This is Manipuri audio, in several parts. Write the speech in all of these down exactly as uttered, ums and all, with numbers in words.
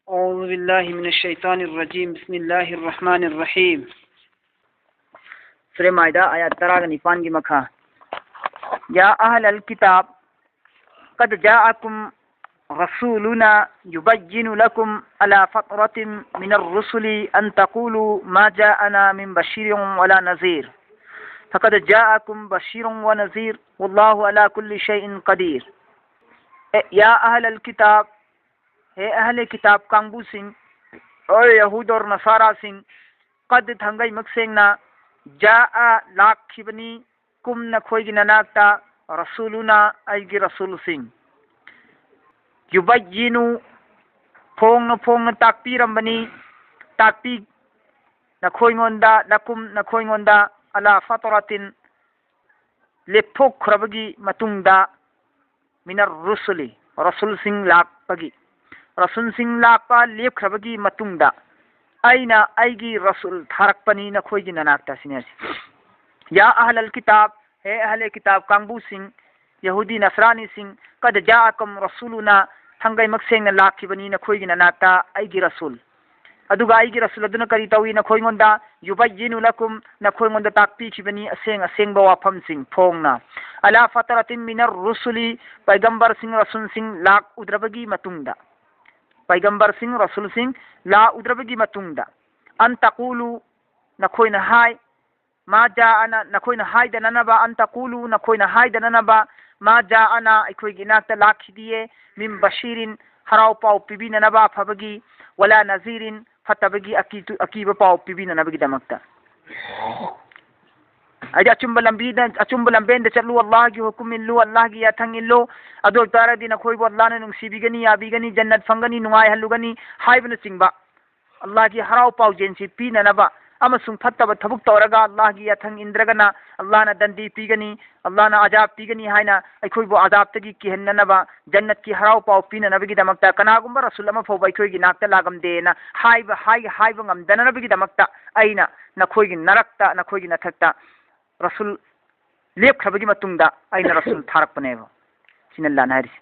أعوذ بالله من الشيطان الرجيم. بسم الله الرحمن الرحيم. ꯁꯨꯔꯦ ꯃꯥꯏꯗ, ꯑꯥꯌꯥꯠ ꯇꯔꯥꯒ ꯅꯤꯄꯥꯟꯒꯤ ꯃꯈꯥ. يا أهل الكتاب قد جاءكم رسولنا يبين لكم على فترة من الرسل أن تقولوا ما جاءنا من بشير ولا نذير، فقد جاءكم بشير ونذير والله على كل شيء قدير. ꯌꯥ ꯑꯍꯂꯜ ꯀꯤꯇꯥꯕ, ꯍꯦ ꯑꯍꯂꯦ ꯀꯤꯇꯥꯕ ꯀꯥꯡꯕꯨꯁꯤꯡ, ꯑꯣꯏ ꯌꯍꯨꯗꯣꯔ ꯅꯁꯥꯔꯥꯁꯤꯡ, ꯀꯗ ꯊꯥꯡꯒꯩꯃꯛ ꯁꯦꯡꯅ, ꯖꯥꯑ ꯂꯥꯛꯈꯤꯕꯅꯤ, ꯀꯨꯝ ꯅꯈꯣꯏꯒꯤ ꯅꯅꯥꯛꯇ, ꯔꯁꯨꯂꯨꯅ ꯑꯩꯒꯤ ꯔꯁꯨꯜꯁꯤꯡ, ꯌꯨꯕꯩꯌꯤꯅꯨ ꯐꯣꯡꯅ ꯐꯣꯡꯅ ꯇꯥꯛꯄꯤꯔꯝꯕꯅꯤ, ꯇꯥꯛꯄꯤ ꯅꯈꯣꯏꯉꯣꯟꯗ, ꯂꯀꯨꯝ ꯅꯈꯣꯏꯉꯣꯟꯗ, ꯑꯂꯥ ꯐꯇꯔꯥꯇꯤꯟ ꯂꯦꯞꯊꯣꯛꯈ꯭ꯔꯕꯒꯤ ꯃꯇꯨꯡꯗ, ꯃꯤꯅꯔ ꯔꯨꯁꯨꯂꯤ ꯔꯁꯨꯜꯁꯤꯡ ꯂꯥꯛꯄꯒꯤ, ꯔꯁꯨꯜꯁꯤꯡ ꯂꯥꯛꯄ ꯂꯦꯞꯈ꯭ꯔꯕꯒꯤ ꯃꯇꯨꯡꯗ ꯑꯩꯅ ꯑꯩꯒꯤ ꯔꯁꯨꯜ ꯊꯥꯔꯛꯄꯅꯤ ꯅꯈꯣꯏꯒꯤ ꯅꯅꯥꯛꯇ ꯁꯤꯅꯤ ꯍꯥꯏꯁꯤ꯫ ꯌꯥ ꯑꯍꯂꯜ ꯀꯤꯇꯥꯕ, ꯍꯦ ꯑꯍꯂꯦ ꯀꯤꯇꯥꯕ ꯀꯥꯡꯕꯨꯁꯤꯡ, ꯌꯍꯨꯗꯤ ꯅꯁꯔꯥꯅꯤꯁꯤꯡ, ꯀꯗ ꯖꯥꯑꯀꯨꯝ ꯔꯁꯨꯂꯨꯅ, ꯊꯥꯡꯒꯩꯃꯛ ꯁꯦꯡꯅ ꯂꯥꯛꯈꯤꯕꯅꯤ ꯅꯈꯣꯏꯒꯤ ꯅꯅꯥꯛꯇ ꯑꯩꯒꯤ ꯔꯁꯨꯜ꯫ ꯑꯗꯨꯒ ꯑꯩꯒꯤ ꯔꯁꯨꯜ ꯑꯗꯨꯅ ꯀꯔꯤ ꯇꯧꯏ ꯅꯈꯣꯏꯉꯣꯟꯗ? ꯌꯨꯕꯩꯌꯤꯅꯨ ꯂꯀꯨꯝ, ꯅꯈꯣꯏꯉꯣꯟꯗ ꯇꯥꯛꯄꯤꯈꯤꯕꯅꯤ ꯑꯁꯦꯡ ꯑꯁꯦꯡꯕ ꯋꯥꯐꯝꯁꯤꯡ ꯐꯣꯡꯅ꯫ ꯑꯂꯥ ꯐꯇꯔꯥꯇꯤꯟ ꯃꯤꯅꯔ ꯔꯨꯁꯨꯂꯤ, ꯄꯩꯒꯝꯕꯔꯁꯤꯡ ꯔꯁꯨꯜꯁꯤꯡ ꯂꯥꯛꯎꯗ꯭ꯔꯕꯒꯤ ꯃꯇꯨꯡꯗ, ꯄꯩꯒꯝꯕꯔꯁꯤꯡ ꯔꯁꯨꯜꯁꯤꯡ ꯂꯥꯛꯎꯗ꯭ꯔꯕꯒꯤ ꯃꯇꯨꯡꯗ, ꯑꯟ ꯇꯀꯨꯂꯨ, ꯅꯈꯣꯏꯅ ꯍꯥꯏ, ꯃꯥ ꯖꯥꯑꯅ, ꯅꯈꯣꯏꯅ ꯍꯥꯏꯗꯅꯅꯕ, ꯑꯟ ꯇꯀꯨꯂꯨ, ꯅꯈꯣꯏꯅ ꯍꯥꯏꯗꯅꯅꯕ, ꯃꯥ ꯖꯥꯑꯅ, ꯑꯩꯈꯣꯏꯒꯤ ꯏꯅꯥꯛꯇ ꯂꯥꯛꯈꯤꯗꯤꯌꯦ, ꯃꯤꯝ ꯕꯁꯤꯔꯤꯟ, ꯍꯔꯥꯎ ꯄꯥꯎ ꯄꯤꯕꯤꯅꯅꯕ ꯑꯐꯕꯒꯤ, ꯋꯂꯥ ꯅꯖꯤꯔꯤꯟ, ꯐꯠꯇꯕꯒꯤ ꯑꯀꯤ-, ꯑꯀꯤꯕ ꯄꯥꯎ ꯄꯤꯕꯤꯅꯅꯕꯒꯤꯗꯃꯛꯇ꯫ ꯍꯥꯏꯗꯤ ꯑꯆꯨꯝꯕ ꯂꯝꯕꯤꯗ, ꯑꯆꯨꯝꯕ ꯂꯝꯕꯦꯟꯗ ꯆꯠꯂꯨ, ꯑꯜꯂꯥꯍꯒꯤ ꯍꯨꯀꯨꯝ ꯏꯜꯂꯨ, ꯑꯜꯂꯥꯍꯒꯤ ꯌꯥꯊꯪ ꯏꯜꯂꯨ, ꯑꯗꯨ ꯑꯣꯏꯇꯥꯔꯗꯤ ꯅꯈꯣꯏꯕꯨ ꯑꯜꯂꯥꯍꯅ ꯅꯨꯡꯁꯤꯕꯤꯒꯅꯤ, ꯌꯥꯕꯤꯒꯅꯤ, ꯖꯟꯅꯠ ꯐꯪꯒꯅꯤ, ꯅꯨꯡꯉꯥꯏꯍꯜꯂꯨꯒꯅꯤ ꯍꯥꯏꯕꯅꯆꯤꯡꯕ꯫ ꯑꯜꯂꯥꯍꯒꯤ ꯍꯔꯥꯎ ꯄꯥꯎꯖꯦꯜꯁꯤ ꯄꯤꯅꯅꯕ ꯑꯃꯁꯨꯡ ꯐꯠꯇꯕ ꯊꯕꯛ ꯇꯧꯔꯒ ꯑꯜꯂꯥꯍꯒꯤ ꯌꯥꯊꯪ ꯏꯟꯗ꯭ꯔꯒꯅ ꯑꯜꯂꯥꯍꯅ ꯗꯟꯗꯤ ꯄꯤꯒꯅꯤ, ꯑꯜꯂꯥꯍꯅ ꯑꯖꯥꯕ ꯄꯤꯒꯅꯤ ꯍꯥꯏꯅ ꯑꯩꯈꯣꯏꯕꯨ ꯑꯖꯥꯕꯇꯒꯤ ꯀꯤꯍꯟꯅꯅꯕ, ꯖꯟꯅꯠꯀꯤ ꯍꯔꯥꯎ ꯄꯥꯎ ꯄꯤꯅꯅꯕꯒꯤꯗꯃꯛꯇ, ꯀꯅꯥꯒꯨꯝꯕ ꯔꯁꯨꯜ ꯑꯃ ꯐꯥꯎꯕ ꯑꯩꯈꯣꯏꯒꯤ ꯅꯥꯛꯇ ꯂꯥꯛꯂꯝꯗꯦꯅ ꯍꯥꯏꯕ, ꯍꯥꯏ-, ꯍꯥꯏꯕ ꯉꯝꯗꯅꯅꯕꯒꯤꯗꯃꯛꯇ ꯑꯩꯅ ꯅꯈꯣꯏꯒꯤ ꯅꯔꯛꯇ, ꯅꯈꯣꯏꯒꯤ ꯅꯊꯛꯇ ꯔꯁꯨꯜ ꯂꯦꯞꯈ꯭ꯔꯕꯒꯤ ꯃꯇꯨꯡꯗ ꯑꯩꯅ ꯔꯁꯨꯜ ꯊꯥꯔꯛꯄꯅꯦꯕ꯫ ꯁꯤꯅ ꯑꯜꯂꯥꯍꯅ ꯍꯥꯏꯔꯤꯁꯦ꯫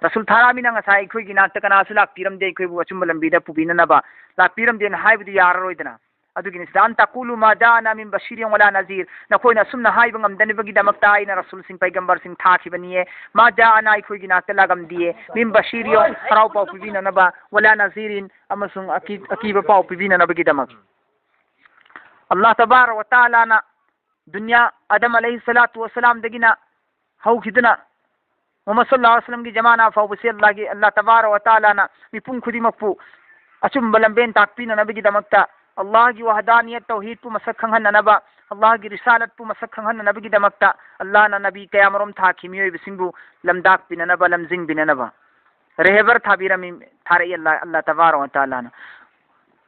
ꯔꯁꯨꯜ ꯊꯥꯔꯛꯑꯃꯤꯅ ꯉꯁꯥꯏ ꯑꯩꯈꯣꯏꯒꯤ ꯅꯥꯛꯇ ꯀꯅꯥꯁꯨ ꯂꯥꯛꯄꯤꯔꯝꯗꯦ, ꯑꯩꯈꯣꯏꯕꯨ ꯑꯆꯨꯝꯕ ꯂꯝꯕꯤꯗ ꯄꯨꯕꯤꯅꯅꯕ ꯂꯥꯛꯄꯤꯔꯝꯗꯦꯅ ꯍꯥꯏꯕꯗꯨ ꯌꯥꯔꯔꯣꯏꯗꯅ꯫ ꯑꯗꯨꯒꯤꯅꯤ ꯁꯤꯗ "أن تقولوا ما جاءنا من بشير ولا نذير"꯫ ꯅꯈꯣꯏꯅ ꯑꯁꯨꯝꯅ ꯍꯥꯏꯕ ꯉꯝꯗꯅꯕꯒꯤꯗꯃꯛꯇ ꯑꯩꯅ ꯔꯁꯨꯜꯁꯤꯡ, ꯄꯩꯒꯝꯕꯔꯁꯤꯡ ꯊꯥꯈꯤꯕꯅꯤꯌꯦ꯫ "ما جاءنا"꯫ ꯑꯩꯈꯣꯏꯒꯤ ꯅꯥꯛꯇ ꯂꯥꯛꯂꯝꯗꯤꯌꯦ꯫ "من بشير"꯫ ꯍꯔꯥꯎ ꯄꯥꯎ ꯄꯤꯕꯤꯅꯅꯕ꯫ "ولا نذير"꯫ ꯑꯃꯁꯨꯡ ꯑꯀꯤ-, ꯑꯀꯤꯕ ꯄꯥꯎ ꯄꯤꯕꯤꯅꯅꯕꯒꯤꯗꯃꯛ꯫ ꯑꯜꯂꯥꯍ ꯇꯕꯥꯔꯛ ꯋ ꯇꯥꯂꯥꯅ ꯗꯨꯅꯤꯌꯥ ꯑꯥꯗꯝ ꯑꯂꯩꯍꯤ ꯁꯂꯥꯇꯨ ꯋꯁꯂꯥꯝꯗꯒꯤꯅ ꯍꯧꯈꯤꯗꯨꯅ ꯃꯨꯍꯝꯃꯗ ꯁꯜꯂꯜꯂꯥꯍꯨ ꯑꯂꯩꯍꯤ ꯋꯁꯂꯝꯒꯤ ꯖꯃꯥꯅꯥ ꯐꯥꯎꯕꯁꯦ ꯑꯜꯂꯥꯍꯒꯤ, ꯑꯜꯂꯥꯍ ꯇꯕꯥꯔꯛ ꯋ ꯇꯥꯂꯥꯅ ꯃꯤꯄꯨꯝ ꯈꯨꯗꯤꯡꯃꯛꯄꯨ ꯑꯆꯨꯝꯕ ꯂꯝꯕꯦꯟ ꯇꯥꯛꯄꯤꯅꯅꯕꯒꯤꯗꯃꯛꯇ, ꯑꯜꯂꯥꯍꯒꯤ ꯋꯍꯗꯥꯅꯤꯌꯠ ꯇꯧꯍꯤꯗꯄꯨ ꯃꯁꯛ ꯈꯪꯍꯟꯅꯅꯕ, ꯑꯜꯂꯥꯍꯒꯤ ꯔꯤꯁꯥꯂꯠꯄꯨ ꯃꯁꯛ ꯈꯪꯍꯟꯅꯅꯕꯒꯤꯗꯃꯛꯇ ꯑꯜꯂꯥꯍꯅ ꯅꯕꯤ ꯀꯌꯥꯃꯔꯨꯝ ꯊꯥꯈꯤ, ꯃꯤꯑꯣꯏꯕꯁꯤꯡꯕꯨ ꯂꯝꯗꯥꯛꯄꯤꯅꯅꯕ, ꯂꯝꯖꯤꯡꯕꯤꯅꯅꯕ꯫ ꯔꯦꯍꯕꯔ ꯊꯥꯕꯤꯔꯝꯃꯤ, ꯊꯥꯔꯛꯏ ꯑꯜꯂꯥꯍ, ꯑꯜꯂꯥꯍ ꯇꯕꯥꯔꯛ ꯋ ꯇꯥꯂꯥꯅ꯫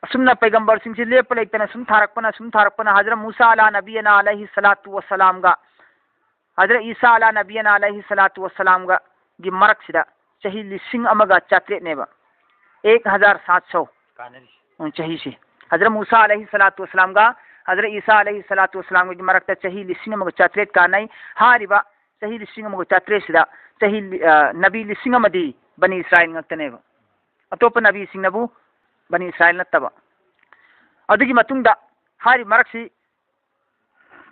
ꯑꯁꯨꯝꯅ ꯄꯩꯒꯝꯕꯔꯁꯤꯡꯁꯤ ꯂꯦꯞꯄ ꯂꯩꯇꯅ ꯁꯨꯝ ꯊꯥꯔꯛꯄꯅ, ꯁꯨꯝ ꯊꯥꯔꯛꯄꯅ, ꯍꯖꯔꯠ ꯃꯨꯁꯥ ꯑꯂꯥ ꯅꯕꯤꯌꯅꯥ ꯑꯂꯩꯍꯤ ꯁꯂꯥꯇꯨ ꯋꯁꯂꯥꯝꯒ ꯍꯖꯔꯠ ꯏꯁꯥ ꯑꯂꯥ ꯅꯕꯤꯌꯅꯥ ꯑꯂꯩꯍꯤ ꯁꯂꯥꯇꯨ ꯋꯁꯂꯥꯝꯒꯒꯤ ꯃꯔꯛꯁꯤꯗ ꯆꯍꯤ ꯂꯤꯁꯤꯡ ꯑꯃꯒ ꯆꯥꯇ꯭ꯔꯦꯠꯅꯦꯕ꯫ ꯑꯦꯛ ꯍꯖꯥꯔ ꯁꯥꯠ ꯁꯧ꯫ ꯀꯥꯟꯅꯔꯤꯁꯦ꯫ ꯎꯝ, ꯆꯍꯤꯁꯤ꯫ ꯍꯖꯔꯠ ꯃꯨꯁꯥ ꯑꯂꯩꯍꯤ ꯁꯂꯥꯇꯨ ꯋꯁꯂꯥꯝꯒ ꯍꯖꯔꯠ ꯏꯁꯥ ꯑꯂꯩꯍꯤ ꯁꯂꯥꯇꯨ ꯋꯁꯂꯥꯝꯒꯒꯤ ꯃꯔꯛꯇ ꯆꯍꯤ ꯂꯤꯁꯤꯡ ꯑꯃꯒ ꯆꯥꯇ꯭ꯔꯦꯠ ꯀꯥꯟꯅꯩ꯫ ꯍꯥꯏꯔꯤꯕ ꯆꯍꯤ ꯂꯤꯁꯤꯡ ꯑꯃꯒ ꯆꯥꯇ꯭ꯔꯦꯠꯁꯤꯗ ꯆꯍꯤ ꯂꯤ-, ꯑ, ꯅꯕꯤ ꯂꯤꯁꯤꯡ ꯑꯃꯗꯤ ꯕꯅꯤ ꯏꯁꯔꯥꯏꯜ ꯉꯥꯛꯇꯅꯦꯕ꯫ ꯑꯇꯣꯞꯄ ꯅꯕꯤꯁꯤꯡꯅꯕꯨ ꯕꯅꯤ ꯏꯁꯔꯥꯏꯜ ꯅꯠꯇꯕ꯫ ꯑꯗꯨꯒꯤ ꯃꯇꯨꯡꯗ ꯍꯥꯏꯔꯤꯕ ꯃꯔꯛꯁꯤ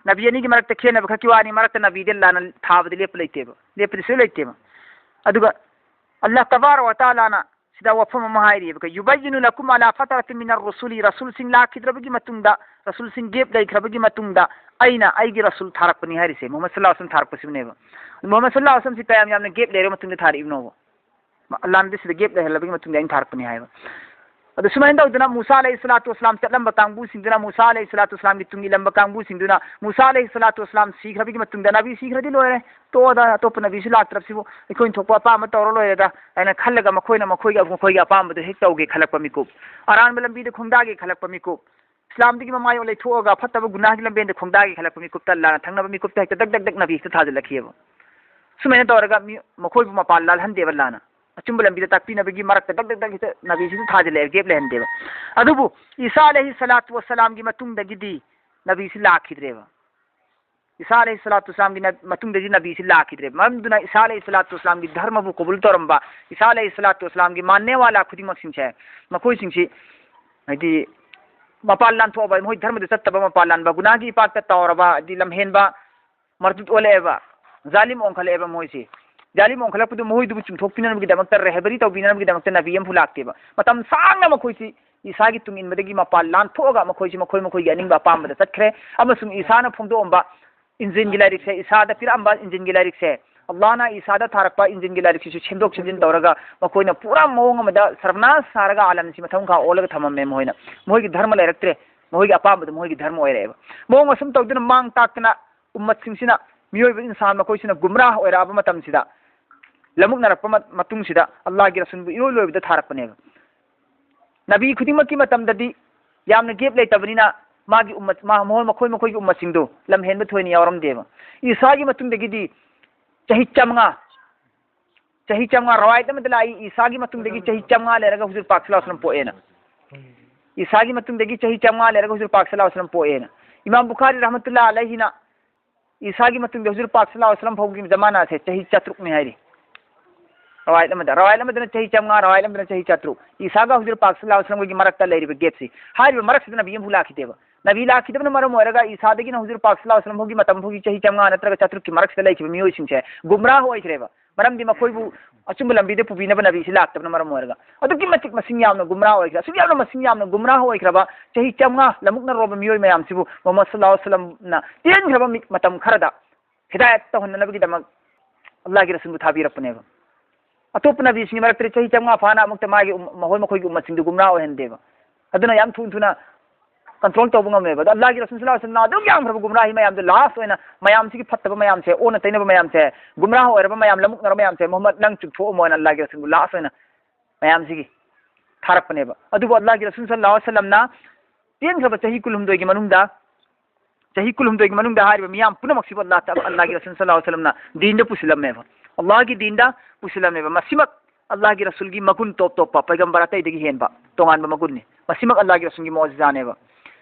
ꯅꯕꯤ ꯑꯅꯤꯒꯤ ꯃꯔꯛꯇ ꯈꯦꯠꯅꯕ ꯈꯛꯀꯤ ꯋꯥꯅꯤ, ꯃꯔꯛꯇ ꯅꯕꯤꯗꯤ ꯑꯜꯂꯥꯅ ꯊꯥꯕꯗꯤ ꯂꯦꯞꯄ ꯂꯩꯇꯦꯕ, ꯂꯦꯞꯄꯗꯤ ꯁꯣꯏ ꯂꯩꯇꯦꯕ꯫ ꯑꯗꯨꯒ ꯑꯜꯂꯥꯍ ꯇꯕꯥꯔꯛ ꯋ ꯇꯥꯂꯥꯅ ꯁꯤꯗ ꯋꯥꯐꯝ ꯑꯃ ꯍꯥꯏꯔꯤꯕ, "يبين لكم على فترة من الرسل"꯫ ꯔꯁꯨꯜꯁꯤꯡ ꯂꯥꯛꯈꯤꯗ꯭ꯔꯕꯒꯤ ꯃꯇꯨꯡꯗ, ꯔꯁꯨꯜꯁꯤꯡ ꯒꯦꯞ ꯂꯩꯈ꯭ꯔꯕꯒꯤ ꯃꯇꯨꯡꯗ ꯑꯩꯅ ꯑꯩꯒꯤ ꯔꯁꯨꯜ ꯊꯥꯔꯛꯄꯅꯤ ꯍꯥꯏꯔꯤꯁꯦ, ꯃꯨꯍꯝꯃꯗ ꯁꯜꯂꯜꯂꯥꯍꯨ ꯑꯂꯩꯍꯤ ꯋꯁꯂꯝ ꯊꯥꯔꯛꯄꯁꯤꯕꯨꯅꯦꯕ꯫ ꯃꯨꯍꯝꯃꯗ ꯁꯜꯂꯜꯂꯥꯍꯨ ꯑꯂꯩꯍꯤ ꯋꯁꯂꯝꯁꯤ ꯀꯌꯥꯝ ꯌꯥꯝꯅ ꯒꯦꯞ ꯂꯩꯔꯕ ꯃꯇꯨꯡꯗ ꯊꯥꯔꯛꯏꯕꯅꯣꯕ? ꯑꯜꯂꯥꯍꯅꯗꯤ ꯁꯤꯗ ꯒꯦꯞ ꯂꯩꯍꯜꯂꯕꯒꯤ ꯃꯇꯨꯡꯗ ꯑꯩꯅ ꯊꯥꯔꯛꯄꯅꯤ ꯍꯥꯏꯕ꯫ ꯑꯗꯨ ꯁꯨꯃꯥꯏꯅ ꯇꯧꯗꯅ ꯃꯨꯁꯥ ꯑꯂꯩꯍꯤ ꯁꯂꯥꯇꯨ ꯋꯁꯂꯥꯝ ꯆꯠꯂꯝꯕ ꯀꯥꯡꯕꯨꯁꯤꯡꯗꯨꯅ, ꯃꯨꯁꯥ ꯑꯂꯩꯍꯤ ꯁꯂꯥꯇꯨ ꯋꯁꯂꯥꯝꯒꯤ ꯇꯨꯡ ꯏꯜꯂꯝꯕ ꯀꯥꯡꯕꯨꯁꯤꯡꯗꯨꯅ, ꯃꯨꯁꯥ ꯑꯂꯩꯍꯤ ꯁꯂꯥꯇꯨ ꯋꯁꯂꯥꯝ ꯁꯤꯈ꯭ꯔꯕꯒꯤ ꯃꯇꯨꯡꯗ, "ꯅꯕꯤ ꯁꯤꯈ꯭ꯔꯗꯤ ꯂꯣꯏꯔꯦ, ꯇꯣꯛꯑꯣꯗ, ꯑꯇꯣꯞꯄ ꯅꯕꯤꯁꯨ ꯂꯥꯛꯇ꯭ꯔꯕꯁꯤꯕꯨ, ꯑꯩꯈꯣꯏꯅ ꯊꯣꯛꯄ ꯑꯄꯥꯝꯕ ꯇꯧꯔ ꯂꯣꯏꯔꯦꯗ" ꯍꯥꯏꯅ ꯈꯜꯂꯒ ꯃꯈꯣꯏꯅ ꯃꯈꯣꯏꯒꯤ, ꯃꯈꯣꯏꯒꯤ ꯑꯄꯥꯝꯕꯗꯨ ꯍꯦꯛ ꯇꯧꯒꯦ ꯈꯜꯂꯛꯄ ꯃꯤꯀꯨꯞ, ꯑꯔꯥꯟꯕ ꯂꯝꯕꯤꯗ ꯈꯣꯡꯗꯥꯒꯦ ꯈꯜꯂꯛꯄ ꯃꯤꯀꯨꯞ, ꯏꯁꯂꯥꯝꯗꯒꯤ ꯃꯃꯥꯏ ꯂꯩꯊꯣꯛꯑꯒ ꯐꯠꯇꯕ ꯒꯨꯅꯥꯍꯒꯤ ꯂꯝꯕꯦꯟꯗ ꯈꯣꯡꯗꯥꯒꯦ ꯈꯜꯂꯛꯄ ꯃꯤꯀꯨꯞꯇ ꯑꯜꯂꯥꯍꯅ ꯊꯪꯅꯕ ꯃꯤꯀꯨꯞꯇ ꯍꯦꯛꯇ ꯗꯛ ꯗꯛ ꯗꯛ ꯅꯕꯤ ꯍꯦꯛꯇ ꯊꯥꯖꯤꯜꯂꯛꯈꯤꯑꯕ꯫ ꯁꯨꯃꯥꯏꯅ ꯇꯧꯔꯒ ꯃꯤ, ꯃꯈꯣꯏꯕꯨ ꯃꯄꯥꯟ ꯂꯥꯜꯍꯟꯗꯦꯕ ꯑꯜꯂꯥꯍꯅ꯫ ꯑꯆꯨꯝꯕ ꯂꯝꯕꯤꯗ ꯇꯥꯛꯄꯤꯅꯕꯒꯤ ꯃꯔꯛꯇ ꯗꯛ ꯗꯛ ꯗꯛ ꯍꯦꯛꯇ ꯅꯕꯤꯁꯤꯁꯨ ꯊꯥꯖꯤꯜꯂꯛꯑꯦ, ꯒꯦꯞ ꯂꯩꯍꯟꯗꯦꯕ꯫ ꯑꯗꯨꯕꯨ ꯏꯁꯥ ꯑꯂꯩꯍꯤ ꯁꯂꯥꯇꯨ ꯋꯁꯁꯂꯥꯝꯒꯤ ꯃꯇꯨꯡꯗꯒꯤꯗꯤ ꯅꯕꯤꯁꯤ ꯂꯥꯛꯈꯤꯗ꯭ꯔꯦꯕ꯫ ꯏꯁꯥ ꯑꯂꯩꯍꯤ ꯁꯂꯥꯇꯨ ꯋꯁꯂꯥꯝꯒꯤ ꯅ-, ꯃꯇꯨꯡꯗꯗꯤ ꯅꯕꯤꯁꯤ ꯂꯥꯛꯈꯤꯗ꯭ꯔꯦ꯫ ꯃꯔꯝꯗꯨꯅ ꯏꯁꯥ ꯑꯂꯩꯍꯤ ꯁꯂꯥꯇꯨ ꯋꯁꯂꯥꯝꯒꯤ ꯙꯔꯃꯕꯨ ꯀꯕꯨꯜ ꯇꯧꯔꯝꯕ, ꯏꯁꯥ ꯑꯂꯩꯍꯤ ꯁꯂꯥꯇꯨ ꯋꯁꯂꯥꯝꯒꯤ ꯃꯥꯟꯅꯦ ꯋꯥꯂꯥ ꯈꯨꯗꯤꯡꯃꯛꯁꯤꯡꯁꯦ, ꯃꯈꯣꯏꯁꯤꯡꯁꯤ ꯍꯥꯏꯗꯤ ꯃꯄꯥꯟ ꯂꯥꯟꯊꯣꯛꯑꯕ, ꯃꯈꯣꯏ ꯙꯔꯃꯗ ꯆꯠꯇꯕ, ꯃꯄꯥꯟ ꯂꯥꯟꯕ, ꯒꯨꯅꯥꯒꯤ ꯏꯄꯥꯛꯇ ꯇꯥꯎꯔꯕ, ꯍꯥꯏꯗꯤ ꯂꯝꯍꯦꯟꯕ, ꯃꯔꯗꯨꯠ ꯑꯣꯜꯂꯛꯑꯦꯕ, ꯖꯥꯂꯤꯝ ꯑꯣꯟꯈꯠꯂꯛꯑꯦꯕ ꯃꯣꯏꯁꯤ꯫ ꯖꯥꯂꯤꯝ ꯑꯣꯟꯈꯠꯂꯛꯄꯗꯨ ꯃꯈꯣꯏꯗꯨꯕꯨ ꯆꯨꯝꯊꯣꯛꯄꯤꯅꯕꯒꯤꯗꯃꯛꯇ, ꯔꯦꯍꯕꯔꯤ ꯇꯧꯕꯤꯅꯕꯒꯤꯗꯃꯛꯇ ꯅꯕꯤ ꯑꯃꯐꯥꯎ ꯂꯥꯛꯇꯦꯕ꯫ ꯃꯇꯝ ꯁꯥꯡꯅ ꯃꯈꯣꯏꯁꯤ ꯏꯁꯥꯒꯤ ꯇꯨꯡ ꯏꯟꯕꯗꯒꯤ ꯃꯄꯥꯟ ꯂꯥꯟꯊꯣꯛꯑꯒ ꯃꯈꯣꯏꯁꯤ ꯃꯈꯣꯏ ꯃꯈꯣꯏꯒꯤ ꯑꯅꯤꯡꯕ ꯑꯄꯥꯝꯕꯗ ꯆꯠꯈ꯭ꯔꯦ꯫ ꯑꯃꯁꯨꯡ ꯏꯁꯥꯅ ꯐꯣꯡꯗꯣꯛꯑꯝꯕ ꯏꯟꯖꯤꯟꯒꯤ ꯂꯥꯏꯔꯤꯛꯁꯦ, ꯏꯁꯥꯗ ꯄꯤꯔꯛꯑꯝꯕ ꯏꯟꯖꯤꯟꯒꯤ ꯂꯥꯏꯔꯤꯛꯁꯦ, ꯑꯜꯂꯥꯍꯅ ꯏꯁꯥꯗ ꯊꯥꯔꯛꯄ ꯏꯟꯖꯤꯟꯒꯤ ꯂꯥꯏꯔꯤꯛꯁꯤꯁꯨ ꯁꯦꯝꯗꯣꯛ ꯁꯦꯝꯖꯤꯟ ꯇꯧꯔꯒ ꯃꯈꯣꯏꯅ ꯄꯨꯔꯥ ꯃꯑꯣꯡ ꯑꯃꯗ ꯁꯔꯕꯅꯥꯁ ꯁꯥꯔꯒ ꯑꯥꯂꯝꯁꯤ ꯃꯊꯪ ꯃꯈꯥ ꯑꯣꯜꯂꯒ ꯊꯝꯃꯝꯃꯦ ꯃꯈꯣꯏꯅ꯫ ꯃꯈꯣꯏꯒꯤ ꯙꯔꯃ ꯂꯩꯔꯛꯇ꯭ꯔꯦ, ꯃꯈꯣꯏꯒꯤ ꯑꯄꯥꯝꯕꯗ ꯃꯈꯣꯏꯒꯤ ꯙꯔꯃ ꯑꯣꯏꯔꯛꯑꯦꯕ꯫ ꯃꯑꯣꯡ ꯑꯁꯨꯝ ꯇꯧꯗꯨꯅ ꯃꯥꯡ ꯇꯥꯛꯇꯅ ꯎꯝꯃꯠꯁꯤꯡꯁꯤꯅ, ꯃꯤꯑꯣꯏꯕ ꯏꯟꯁꯥꯟ ꯃꯈꯣꯏꯁꯤꯅ ꯒꯨꯝꯔꯥ ꯑꯣꯏꯔꯛꯑꯕ ꯃꯇꯝꯁꯤꯗ, ꯂꯃꯨꯛꯅꯔꯛꯄ ꯃ-, ꯃꯇꯨꯡꯁꯤꯗ ꯑꯜꯂꯥꯍꯒꯤ ꯔꯁꯨꯜꯕꯨ ꯏꯔꯣꯏ ꯂꯣꯏꯕꯗ ꯊꯥꯔꯛꯄꯅꯦꯕ꯫ ꯅꯕꯤ ꯈꯨꯗꯤꯡꯃꯛꯀꯤ ꯃꯇꯝꯗꯗꯤ ꯌꯥꯝꯅ ꯒꯦꯞ ꯂꯩꯇꯕꯅꯤꯅ ꯃꯥꯒꯤ ꯎꯝꯃꯠ, ꯃꯥ-, ꯃꯈꯣꯏ, ꯃꯈꯣꯏꯒꯤ ꯎꯝꯃꯠꯁꯤꯡꯗꯨ ꯂꯝꯍꯦꯟꯕ ꯊꯣꯏꯅ ꯌꯥꯎꯔꯝꯗꯦꯕ꯫ ꯏꯁꯥꯒꯤ ꯃꯇꯨꯡꯗꯒꯤꯗꯤ ꯆꯍꯤ ꯆꯥꯝꯃꯉꯥ, ꯆꯍꯤ ꯆꯥꯝꯃꯉꯥ, ꯔꯋꯥꯌꯠ ꯑꯃꯗ ꯂꯥꯛꯏ, ꯏꯁꯥꯒꯤ ꯃꯇꯨꯡꯗꯒꯤ ꯆꯍꯤ ꯆꯥꯝꯃꯉꯥ ꯂꯩꯔꯒ ꯍꯨꯖꯨꯔ ꯄꯥꯛ ꯁꯜꯂꯜꯂꯥꯍꯨ ꯑꯂꯩꯍꯤ ꯋꯥꯁꯜꯂꯝ ꯄꯣꯛꯑꯦꯅ꯫ ꯏꯁꯥꯒꯤ ꯃꯇꯨꯡꯗꯒꯤ ꯆꯍꯤ ꯆꯥꯝꯃꯉꯥ ꯂꯩꯔꯒ ꯍꯨꯖꯨꯔ ꯄꯥꯛ ꯁꯜꯂꯜꯂꯥꯍꯨ ꯑꯂꯩꯍꯤ ꯋꯥꯁꯜꯂꯝ ꯄꯣꯛꯑꯦꯅ꯫ ꯏꯃꯥꯝ ꯕꯨꯈꯥꯔꯤ ꯔꯍꯃꯇꯨꯜꯂꯥꯍꯤ ꯑꯂꯩꯍꯤꯅ ꯏꯁꯥꯒꯤ ꯃꯇꯨꯡꯗ ꯍꯨꯖꯨꯔ ꯄꯥꯛ ꯁꯜꯂꯜꯂꯥꯍꯨ ꯑꯂꯩꯍꯤ ꯋꯥꯁꯜꯂꯝ ꯐꯥꯎꯒꯤ ꯖꯃꯥꯅꯥꯁꯦ ꯆꯍꯤ ꯆꯥꯇ꯭ꯔꯨꯛꯅꯤ ꯍꯥꯏꯔꯤ꯫ ꯔꯋꯥꯌꯠ ꯑꯃꯗ, ꯔꯋꯥꯌꯠ ꯑꯃꯗꯅ ꯆꯍꯤ ꯆꯥꯝꯃꯉꯥ, ꯔꯋꯥꯌꯠ ꯑꯃꯗꯅ ꯆꯍꯤ ꯆꯥꯇ꯭ꯔꯨꯛ꯫ ꯏꯁꯥꯒ ꯍꯨꯖꯨꯔ ꯄꯥꯛ ꯁꯜꯂꯜꯂꯥꯍꯨ ꯑꯂꯩꯍꯤ ꯋꯥꯁꯜꯂꯝꯒꯤ ꯃꯔꯛꯇ ꯂꯩꯔꯤꯕ ꯒꯦꯞꯁꯤ, ꯍꯥꯏꯔꯤꯕ ꯃꯔꯛꯁꯤꯗ ꯅꯕꯤ ꯑꯃꯐꯥꯎ ꯂꯥꯛꯈꯤꯗꯦꯕ꯫ ꯅꯕꯤ ꯂꯥꯛꯈꯤꯗꯕꯅ ꯃꯔꯝ ꯑꯣꯏꯔꯒ ꯏꯁꯥꯗꯒꯤꯅ ꯍꯨꯖꯨꯔ ꯄꯥꯛ ꯁꯜꯂꯜꯂꯥꯍꯨ ꯑꯂꯩꯍꯤ ꯋꯥꯁꯜꯂꯝ ꯐꯥꯎꯒꯤ ꯃꯇꯝ ꯐꯥꯎꯒꯤ ꯆꯍꯤ ꯆꯥꯝꯃꯉꯥ ꯅꯠꯇ꯭ꯔꯒ ꯆꯥꯇ꯭ꯔꯨꯛꯀꯤ ꯃꯔꯛꯁꯤꯗ ꯂꯩꯈꯤꯕ ꯃꯤꯑꯣꯏꯁꯤꯡꯁꯦ ꯒꯨꯝꯔꯥ ꯑꯣꯏꯈ꯭ꯔꯦꯕ꯫ ꯃꯔꯝꯗꯤ ꯃꯈꯣꯏꯕꯨ ꯑꯆꯨꯝꯕ ꯂꯝꯕꯤꯗ ꯄꯨꯕꯤꯅꯕ ꯅꯕꯤꯁꯤ ꯂꯥꯛꯇꯕꯅ ꯃꯔꯝ ꯑꯣꯏꯔꯒ꯫ ꯑꯗꯨꯛꯀꯤ ꯃꯇꯤꯛ ꯃꯁꯤꯡ ꯌꯥꯝꯅ ꯒꯨꯝꯔꯥ ꯑꯣꯏꯈ꯭ꯔꯦ꯫ ꯑꯁꯨꯛ ꯌꯥꯝꯅ ꯃꯁꯤꯡ ꯌꯥꯝꯅ ꯒꯨꯝꯔꯥ ꯑꯣꯏꯈ꯭ꯔꯕ ꯆꯍꯤ ꯆꯥꯝꯃꯉꯥ ꯂꯃꯨꯛꯅꯔꯨꯔꯕ ꯃꯤꯑꯣꯏ ꯃꯌꯥꯝꯁꯤꯕꯨ ꯃꯨꯍꯝꯃꯗ ꯁꯜꯂꯜꯂꯥꯍꯨ ꯑꯂꯩꯍꯤ ꯋꯥꯁꯜꯂꯝꯅ ꯇꯦꯟꯈ꯭ꯔꯕ ꯃꯤ-, ꯃꯇꯝ ꯈꯔꯗ ꯍꯤꯗꯥꯌꯠ ꯇꯧꯍꯟꯅꯅꯕꯒꯤꯗꯃꯛ ꯑꯜꯂꯥꯍꯒꯤ ꯔꯁꯨꯜꯕꯨ ꯊꯥꯕꯤꯔꯛꯄꯅꯦꯕ꯫ ꯑꯇꯣꯞꯄ ꯅꯕꯤꯁꯤꯡꯒꯤ ꯃꯔꯛꯇꯗꯤ ꯆꯍꯤ ꯆꯥꯝꯃꯉꯥ ꯐꯥꯅ ꯑꯃꯨꯛꯇ ꯃꯥꯒꯤ ꯎꯝ-, ꯃꯈꯣꯏ ꯃꯈꯣꯏꯒꯤ ꯎꯝꯃꯠꯁꯤꯡꯗꯨ ꯒꯨꯝꯔꯥ ꯑꯣꯏꯍꯟꯗꯦꯕ꯫ ꯑꯗꯨꯅ ꯌꯥꯝ ꯊꯨ ꯊꯨꯅ ꯀꯟꯇ꯭ꯔꯣꯜ ꯇꯧꯕ ꯉꯝꯃꯦꯕ꯫ ꯑꯗꯣ ꯑꯜꯂꯥꯍꯒꯤ ꯔꯁꯨꯜ ꯁꯜꯂꯜꯂꯥꯍꯨ ꯑꯂꯩꯍꯤ ꯋꯥꯁꯜꯂꯝꯅ ꯑꯗꯨꯛ ꯌꯥꯝꯈ꯭ꯔꯕ ꯒꯨꯝꯔꯥꯍꯤ ꯃꯌꯥꯝꯗꯣ ꯂꯥꯁ ꯑꯣꯏꯅ ꯃꯌꯥꯝꯁꯤꯒꯤ ꯐꯠꯇꯕ ꯃꯌꯥꯝꯁꯦ, ꯑꯣꯟꯅ ꯇꯩꯅꯕ ꯃꯌꯥꯝꯁꯦ, ꯒꯨꯝꯔꯥ ꯑꯣꯏꯔꯕ ꯃꯌꯥꯝ, ꯂꯃꯨꯛꯅꯔꯕ ꯃꯌꯥꯝꯁꯦ, ꯃꯨꯍꯝꯃꯗ ꯅꯪ ꯆꯨꯝꯊꯣꯛꯑꯝꯃꯣ ꯍꯥꯏꯅ ꯑꯜꯂꯥꯍꯒꯤ ꯔꯁꯨꯜꯕꯨ ꯂꯥꯁ ꯑꯣꯏꯅ ꯃꯌꯥꯝꯁꯤꯒꯤ ꯊꯥꯔꯛꯄꯅꯦꯕ꯫ ꯑꯗꯨꯕꯨ ꯑꯜꯂꯥꯍꯒꯤ ꯔꯁꯨꯜ ꯁꯜꯂꯜꯂꯥꯍꯨ ꯑꯂꯩꯍꯤ ꯋꯥꯁꯜꯂꯝꯅ ꯇꯦꯟꯈ꯭ꯔꯕ ꯆꯍꯤ ꯀꯨꯟꯍꯨꯝꯗꯣꯏꯒꯤ ꯃꯅꯨꯡꯗ, ꯆꯍꯤ ꯀꯨꯟꯍꯨꯝꯗꯣꯏꯒꯤ ꯃꯅꯨꯡꯗ ꯍꯥꯏꯔꯤꯕ ꯃꯤꯌꯥꯝ ꯄꯨꯝꯅꯃꯛꯁꯤꯕꯨ ꯑꯜꯂꯥꯍ ꯇ-, ꯑꯜꯂꯥꯍꯒꯤ ꯔꯁꯨꯜ ꯁꯜꯂꯜꯂꯥꯍꯨ ꯑꯂꯩꯍꯤ ꯋꯥꯁꯜꯂꯝꯅ ꯗꯤꯟꯗ ꯄꯨꯁꯤꯜꯂꯝꯃꯦꯕ꯫ ꯑꯜꯂꯥꯍꯒꯤ ꯗꯤꯟꯗ ꯄꯨꯁꯤꯜꯂꯝꯃꯦꯕ꯫ ꯃꯁꯤꯃꯛ ꯑꯜꯂꯥꯍꯒꯤ ꯔꯁꯨꯜꯒꯤ ꯃꯒꯨꯟ ꯇꯣꯞ ꯇꯣꯞꯄ, ꯄꯩꯒꯝꯕꯔ ꯑꯇꯩꯗꯒꯤ ꯍꯦꯟꯕ ꯇꯣꯉꯥꯟꯕ ꯃꯒꯨꯟꯅꯤ꯫ ꯃꯁꯤꯃꯛ ꯑꯜꯂꯥꯍꯒꯤ ꯔꯁꯨꯜꯒꯤ ꯃꯣꯖꯤꯖꯥꯅꯦꯕ꯫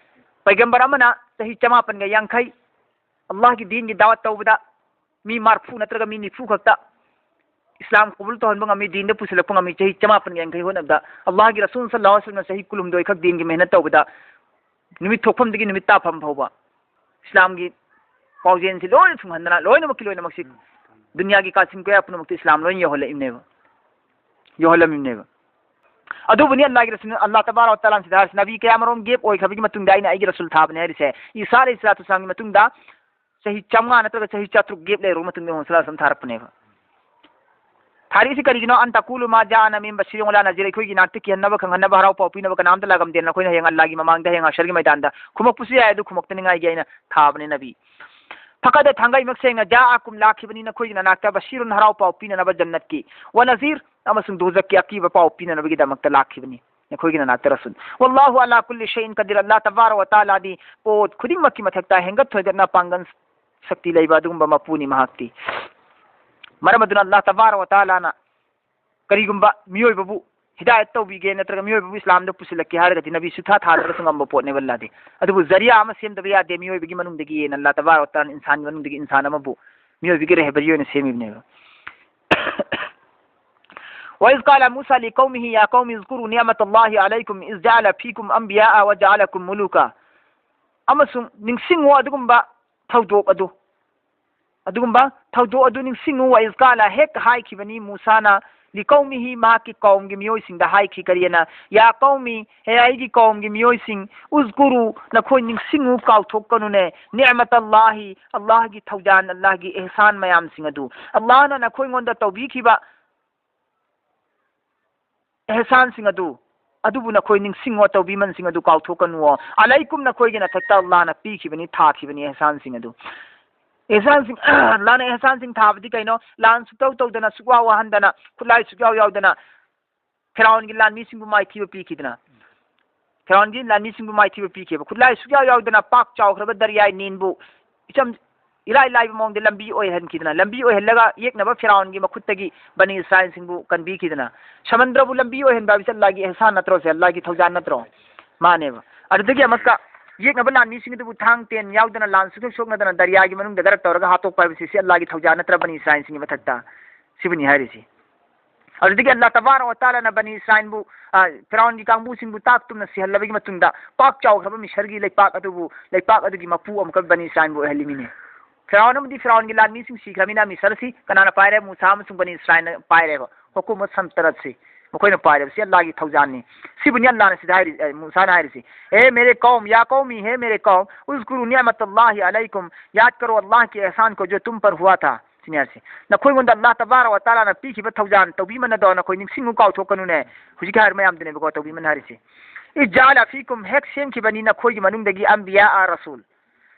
ꯄꯩꯒꯝꯕꯔ ꯑꯃꯅ ꯆꯍꯤ ꯆꯃꯥꯄꯟꯒ ꯌꯥꯡꯈꯩ, ꯑꯜꯂꯥꯍꯒꯤ ꯗꯤꯟꯒꯤ ꯗꯥꯋꯠ ꯇꯧꯕꯗ ꯃꯤ ꯃꯔꯐꯨ ꯅꯠꯇ꯭ꯔꯒ ꯃꯤ ꯅꯤꯐꯨ ꯈꯛꯇ ꯏꯁꯂꯥꯝ ꯀꯕꯨꯜ ꯇꯧꯍꯟꯕ ꯉꯝꯃꯤ, ꯗꯤꯟꯗ ꯄꯨꯁꯤꯜꯂꯛꯄ ꯉꯝꯃꯤ꯫ ꯆꯍꯤ ꯆꯃꯥꯄꯟ ꯌꯥꯡꯈꯩ ꯍꯣꯠꯅꯕꯗ ꯑꯜꯂꯥꯍꯒꯤ ꯔꯁꯨꯜ ꯁꯜꯂꯜꯂꯥꯍꯨ ꯑꯂꯩꯍꯤ ꯋꯁꯜꯂꯝꯅ ꯆꯍꯤ ꯀꯨꯟꯍꯨꯝꯗꯣꯏ ꯈꯛ ꯗꯤꯟꯒꯤ ꯃꯦꯍꯅꯠ ꯇꯧꯕꯗ, ꯅꯨꯃꯤꯠ ꯊꯣꯛꯐꯝꯗꯒꯤ ꯅꯨꯃꯤꯠ ꯇꯥꯐꯝ ꯐꯥꯎꯕ ꯏꯁꯂꯥꯝꯒꯤ ꯄꯥꯎꯖꯦꯜꯁꯤ ꯂꯣꯏꯅ ꯊꯨꯡꯍꯟꯗꯅ, ꯂꯣꯏꯅꯃꯛꯀꯤ ꯂꯣꯏꯅꯃꯛꯁꯤ, ꯗꯨꯅꯤꯌꯥꯒꯤ ꯀꯥꯆꯤꯟ ꯀꯣꯌꯥ ꯄꯨꯝꯅꯃꯛꯇ ꯏꯁꯂꯥꯝ ꯂꯣꯏꯅ ꯌꯧꯍꯜꯂꯛꯏꯕꯅꯦꯕ, ꯌꯧꯍꯜꯂꯝꯃꯤꯕꯅꯦꯕ꯫ ꯑꯗꯨꯕꯨꯅꯤ ꯑꯜꯂꯥꯍꯒꯤ ꯔꯁꯨꯜ, ꯑꯜꯂꯥꯍ ꯇꯕꯥꯔꯛ ꯋ ꯇꯥꯂꯥꯅ ꯁꯤꯗ ꯍꯥꯏꯔꯤꯁꯤ, ꯅꯕꯤ ꯀꯌꯥꯃꯔꯣꯝ ꯒꯦꯞ ꯑꯣꯏꯈ꯭ꯔꯕꯒꯤ ꯃꯇꯨꯡꯗ ꯑꯩꯅ ꯑꯩꯒꯤ ꯔꯁꯨꯜ ꯊꯥꯕꯅꯦ ꯍꯥꯏꯔꯤꯁꯦ꯫ ꯏꯁꯥ ꯑꯂꯩꯍꯤ ꯁꯂꯥꯇꯨ ꯋꯁꯂꯥꯝꯒꯤ ꯃꯇꯨꯡꯗ ꯆꯍꯤ ꯆꯥꯝꯃꯉꯥ ꯅꯠꯇ꯭ꯔꯒ ꯆꯍꯤ ꯆꯥꯇ꯭ꯔꯨꯛ ꯒꯦꯞ ꯂꯩꯔꯕ ꯃꯇꯨꯡꯗ ꯃꯨꯍꯝꯃꯗ ꯁꯜꯂꯜꯂꯥꯍꯨ ꯑꯂꯩꯍꯤ ꯋꯁꯜꯂꯝ ꯊꯥꯔꯛꯄꯅꯦꯕ꯫ ꯊꯥꯔꯛꯏꯁꯤ ꯀꯔꯤꯒꯤꯅꯣ? "ꯑꯟ ꯇꯥꯀꯨꯂꯨ ꯃꯥ ꯖꯥꯑꯅꯥ ꯃꯤꯟ ꯕꯁꯤꯔꯤꯟ ꯋꯂꯥ ꯅꯖꯤꯔ", ꯑꯩꯈꯣꯏꯒꯤ ꯅꯥꯛꯇ ꯀꯤꯍꯟꯅꯕ, ꯈꯪꯍꯟꯅꯕ, ꯍꯔꯥꯎ ꯄꯥꯎ ꯄꯤꯅꯕ ꯀꯅꯥꯝꯇ ꯂꯥꯛꯂꯝꯗꯦ꯫ ꯅꯈꯣꯏꯅ ꯍꯌꯦꯡ ꯑꯜꯂꯥꯍꯒꯤ ꯃꯃꯥꯡꯗ, ꯍꯌꯦꯡ ꯍꯁꯔꯒꯤ ꯃꯩꯗꯥꯟꯗ ꯈꯨꯝꯃꯛꯄꯁꯨ ꯌꯥꯏ, ꯑꯗꯨ ꯈꯨꯝꯃꯛꯇꯅꯤꯡꯉꯥꯏꯒꯤ ꯑꯩꯅ ꯊꯥꯕꯅꯦ ꯅꯕꯤ꯫ ꯐꯀꯗ, ꯊꯥꯡꯒꯩꯃꯛ ꯁꯦꯡꯅ, ꯖꯥꯑꯀꯨꯝ, ꯂꯥꯛꯈꯤꯕꯅꯤ ꯅꯈꯣꯏꯒꯤ ꯅꯅꯥꯛꯇ, ꯕꯁꯤꯔꯨꯟ, ꯍꯔꯥꯎ ꯄꯥꯎ ꯄꯤꯅꯅꯕ ꯖꯟꯅꯠꯀꯤ, ꯋ ꯅꯖꯤꯔ, ꯑꯃꯁꯨꯡ ꯗꯣꯖꯈꯀꯤ ꯑꯀꯤꯕ ꯄꯥꯎ ꯄꯤꯅꯅꯕꯒꯤꯗꯃꯛꯇ ꯂꯥꯛꯈꯤꯕꯅꯤ ꯅꯈꯣꯏꯒꯤ ꯅꯅꯥꯛꯇ ꯔꯁꯨꯜ꯫ ꯋꯜꯂꯥꯍꯨ ꯑꯂꯥ ꯀꯨꯜꯂꯤ ꯁꯩꯏꯟ ꯀꯗꯤꯔ, ꯑꯜꯂꯥꯍ ꯇꯕꯥꯔꯛ ꯋ ꯇꯥꯂꯥꯗꯤ ꯄꯣꯠ ꯈꯨꯗꯤꯡꯃꯛꯀꯤ ꯃꯊꯛꯇ ꯍꯦꯟꯒꯠ ꯊꯣꯏꯒꯠꯅ ꯄꯥꯡꯒꯜ ꯁꯛꯇꯤ ꯂꯩꯕ ꯑꯗꯨꯒꯨꯝꯕ ꯃꯄꯨꯅꯤ ꯃꯍꯥꯛꯇꯤ꯫ ꯃꯔꯝ ꯑꯗꯨꯅ ꯑꯜꯂꯥꯍ ꯇꯕꯥꯔꯛ ꯋ ꯇꯥꯂꯥꯅ ꯀꯔꯤꯒꯨꯝꯕ ꯃꯤꯑꯣꯏꯕꯕꯨ ꯍꯤꯗꯥꯌꯠ ꯇꯧꯕꯤꯒꯦ ꯅꯠꯇ꯭ꯔꯒ ꯃꯤꯑꯣꯏꯕꯕꯨ ꯏꯁꯂꯥꯝꯗ ꯄꯨꯁꯤꯜꯂꯛꯀꯦ ꯍꯥꯏꯔꯒꯗꯤ ꯅꯕꯤ ꯁꯨꯊꯥ ꯊꯥꯗ꯭ꯔꯒꯁꯨ ꯉꯝꯕ ꯄꯣꯠꯅꯦꯕ ꯑꯜꯂꯥꯍꯗꯤ꯫ ꯑꯗꯨꯕꯨ ꯖꯔꯤꯌꯥ ꯑꯃ ꯁꯦꯝꯗꯕ ꯌꯥꯗꯦ, ꯃꯤꯑꯣꯏꯕꯒꯤ ꯃꯅꯨꯡꯗꯒꯤ ꯍꯦꯟꯅ ꯑꯜꯂꯥꯍ ꯇꯕꯥꯔꯛ ꯋ ꯇꯥꯂꯥꯅ ꯏꯟꯁꯥꯟꯒꯤ ꯃꯅꯨꯡꯗꯒꯤ ꯏꯟꯁꯥꯟ ꯑꯃꯕꯨ ꯃꯤꯑꯣꯏꯕꯒꯤ ꯔꯦꯍꯕꯔꯤ ꯑꯣꯏꯅ ꯁꯦꯝꯃꯤꯕꯅꯦꯕ꯫ "ꯋ ꯏꯖ ꯀꯥꯂ ꯃꯨꯁꯥ ꯂꯤ ꯀꯧꯃꯤꯍꯤ ꯌꯥ ꯀꯧꯃꯤ ꯏꯖꯀꯨꯔꯨ ꯅꯤꯑꯃꯇꯜꯂꯥꯍꯤ ꯑꯂꯩꯀꯨꯝ ꯏꯖ ꯖꯥꯂ ꯐꯤꯀꯨꯝ ꯑꯝꯕꯤꯌꯥꯑ ꯋ ꯖꯥꯂꯀꯨꯝ ꯃꯨꯂꯨꯀ"꯫ ꯑꯃꯁꯨꯡ ꯅꯤꯡꯁꯤꯡꯉꯨ ꯑꯗꯨꯒꯨꯝꯕ ꯊꯧꯗꯣꯛ ꯑꯗꯨ, ꯑꯗꯨꯒꯨꯝꯕ ꯊꯧꯗꯣꯛ ꯑꯗꯨ ꯅꯤꯡꯁꯤꯡꯉꯨ꯫ "ꯋ ꯏꯖ ꯀꯥꯂ", ꯍꯦꯛ ꯍꯥꯏꯈꯤꯕꯅꯤ ꯃꯨꯁꯥꯅ, "ꯂꯤ ꯀꯧꯃꯤꯍꯤ", ꯃꯍꯥꯛꯀꯤ ꯀꯧꯝꯒꯤ ꯃꯤꯑꯣꯏꯁꯤꯡꯗ ꯍꯥꯏꯈꯤ, ꯀꯔꯤꯑꯅ? "ꯌꯥ ꯀꯧꯃꯤ", ꯍꯦ ꯑꯩꯒꯤ ꯀꯧꯝꯒꯤ ꯃꯤꯑꯣꯏꯁꯤꯡ, "ꯎꯖꯀꯨꯔꯨ", ꯅꯈꯣꯏ ꯅꯤꯡꯁꯤꯡꯉꯨ, ꯀꯥꯎꯊꯣꯛꯀꯅꯨꯅꯦ, "ꯅꯤꯑꯃꯇꯜꯂꯥꯍꯤ", ꯑꯜꯂꯥꯍꯒꯤ ꯊꯧꯖꯥꯟ, ꯑꯜꯂꯥꯍꯒꯤ ꯑꯦꯍꯁꯥꯟ ꯃꯌꯥꯝꯁꯤꯡ ꯑꯗꯨ, ꯑꯜꯂꯥꯍꯅ ꯅꯈꯣꯏꯉꯣꯟꯗ ꯇꯧꯕꯤꯈꯤꯕ ꯑꯦꯍꯁꯥꯟꯁꯤꯡ ꯑꯗꯨ, ꯑꯗꯨꯕꯨ ꯅꯈꯣꯏ ꯅꯤꯡꯁꯤꯡꯉꯣ, ꯇꯧꯕꯤꯃꯜꯁꯤꯡ ꯑꯗꯨ ꯀꯥꯎꯊꯣꯛꯀꯅꯨꯑꯣ꯫ ꯑꯂꯩꯀꯨꯝ, ꯅꯈꯣꯏꯒꯤ ꯅꯊꯛꯇ ꯑꯜꯂꯥꯍꯅ ꯄꯤꯈꯤꯕꯅꯤ, ꯊꯥꯈꯤꯕꯅꯤ ꯑꯦꯍꯁꯥꯟꯁꯤꯡ ꯑꯗꯨ꯫ ꯑꯦꯍꯁꯥꯟꯁꯤꯡ, ꯑꯜꯂꯥꯍꯅ ꯑꯦꯍꯁꯥꯟꯁꯤꯡ ꯊꯥꯕꯗꯤ ꯀꯩꯅꯣ? ꯂꯥꯟ ꯁꯨꯛꯇꯧ ꯇꯧꯗꯅ, ꯁꯨꯛꯋꯥ ꯋꯥꯍꯟꯗꯅ, ꯈꯨꯠꯂꯥꯏ ꯁꯨꯛꯌꯥꯎ ꯌꯥꯎꯗꯅ, ꯐꯤꯔꯥꯎꯟꯒꯤ ꯂꯥꯟꯃꯤꯁꯤꯡꯕꯨ ꯃꯥꯏꯊꯤꯕ ꯄꯤꯈꯤꯗꯅ, ꯐꯤꯔꯥꯎꯟꯒꯤ ꯂꯥꯟꯃꯤꯁꯤꯡꯕꯨ ꯃꯥꯏꯊꯤꯕ ꯄꯤꯈꯤꯕ, ꯈꯨꯠꯂꯥꯏ ꯁꯨꯛꯌꯥꯎ ꯌꯥꯎꯗꯅ ꯄꯥꯛ ꯆꯥꯎꯈ꯭ꯔꯕ ꯗꯔꯤꯌꯥꯏ ꯅꯤꯜꯕꯨ ꯏꯆꯝ, ꯏꯂꯥꯏ ꯂꯥꯏꯕ ꯃꯑꯣꯡꯗ ꯂꯝꯕꯤ ꯑꯣꯏꯍꯟꯈꯤꯗꯅ, ꯂꯝꯕꯤ ꯑꯣꯏꯍꯜꯂꯒ ꯌꯦꯛꯅꯕ ꯐꯤꯔꯥꯎꯟꯒꯤ ꯃꯈꯨꯠꯇꯒꯤ ꯕꯅꯤ ꯏꯁꯔꯥꯏꯜꯁꯤꯡꯕꯨ ꯀꯟꯕꯤꯈꯤꯗꯅ, ꯁꯃꯟꯗ꯭ꯔꯕꯨ ꯂꯝꯕꯤ ꯑꯣꯏꯍꯟꯕ ꯍꯥꯏꯕꯁꯤ ꯑꯜꯂꯥꯍꯒꯤ ꯑꯦꯍꯁꯥꯟ ꯅꯠꯇ꯭ꯔꯣ? ꯁꯦ ꯑꯜꯂꯥꯍꯒꯤ ꯊꯧꯖꯥꯟ ꯅꯠꯇ꯭ꯔꯣ? ꯃꯥꯅꯦꯕ꯫ ꯑꯗꯨꯗꯒꯤ ꯑꯃꯨꯛꯀ ꯌꯦꯛꯅꯕ ꯂꯥꯟꯃꯤꯁꯤꯡ ꯑꯗꯨꯕꯨ ꯊꯥꯡ ꯇꯦꯟ ꯌꯥꯎꯗꯅ ꯂꯥꯟ ꯁꯨꯛꯁꯣꯛ ꯁꯣꯛꯅꯗꯅ ꯗꯔꯤꯌꯥꯒꯤ ꯃꯅꯨꯡꯗ ꯒꯔꯛ ꯇꯧꯔꯒ ꯍꯥꯠꯇꯣꯛꯄ ꯍꯥꯏꯕꯁꯤ ꯁꯤ ꯑꯜꯂꯥꯒꯤ ꯊꯧꯖꯥꯜ ꯅꯠꯇ꯭ꯔꯥ, ꯕꯅꯤ ꯏꯁꯔꯥꯏꯜꯁꯤꯡꯒꯤ ꯃꯊꯛꯇ? ꯁꯤꯕꯨꯅꯤ ꯍꯥꯏꯔꯤꯁꯤ꯫ ꯑꯗꯨꯗꯒꯤ ꯑꯜꯂꯥ ꯇꯕꯥꯔꯛ ꯋ ꯇꯥꯂꯥꯅ ꯕꯅꯤ ꯏꯁꯔꯥꯏꯜꯕꯨ, ꯑ, ꯐꯤꯔꯥꯎꯟꯒꯤ ꯀꯥꯡꯕꯨꯁꯤꯡꯕꯨ ꯇꯥꯛ ꯇꯨꯝꯅ ꯁꯤꯍꯜꯂꯕꯒꯤ ꯃꯇꯨꯡꯗ ꯄꯥꯛ ꯆꯥꯎꯈ꯭ꯔꯕ ꯃꯤꯁꯔꯒꯤ ꯂꯩꯄꯥꯛ ꯑꯗꯨꯕꯨ, ꯂꯩꯄꯥꯛ ꯑꯗꯨꯒꯤ ꯃꯄꯨ ꯑꯃꯨꯛꯀ ꯕꯅꯤ ꯏꯁꯔꯥꯏꯜꯕꯨ ꯑꯣꯏꯍꯜꯂꯤꯃꯤꯅꯦ꯫ ꯐꯤꯔꯥꯎꯟ ꯑꯃꯗꯤ ꯐꯤꯔꯥꯎꯟꯒꯤ ꯂꯥꯟꯃꯤꯁꯤꯡ ꯁꯤꯈ꯭ꯔꯃꯤꯅ ꯃꯤꯁꯔꯁꯤ ꯀꯅꯥꯅ ꯄꯥꯏꯔꯦ? ꯃꯨꯁꯥ ꯑꯃꯁꯨꯡ ꯕꯅꯤ ꯏꯁꯔꯥꯏꯜꯅ ꯄꯥꯏꯔꯦꯕ꯫ ꯍꯨꯀꯨꯃꯠ ꯁꯟꯇꯔꯠꯁꯤ ꯃꯈꯣꯏꯅ ꯄꯥꯏꯔꯦꯕ꯫ ꯁꯤ ꯑꯜꯂꯥꯒꯤ ꯊꯧꯖꯥꯜꯅꯤ꯫ ꯁꯤꯕꯨꯅꯤ ꯑꯜꯂꯥꯅ ꯁꯤꯗ ꯍꯥꯏꯔꯤ, ꯑꯦ, ꯃꯨꯁꯥꯅ ꯍꯥꯏꯔꯤꯁꯤ, "ꯑꯦ ꯃꯦꯔꯦ ꯀꯧꯝ, ꯌꯥ ꯀꯧꯃꯤ, ꯍꯦ ꯃꯦꯔꯦ ꯀꯧꯝ, ꯎꯖꯀꯨꯔꯨ ꯅꯤꯃꯠ ꯑꯜꯂꯥꯍꯤ ꯑꯂꯩꯀꯨꯝ, ꯌꯥꯗ ꯀꯔꯣ ꯑꯜꯂꯥꯍ ꯀꯤ ꯑꯦꯍꯁꯥꯟ ꯀꯣ ꯖꯣ ꯇꯨꯝ ꯄꯔ ꯍꯨꯋꯥ ꯊꯥ"꯫ ꯁꯤꯅꯤ ꯍꯥꯏꯔꯤꯁꯤ꯫ ꯅꯈꯣꯏꯉꯣꯟꯗ ꯑꯜꯂꯥꯍ ꯇꯕꯥꯔꯛ ꯋ ꯇꯥꯂꯥꯅ ꯄꯤꯈꯤꯕ ꯊꯧꯖꯥꯜ ꯇꯧꯕꯤꯃꯜ ꯑꯗꯣ ꯅꯈꯣꯏ ꯅꯤꯡꯁꯤꯡꯉꯨ, ꯀꯥꯎꯊꯣꯛꯀꯅꯨꯅꯦ꯫ ꯍꯧꯖꯤꯛꯀꯤ ꯍꯥꯏꯔꯤꯕ ꯃꯌꯥꯝꯗꯨꯅꯦꯕꯀꯣ ꯇꯧꯕꯤꯃꯜ ꯍꯥꯏꯔꯤꯁꯤ꯫ "ꯏꯖ ꯖꯥꯂ ꯐꯤꯀꯨꯝ", ꯍꯦꯛ ꯁꯦꯝꯈꯤꯕꯅꯤ ꯅꯈꯣꯏꯒꯤ ꯃꯅꯨꯡꯗꯒꯤ "ꯑꯝꯕꯤꯌꯥ ꯑ ꯔꯁꯨꯜ",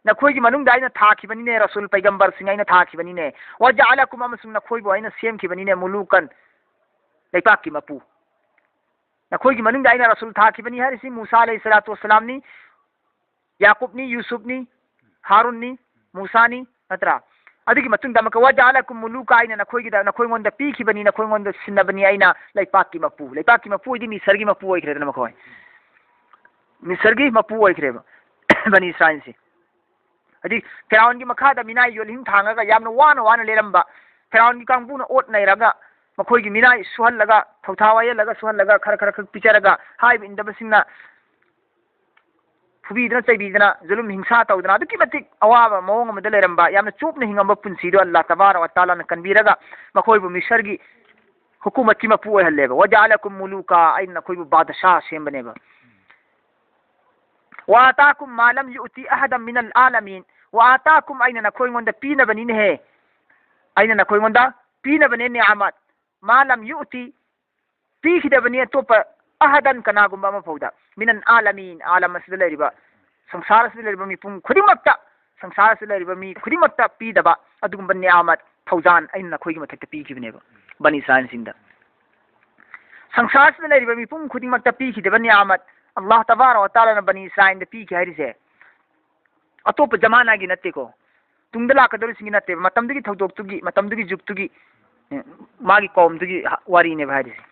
ꯅꯈꯣꯏꯒꯤ ꯃꯅꯨꯡꯗ ꯑꯩꯅ ꯊꯥꯈꯤꯕꯅꯤꯅꯦ, ꯔꯁꯨꯜ, ꯄꯩꯒꯝꯕꯔꯁꯤꯡ ꯑꯩꯅ ꯊꯥꯈꯤꯕꯅꯤꯅꯦ꯫ "ꯋ ꯖꯥꯂꯀꯨꯝ", ꯑꯃꯁꯨꯡ ꯅꯈꯣꯏꯕꯨ ꯑꯩꯅ ꯁꯦꯝꯈꯤꯕꯅꯤꯅꯦ, "ꯃꯨꯂꯨꯀꯟ", ꯂꯩꯄꯥꯛꯀꯤ ꯃꯄꯨ꯫ ꯅꯈꯣꯏꯒꯤ ꯃꯅꯨꯡꯗ ꯑꯩꯅ ꯔꯁꯨꯜ ꯊꯥꯈꯤꯕꯅꯤ ꯍꯥꯏꯔꯤꯁꯤ ꯃꯨꯁꯥ ꯑꯂꯩꯍꯤ ꯁꯂꯥꯇꯨ ꯋꯁꯁꯂꯥꯝꯅꯤ, ꯌꯥꯀꯨꯕꯅꯤ, ꯌꯨꯁꯨꯐꯅꯤ, ꯍꯥꯔꯨꯟꯅꯤ, ꯃꯨꯁꯥꯅꯤ, ꯅꯠꯇ꯭ꯔꯥ? ꯑꯗꯨꯒꯤ ꯃꯇꯨꯡꯗ ꯑꯃꯨꯛꯀ, "ꯋ ꯖꯥꯂꯀꯨꯝ ꯃꯨꯂꯨꯀꯥ", ꯑꯩꯅ ꯅꯈꯣꯏꯒꯤꯗ, ꯅꯈꯣꯏꯉꯣꯟꯗ ꯄꯤꯈꯤꯕꯅꯤ, ꯅꯈꯣꯏꯉꯣꯟꯗ ꯁꯤꯟꯅꯕꯅꯤ ꯑꯩꯅ ꯂꯩꯄꯥꯛꯀꯤ ꯃꯄꯨ꯫ ꯂꯩꯄꯥꯛꯀꯤ ꯃꯄꯨ ꯍꯥꯏꯗꯤ ꯃꯤꯁꯔꯒꯤ ꯃꯄꯨ ꯑꯣꯏꯈ꯭ꯔꯦꯗꯅ ꯃꯈꯣꯏ꯫ ꯃꯤꯁꯔꯒꯤ ꯃꯄꯨ ꯑꯣꯏꯈ꯭ꯔꯦꯕ ꯕꯅꯤ ꯏꯁꯔꯥꯏꯜꯁꯤ꯫ ꯍꯥꯏꯗꯤ ꯐꯤꯔꯥꯎꯟꯒꯤ ꯃꯈꯥꯗ ꯃꯤꯅꯥꯏ ꯌꯣꯜꯍꯤꯡ ꯊꯥꯡꯉꯒ ꯌꯥꯝꯅ ꯋꯥꯅ ꯋꯥꯅ ꯂꯩꯔꯝꯕ, ꯐꯤꯔꯥꯎꯟꯒꯤ ꯀꯥꯡꯕꯨꯅ ꯑꯣꯠ ꯅꯩꯔꯒ ꯃꯈꯣꯏꯒꯤ ꯃꯤꯅꯥꯏ ꯁꯨꯍꯜꯂꯒ, ꯊꯧꯊꯥ ꯋꯥꯌꯦꯜꯂꯒ ꯁꯨꯍꯜꯂꯒ, ꯈꯔ ꯈꯔ ꯈꯛ ꯄꯤꯖꯔꯒ, ꯍꯥꯏꯕ ꯏꯟꯗꯕꯁꯤꯡꯅ ꯐꯨꯕꯤꯗꯅ ꯆꯩꯕꯤꯗꯅ, ꯖꯨꯂꯨꯝ ꯍꯤꯡꯁꯥ ꯇꯧꯗꯅ, ꯑꯗꯨꯛꯀꯤ ꯃꯇꯤꯛ ꯑꯋꯥꯕ ꯃꯑꯣꯡ ꯑꯃꯗ ꯂꯩꯔꯝꯕ, ꯌꯥꯝꯅ ꯆꯣꯞꯅ ꯍꯤꯡꯉꯝꯕ ꯄꯨꯟꯁꯤꯗꯣ ꯑꯜꯂꯥꯍ ꯇꯕꯥꯔꯛ ꯋ ꯇꯥꯂꯥꯅ ꯀꯟꯕꯤꯔꯒ ꯃꯈꯣꯏꯕꯨ ꯃꯤꯁꯔꯒꯤ ꯍꯨꯀꯨꯃꯠꯀꯤ ꯃꯄꯨ ꯑꯣꯏꯍꯜꯂꯦꯕ꯫ "ꯋ ꯖꯥꯂꯀꯨꯝ ꯃꯨꯂꯨꯀꯥ", ꯑꯩꯅ ꯅꯈꯣꯏꯕꯨ ꯕꯥꯗꯁꯥ ꯁꯦꯝꯕꯅꯦꯕ꯫ "ꯋ ꯑꯇꯥꯀꯨꯝ ꯃꯥ ꯂꯝ ꯌꯨꯑꯇꯤ ꯑꯍꯗꯝ ꯃꯤꯅꯜ ꯑꯥꯂꯃꯤꯟ", "ꯋ ꯑꯇꯥꯀꯨꯝ", ꯑꯩꯅ ꯅꯈꯣꯏꯉꯣꯟꯗ ꯄꯤꯅꯕꯅꯤꯅꯦꯍꯦ, ꯑꯩꯅ ꯅꯈꯣꯏꯉꯣꯟꯗ ꯄꯤꯅꯕꯅꯦ ꯅꯤꯌꯥꯃꯠ, "ꯃꯥ ꯂꯝ ꯌꯨꯑꯇꯤ", ꯄꯤꯈꯤꯗꯕꯅꯤ ꯑꯇꯣꯞꯄ, "ꯑꯍꯗꯟ", ꯀꯅꯥꯒꯨꯝꯕ ꯑꯃ ꯐꯥꯎꯗ, "ꯃꯤꯅꯟ ꯑꯥꯂꯃꯤꯟ", ꯑꯥꯂꯝ ꯑꯁꯤꯗ ꯂꯩꯔꯤꯕ, ꯁꯪꯁꯥꯔ ꯑꯁꯤꯗ ꯂꯩꯔꯤꯕ ꯃꯤꯄꯨꯝ ꯈꯨꯗꯤꯡꯃꯛꯇ, ꯁꯪꯁꯥꯔ ꯑꯁꯤꯗ ꯂꯩꯔꯤꯕ ꯃꯤ ꯈꯨꯗꯤꯡꯃꯛꯇ ꯄꯤꯗꯕ ꯑꯗꯨꯒꯨꯝꯕ ꯅꯤꯌꯥꯃꯠ, ꯊꯧꯖꯥꯜ ꯑꯩꯅ ꯅꯈꯣꯏꯒꯤ ꯃꯊꯛꯇ ꯄꯤꯈꯤꯕꯅꯦꯕ, ꯕꯅꯤ ꯏꯁꯔꯥꯏꯜꯁꯤꯡꯗ꯫ ꯁꯪꯁꯥꯔ ꯑꯁꯤꯗ ꯂꯩꯔꯤꯕ ꯃꯤꯄꯨꯝ ꯈꯨꯗꯤꯡꯃꯛꯇ ꯄꯤꯈꯤꯗꯕ ꯅꯤꯌꯥꯃꯠ, ꯑꯜꯂꯥꯍ ꯇꯕꯥꯔꯛ ꯋ ꯇꯥꯂꯥꯅ ꯕꯅꯤ ꯏꯁꯔꯥꯏꯜꯗ ꯄꯤꯈꯤ ꯍꯥꯏꯔꯤꯁꯦ ꯑꯇꯣꯞꯄ ꯖꯃꯥꯅꯥꯒꯤ ꯅꯠꯇꯦꯀꯣ, ꯇꯨꯡꯗ ꯂꯥꯛꯀꯗꯧꯔꯤꯁꯤꯡꯒꯤ ꯅꯠꯇꯦꯕ, ꯃꯇꯝꯗꯨꯒꯤ ꯊꯧꯗꯣꯛꯇꯨꯒꯤ, ꯃꯇꯝꯗꯨꯒꯤ ꯖꯨꯛꯇꯨꯒꯤ, ꯑꯦ, ꯃꯥꯒꯤ ꯀꯧꯝꯗꯨꯒꯤ ꯍ-, ꯋꯥꯔꯤꯅꯦꯕ ꯍꯥꯏꯔꯤꯁꯦ꯫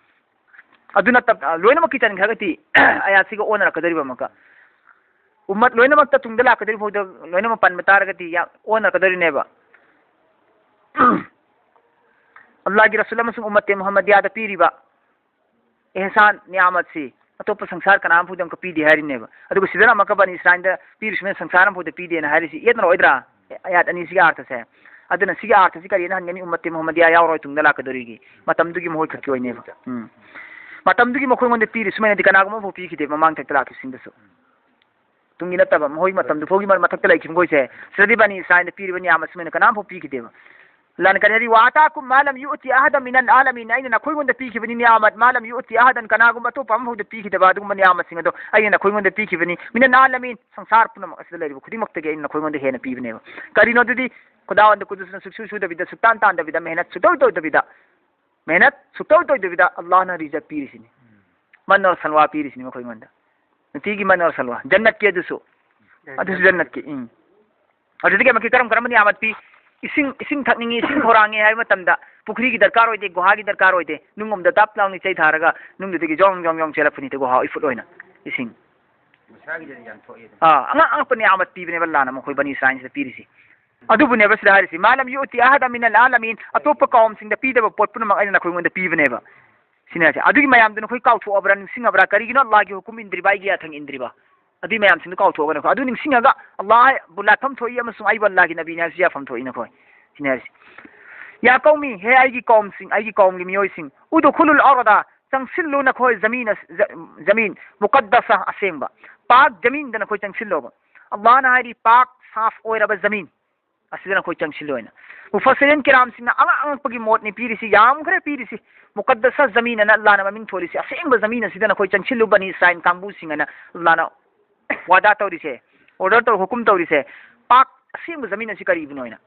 ꯑꯗꯨ ꯅꯠꯇꯕ, ꯑ, ꯂꯣꯏꯅꯃꯛꯀꯤ ꯆꯟꯈ꯭ꯔꯒꯗꯤ ꯑꯌꯥꯠꯁꯤꯒ ꯑꯣꯟꯅꯔꯛꯀꯗꯧꯔꯤꯕ ꯑꯃꯨꯛꯀ꯫ ꯎꯝꯃꯠ ꯂꯣꯏꯅꯃꯛꯇ ꯇꯨꯡꯗ ꯂꯥꯛꯀꯗꯧꯔꯤꯕ ꯐꯥꯎꯗ ꯂꯣꯏꯅꯃꯛ ꯄꯟꯕ ꯇꯥꯔꯒꯗꯤ ꯌꯥꯝ ꯑꯣꯟꯅꯔꯛꯀꯗꯧꯔꯤꯅꯦꯕ꯫ ꯑꯜꯂꯥꯍꯒꯤ ꯔꯁꯨꯜ ꯑꯃꯁꯨꯡ ꯎꯝꯃꯠꯇꯦ ꯃꯨꯍꯝꯃꯗꯤꯌꯥꯗ ꯄꯤꯔꯤꯕ ꯑꯦꯍꯁꯥꯟ ꯅꯤꯌꯥꯃꯠꯁꯤ ꯑꯇꯣꯞꯄ ꯁꯪꯁꯥꯔ ꯀꯅꯥ ꯑꯃꯐꯥꯎꯗ ꯑꯃꯨꯛꯀ ꯄꯤꯗꯦ ꯍꯥꯏꯔꯤꯅꯦꯕ꯫ ꯑꯗꯨꯒ ꯁꯤꯗꯅ ꯑꯃꯨꯛꯀ ꯕꯅꯤ ꯏꯁꯔꯥꯏꯜꯗ ꯄꯤꯔꯤꯁꯤꯅ ꯁꯪꯁꯥꯔ ꯑꯃꯐꯥꯎꯗ ꯄꯤꯗꯦꯅ ꯍꯥꯏꯔꯤꯁꯤ ꯌꯦꯠꯅꯔꯣꯏꯗ꯭ꯔꯥ? ꯑꯌꯥꯠ ꯑꯅꯤꯁꯤꯒꯤ ꯑꯥꯔꯊꯁꯦ꯫ ꯑꯗꯨꯅ ꯁꯤꯒꯤ ꯑꯥꯔꯊꯁꯤ ꯀꯔꯤꯅ ꯍꯟꯒꯅꯤ? ꯎꯝꯃꯠꯇꯦ ꯃꯨꯍꯝꯃꯗꯤꯌꯥ ꯌꯥꯎꯔꯣꯏ ꯇꯨꯡꯗ ꯂꯥꯛꯀꯗꯧꯔꯤꯒꯤ꯫ ꯃꯇꯝꯗꯨꯒꯤ ꯃꯈꯣꯏ ꯈꯛꯀꯤ ꯑꯣꯏꯅꯦꯕ꯫ ꯎꯝ꯫ ꯃꯇꯝꯗꯨꯒꯤ ꯃꯈꯣꯏꯉꯣꯟꯗ ꯄꯤꯔꯤ ꯁꯨꯃꯥꯏꯅꯗꯤ ꯀꯅꯥꯒꯨꯝꯕ ꯑꯃꯐꯥꯎ ꯄꯤꯈꯤꯗꯦ ꯃꯃꯥꯡ ꯊꯛꯇ ꯂꯥꯛꯈꯤꯕꯁꯤꯡꯗꯁꯨ꯫ ꯇꯨꯡꯒꯤ ꯅꯠꯇꯕ, ꯃꯈꯣꯏ ꯃꯇꯝꯗꯨ ꯐꯥꯎꯒꯤ ꯃꯊꯛꯇ ꯂꯩꯈꯤꯕ ꯃꯈꯣꯏꯁꯦ꯫ ꯁꯤꯗꯗꯤ ꯕꯅꯤ ꯏꯁꯔꯥꯏꯜꯗ ꯄꯤꯔꯤꯕ ꯅꯤꯌꯥꯃꯠ ꯁꯨꯃꯥꯏꯅ ꯀꯅꯥꯝꯐꯥꯎ ꯄꯤꯈꯤꯗꯦꯕ꯫ ꯑꯜꯂꯥꯍꯅ ꯀꯔꯤ ꯍꯥꯏꯔꯤ? "ꯋꯥ ꯑꯇꯥꯀꯨꯝ ꯃꯥ ꯂꯝ ꯌꯨꯑꯇꯤ ꯑꯍꯗ ꯃꯤꯅꯜ ꯑꯥꯂꯃꯤꯟ", ꯑꯩꯅ ꯅꯈꯣꯏꯉꯣꯟꯗ ꯄꯤꯈꯤꯕꯅꯤ ꯅꯤꯌꯥꯃꯠ, "ꯃꯥ ꯂꯝ ꯌꯨꯑꯇꯤ ꯑꯍꯗꯟ", ꯀꯅꯥꯒꯨꯝꯕ ꯑꯇꯣꯞꯄ ꯑꯃꯐꯥꯎꯗ ꯄꯤꯈꯤꯗꯕ ꯑꯗꯨꯒꯨꯝꯕ ꯅꯤꯌꯥꯃꯠꯁꯤꯡ ꯑꯗꯣ ꯑꯩꯅ ꯅꯈꯣꯏꯉꯣꯟꯗ ꯄꯤꯈꯤꯕꯅꯤ꯫ "ꯃꯤꯅꯜ ꯑꯥꯂꯃꯤꯟ", ꯁꯪꯁꯥꯔ ꯄꯨꯝꯅꯃꯛ ꯑꯁꯤꯗ ꯂꯩꯔꯤꯕ ꯈꯨꯗꯤꯡꯃꯛꯇꯒꯤ ꯑꯩꯅ ꯅꯈꯣꯏꯉꯣꯟꯗ ꯍꯦꯟꯅ ꯄꯤꯕꯅꯦꯕ꯫ ꯀꯔꯤꯅꯣ ꯑꯗꯨꯗꯤ? ꯈꯨꯗꯥꯋꯟꯗ ꯀꯨꯗꯨꯁꯅ ꯁꯨꯛꯁꯨ ꯁꯨꯗꯕꯤꯗ, ꯁꯨꯛꯇꯥꯟ ꯇꯥꯟꯗꯕꯤꯗ, ꯃꯦꯍꯅꯠ ꯁꯨꯛꯇꯧ ꯇꯧꯗꯕꯤꯗ, ꯃꯦꯍꯅꯠ ꯁꯨꯛꯇꯧ ꯇꯧꯗꯕꯤꯗ ꯑꯜꯂꯥꯍꯅ ꯔꯤꯖꯛ ꯄꯤꯔꯤꯁꯤꯅꯤ꯫ ꯃꯟ ꯑꯣꯔ ꯁꯜꯋꯥ ꯄꯤꯔꯤꯁꯤꯅꯤ ꯃꯈꯣꯏꯉꯣꯟꯗ꯫ ꯅꯨꯡꯇꯤꯒꯤ ꯃꯟ ꯑꯣꯔ ꯁꯜꯋꯥ꯫ ꯖꯟꯅꯠꯀꯤ ꯑꯗꯨꯁꯨ꯫ ꯑꯗꯨꯁꯨ ꯖꯟꯅꯠꯀꯤ, ꯎꯝ꯫ ꯑꯗꯨꯗꯒꯤ ꯑꯃꯨꯛꯀꯤ ꯀꯔꯝ ꯀꯔꯝꯕ ꯅꯤꯌꯥꯃꯠ ꯄꯤ? ꯏꯁꯤꯡ, ꯏꯁꯤꯡ ꯊꯛꯅꯤꯡꯉꯤ, ꯏꯁꯤꯡ ꯈꯧꯔꯥꯡꯉꯤ ꯍꯥꯏꯕ ꯃꯇꯝꯗ ꯄꯨꯈ꯭ꯔꯤꯒꯤ ꯗꯔꯀꯥꯔ ꯑꯣꯏꯗꯦ, ꯒꯨꯍꯥꯒꯤ ꯗꯔꯀꯥꯔ ꯑꯣꯏꯗꯦ꯫ ꯅꯨꯡ ꯑꯃꯗ ꯗꯥꯞ ꯂꯥꯎꯅ ꯏꯁꯩ ꯊꯥꯔꯒ ꯅꯨꯡꯗꯨꯗꯒꯤ ꯖꯣꯡ ꯖꯣꯡ ꯖꯣꯡ ꯆꯦꯜꯂꯛꯄꯅꯤ ꯏꯐꯨꯠ ꯑꯣꯏꯅ ꯏꯁꯤꯡ꯫ ꯃꯁꯥꯒꯤꯗꯅꯤ ꯌꯥꯝ ꯊꯣꯛꯑꯦ ꯑꯗꯨꯝ꯫ ꯑꯥ, ꯑꯉꯛ ꯑꯉꯛꯄ ꯅꯤꯌꯥꯃꯠ ꯄꯤꯕꯅꯦꯕ ꯑꯜꯂꯥꯍꯅ ꯃꯈꯣꯏ ꯕꯅꯤ ꯏꯁꯔꯥꯏꯜꯁꯤꯗ ꯄꯤꯔꯤꯁꯤ꯫ ꯑꯗꯨꯕꯨꯅꯦꯕ ꯁꯤꯗ ꯍꯥꯏꯔꯤꯁꯤ, "ꯃꯥ ꯂꯝ ꯌꯨꯑꯇꯤ ꯑꯍꯗ ꯃꯤꯅꯜ ꯑꯥꯂꯃꯤꯟ", ꯑꯇꯣꯞꯄ ꯀꯥꯎꯝꯁꯤꯡꯗ ꯄꯤꯗꯕ ꯄꯣꯠ ꯄꯨꯝꯅꯃꯛ ꯑꯩꯅ ꯅꯈꯣꯏꯉꯣꯟꯗ ꯄꯤꯕꯅꯦꯕ꯫ ꯁꯤꯅꯦ ꯍꯥꯏꯁꯦ꯫ ꯑꯗꯨꯒꯤ ꯃꯌꯥꯝꯗꯨ ꯅꯈꯣꯏ ꯀꯥꯎꯊꯣꯛꯑꯕ꯭ꯔꯥ, ꯅꯤꯡꯁꯤꯡꯉꯕ꯭ꯔꯥ? ꯀꯔꯤꯒꯤꯅꯣ ꯑꯜꯂꯥꯍꯒꯤ ꯍꯨꯀꯨꯝ ꯏꯟꯗ꯭ꯔꯤꯕ, ꯑꯩꯒꯤ ꯌꯥꯊꯪ ꯏꯟꯗ꯭ꯔꯤꯕ? ꯑꯗꯨꯏ ꯃꯌꯥꯝꯁꯤꯡꯗꯨ ꯀꯥꯎꯊꯣꯛꯑꯒ ꯅꯈꯣꯏ ꯑꯗꯨ ꯅꯤꯡꯁꯤꯡꯉꯒ ꯑꯜꯂꯥꯍꯕꯨ ꯂꯥꯠꯐꯝ ꯊꯣꯛꯏ ꯑꯃꯁꯨꯡ ꯑꯩꯕꯨ ꯑꯜꯂꯥꯍꯒꯤ ꯅꯕꯤꯅꯤ ꯍꯥꯏꯕꯁꯤ ꯌꯥꯐꯝ ꯊꯣꯛꯏ ꯅꯈꯣꯏ꯫ ꯁꯤꯅꯦ ꯍꯥꯏꯔꯤꯁꯤ꯫ "ꯌꯥ ꯀꯧꯃꯤ", ꯍꯦ ꯑꯩꯒꯤ ꯀꯥꯎꯝꯁꯤꯡ, ꯑꯩꯒꯤ ꯀꯥꯎꯝꯒꯤ ꯃꯤꯑꯣꯏꯁꯤꯡ, "ꯎꯗꯨꯈꯨꯂꯨꯜ ꯑꯔꯗ", ꯆꯪꯁꯤꯜꯂꯨ ꯅꯈꯣꯏ ꯖꯃꯤꯟ ꯑꯁ-, ꯖ-, ꯖꯃꯤꯟ ꯃꯨꯀꯠꯗꯁꯥ, ꯑꯁꯦꯡꯕ ꯄꯥꯛ ꯖꯃꯤꯟꯗ ꯅꯈꯣꯏ ꯆꯪꯁꯤꯜꯂꯣꯕ꯫ ꯑꯜꯂꯥꯍꯅ ꯍꯥꯏꯔꯤ ꯄꯥꯛ ꯁꯥꯐ ꯑꯣꯏꯔꯕ ꯖꯃꯤꯟ ꯑꯁꯤꯗ ꯅꯈꯣꯏ ꯆꯪꯁꯤꯜꯂꯣ ꯍꯥꯏꯅ꯫ ꯃꯨꯐꯁꯤꯔꯤꯟ ꯀꯤꯔꯥꯝꯁꯤꯡꯅ ꯑꯉꯛ ꯑꯉꯛꯄꯒꯤ ꯃꯣꯠꯅꯤ ꯄꯤꯔꯤꯁꯤ, ꯌꯥꯝꯈ꯭ꯔꯦ ꯄꯤꯔꯤꯁꯤ꯫ ꯃꯨꯀꯠꯗꯁꯥ ꯖꯃꯤꯟ ꯑꯅ ꯑꯜꯂꯥꯍꯅ ꯃꯃꯤꯡ ꯊꯣꯜꯂꯤꯁꯤ, ꯑꯁꯦꯡꯕ ꯖꯃꯤꯟ ꯑꯁꯤꯗ ꯅꯈꯣꯏ ꯆꯪꯁꯤꯜꯂꯨ ꯕꯅꯤ ꯏꯁꯔꯥꯏꯜ ꯀꯥꯡꯕꯨꯁꯤꯡ ꯑꯅ ꯑꯜꯂꯥꯍꯅ ꯋꯥꯗꯥ ꯇꯧꯔꯤꯁꯦ, ꯑꯣꯔꯗꯔ ꯇꯧ, ꯍꯨꯀꯨꯝ ꯇꯧꯔꯤꯁꯦ꯫ ꯄꯥꯛ ꯑꯁꯦꯡꯕ ꯖꯃꯤꯟ ꯑꯁꯤ ꯀꯔꯤꯕꯨꯅꯣ ꯍꯥꯏꯅ꯫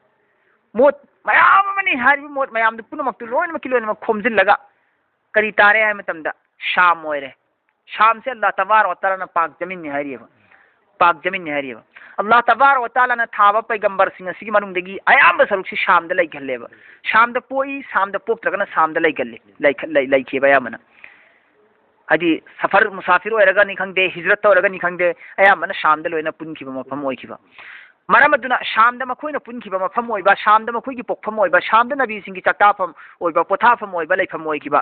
ꯃꯣꯠ ꯃꯌꯥꯝ ꯑꯃꯅꯤ, ꯍꯥꯏꯔꯤꯕ ꯃꯣꯠ ꯃꯌꯥꯝꯗꯨ ꯄꯨꯝꯅꯃꯛꯇꯨ ꯂꯣꯏꯅꯃꯛꯀꯤ ꯂꯣꯏꯅꯃꯛ ꯈꯣꯝꯖꯤꯜꯂꯒ ꯀꯔꯤ ꯇꯥꯔꯦ ꯍꯥꯏꯕ ꯃꯇꯝꯗ ꯁꯥꯝ ꯑꯣꯏꯔꯦ꯫ ꯁꯥꯝꯁꯦ ꯑꯜꯂꯥꯍ ꯇꯕꯥꯔꯛ ꯋ ꯇꯥꯂꯥꯅ ꯄꯥꯛ ꯖꯃꯤꯟꯅꯤ ꯍꯥꯏꯔꯤꯑꯕ꯫ ꯄꯥꯛ ꯖꯃꯤꯟꯅꯤ ꯍꯥꯏꯔꯤꯑꯕ꯫ ꯑꯜꯂꯥꯍ ꯇꯕꯥꯔꯛ ꯋ ꯇꯥꯂꯥꯅ ꯊꯥꯕ ꯄꯩꯒꯝꯕꯔꯁꯤꯡ ꯑꯁꯤꯒꯤ ꯃꯅꯨꯡꯗꯒꯤ ꯑꯌꯥꯝꯕ ꯁꯔꯨꯛꯁꯤ ꯁꯥꯝꯗ ꯂꯩꯒꯜꯂꯦꯕ꯫ ꯁꯥꯝꯗ ꯄꯣꯛꯏ, ꯁꯥꯝꯗ ꯄꯣꯛꯇ꯭ꯔꯒꯅ ꯁꯥꯝꯗ ꯂꯩꯒꯜꯂꯤ, ꯂꯩꯈ-, ꯂꯩ-, ꯂꯩꯈꯤꯕ ꯑꯌꯥꯝꯕꯅ꯫ ꯍꯥꯏꯗꯤ ꯁꯐꯔ ꯃꯨꯁꯥꯐꯤꯔ ꯑꯣꯏꯔꯒꯅꯤ ꯈꯪꯗꯦ, ꯍꯤꯖ꯭ꯔꯠꯇ ꯑꯣꯏꯔꯒꯅꯤ ꯈꯪꯗꯦ, ꯑꯌꯥꯝꯕꯅ ꯁꯥꯝꯗ ꯂꯣꯏꯅ ꯄꯨꯟꯈꯤꯕ ꯃꯐꯝ ꯑꯣꯏꯈꯤꯕ꯫ ꯃꯔꯝ ꯑꯗꯨꯅ ꯁꯥꯝꯗ ꯃꯈꯣꯏꯅ ꯄꯨꯟꯈꯤꯕ ꯃꯐꯝ ꯑꯣꯏꯕ, ꯁꯥꯝꯗ ꯃꯈꯣꯏꯒꯤ ꯄꯣꯛꯐꯝ ꯑꯣꯏꯕ, ꯁꯥꯝꯗ ꯅꯕꯤꯁꯤꯡꯒꯤ ꯆꯥꯛꯇꯥꯐꯝ ꯑꯣꯏꯕ, ꯄꯣꯊꯥꯐꯝ ꯑꯣꯏꯕ, ꯂꯩꯐꯝ ꯑꯣꯏꯈꯤꯕ꯫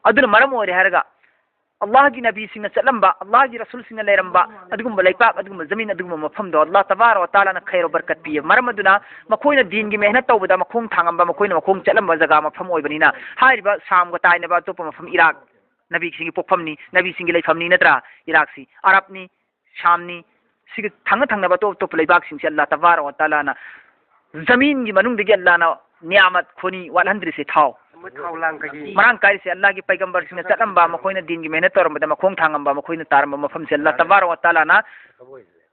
ꯑꯗꯨꯅ ꯃꯔꯝ ꯑꯣꯏꯔꯦ ꯍꯥꯏꯔꯒ ꯑꯜꯂꯥꯍꯒꯤ ꯅꯕꯤꯁꯤꯡꯅ ꯆꯠꯂꯝꯕ, ꯑꯜꯂꯥꯍꯒꯤ ꯔꯁꯨꯜꯁꯤꯡꯅ ꯂꯩꯔꯝꯕ ꯑꯗꯨꯒꯨꯝꯕ ꯂꯩꯄꯥꯛ, ꯑꯗꯨꯒꯨꯝꯕ ꯖꯃꯤꯟ, ꯑꯗꯨꯒꯨꯝꯕ ꯃꯐꯝꯗꯣ ꯑꯜꯂꯥꯍ ꯇꯕꯥꯔꯛ ꯋ ꯇꯥꯂꯥꯅ ꯈꯩꯔꯣ ꯕꯔꯀꯠ ꯄꯤꯌꯦ꯫ ꯃꯔꯝ ꯑꯗꯨꯅ ꯃꯈꯣꯏꯅ ꯗꯤꯟꯒꯤ ꯃꯦꯍꯅꯠ ꯇꯧꯕꯗ ꯃꯈꯣꯡ ꯊꯥꯡꯉꯝꯕ, ꯃꯈꯣꯏꯅ ꯃꯈꯣꯡ ꯆꯠꯂꯝꯕ ꯖꯒꯥ ꯃꯐꯝ ꯑꯣꯏꯕꯅꯤꯅ, ꯍꯥꯏꯔꯤꯕ ꯁꯥꯝꯒ ꯇꯥꯏꯅꯕ ꯑꯇꯣꯞꯄ ꯃꯐꯝ ꯏꯔꯥꯛ, ꯅꯕꯤꯁꯤꯡꯒꯤ ꯄꯣꯛꯐꯝꯅꯤ, ꯅꯕꯤꯁꯤꯡꯒꯤ ꯂꯩꯐꯝꯅꯤ ꯅꯠꯇ꯭ꯔꯥ? ꯏꯔꯥꯛꯁꯤ ꯑꯔꯕꯅꯤ, ꯁꯥꯝꯅꯤ, ꯁꯤꯒꯤ ꯊꯪꯅ ꯊꯪꯅꯕ ꯑꯇꯣꯞ ꯑꯇꯣꯞꯄ ꯂꯩꯕꯥꯛꯁꯤꯡꯁꯦ ꯑꯜꯂꯥꯍ ꯇꯕꯥꯔꯛ ꯋ ꯇꯥꯂꯥꯅ ꯖꯃꯤꯟꯒꯤ ꯃꯅꯨꯡꯗꯒꯤ ꯑꯜꯂꯥꯍꯅ ꯅꯤꯌꯥꯃꯠ ꯈꯣꯅꯤ ꯋꯥꯠꯍꯟꯗ꯭ꯔꯤꯁꯦ, ꯊꯥꯎ ꯃꯣꯏ ꯊꯥꯎ ꯂꯥꯡ ꯀꯩꯀꯩ ꯃꯔꯥꯡ ꯀꯥꯏꯔꯤꯁꯦ꯫ ꯑꯜꯂꯥꯍꯒꯤ ꯄꯩꯒꯝꯕꯔꯁꯤꯡꯅ ꯆꯠꯂꯝꯕ, ꯃꯈꯣꯏꯅ ꯗꯤꯟꯒꯤ ꯃꯦꯍꯅꯠ ꯇꯧꯔꯝꯕꯗ ꯃꯈꯣꯡ ꯊꯥꯡꯉꯝꯕ, ꯃꯈꯣꯏꯅ ꯇꯥꯔꯝꯕ ꯃꯐꯝꯁꯦ ꯑꯜꯂꯥꯍ ꯇꯕꯥꯔꯛ ꯋ ꯇꯥꯂꯥꯅ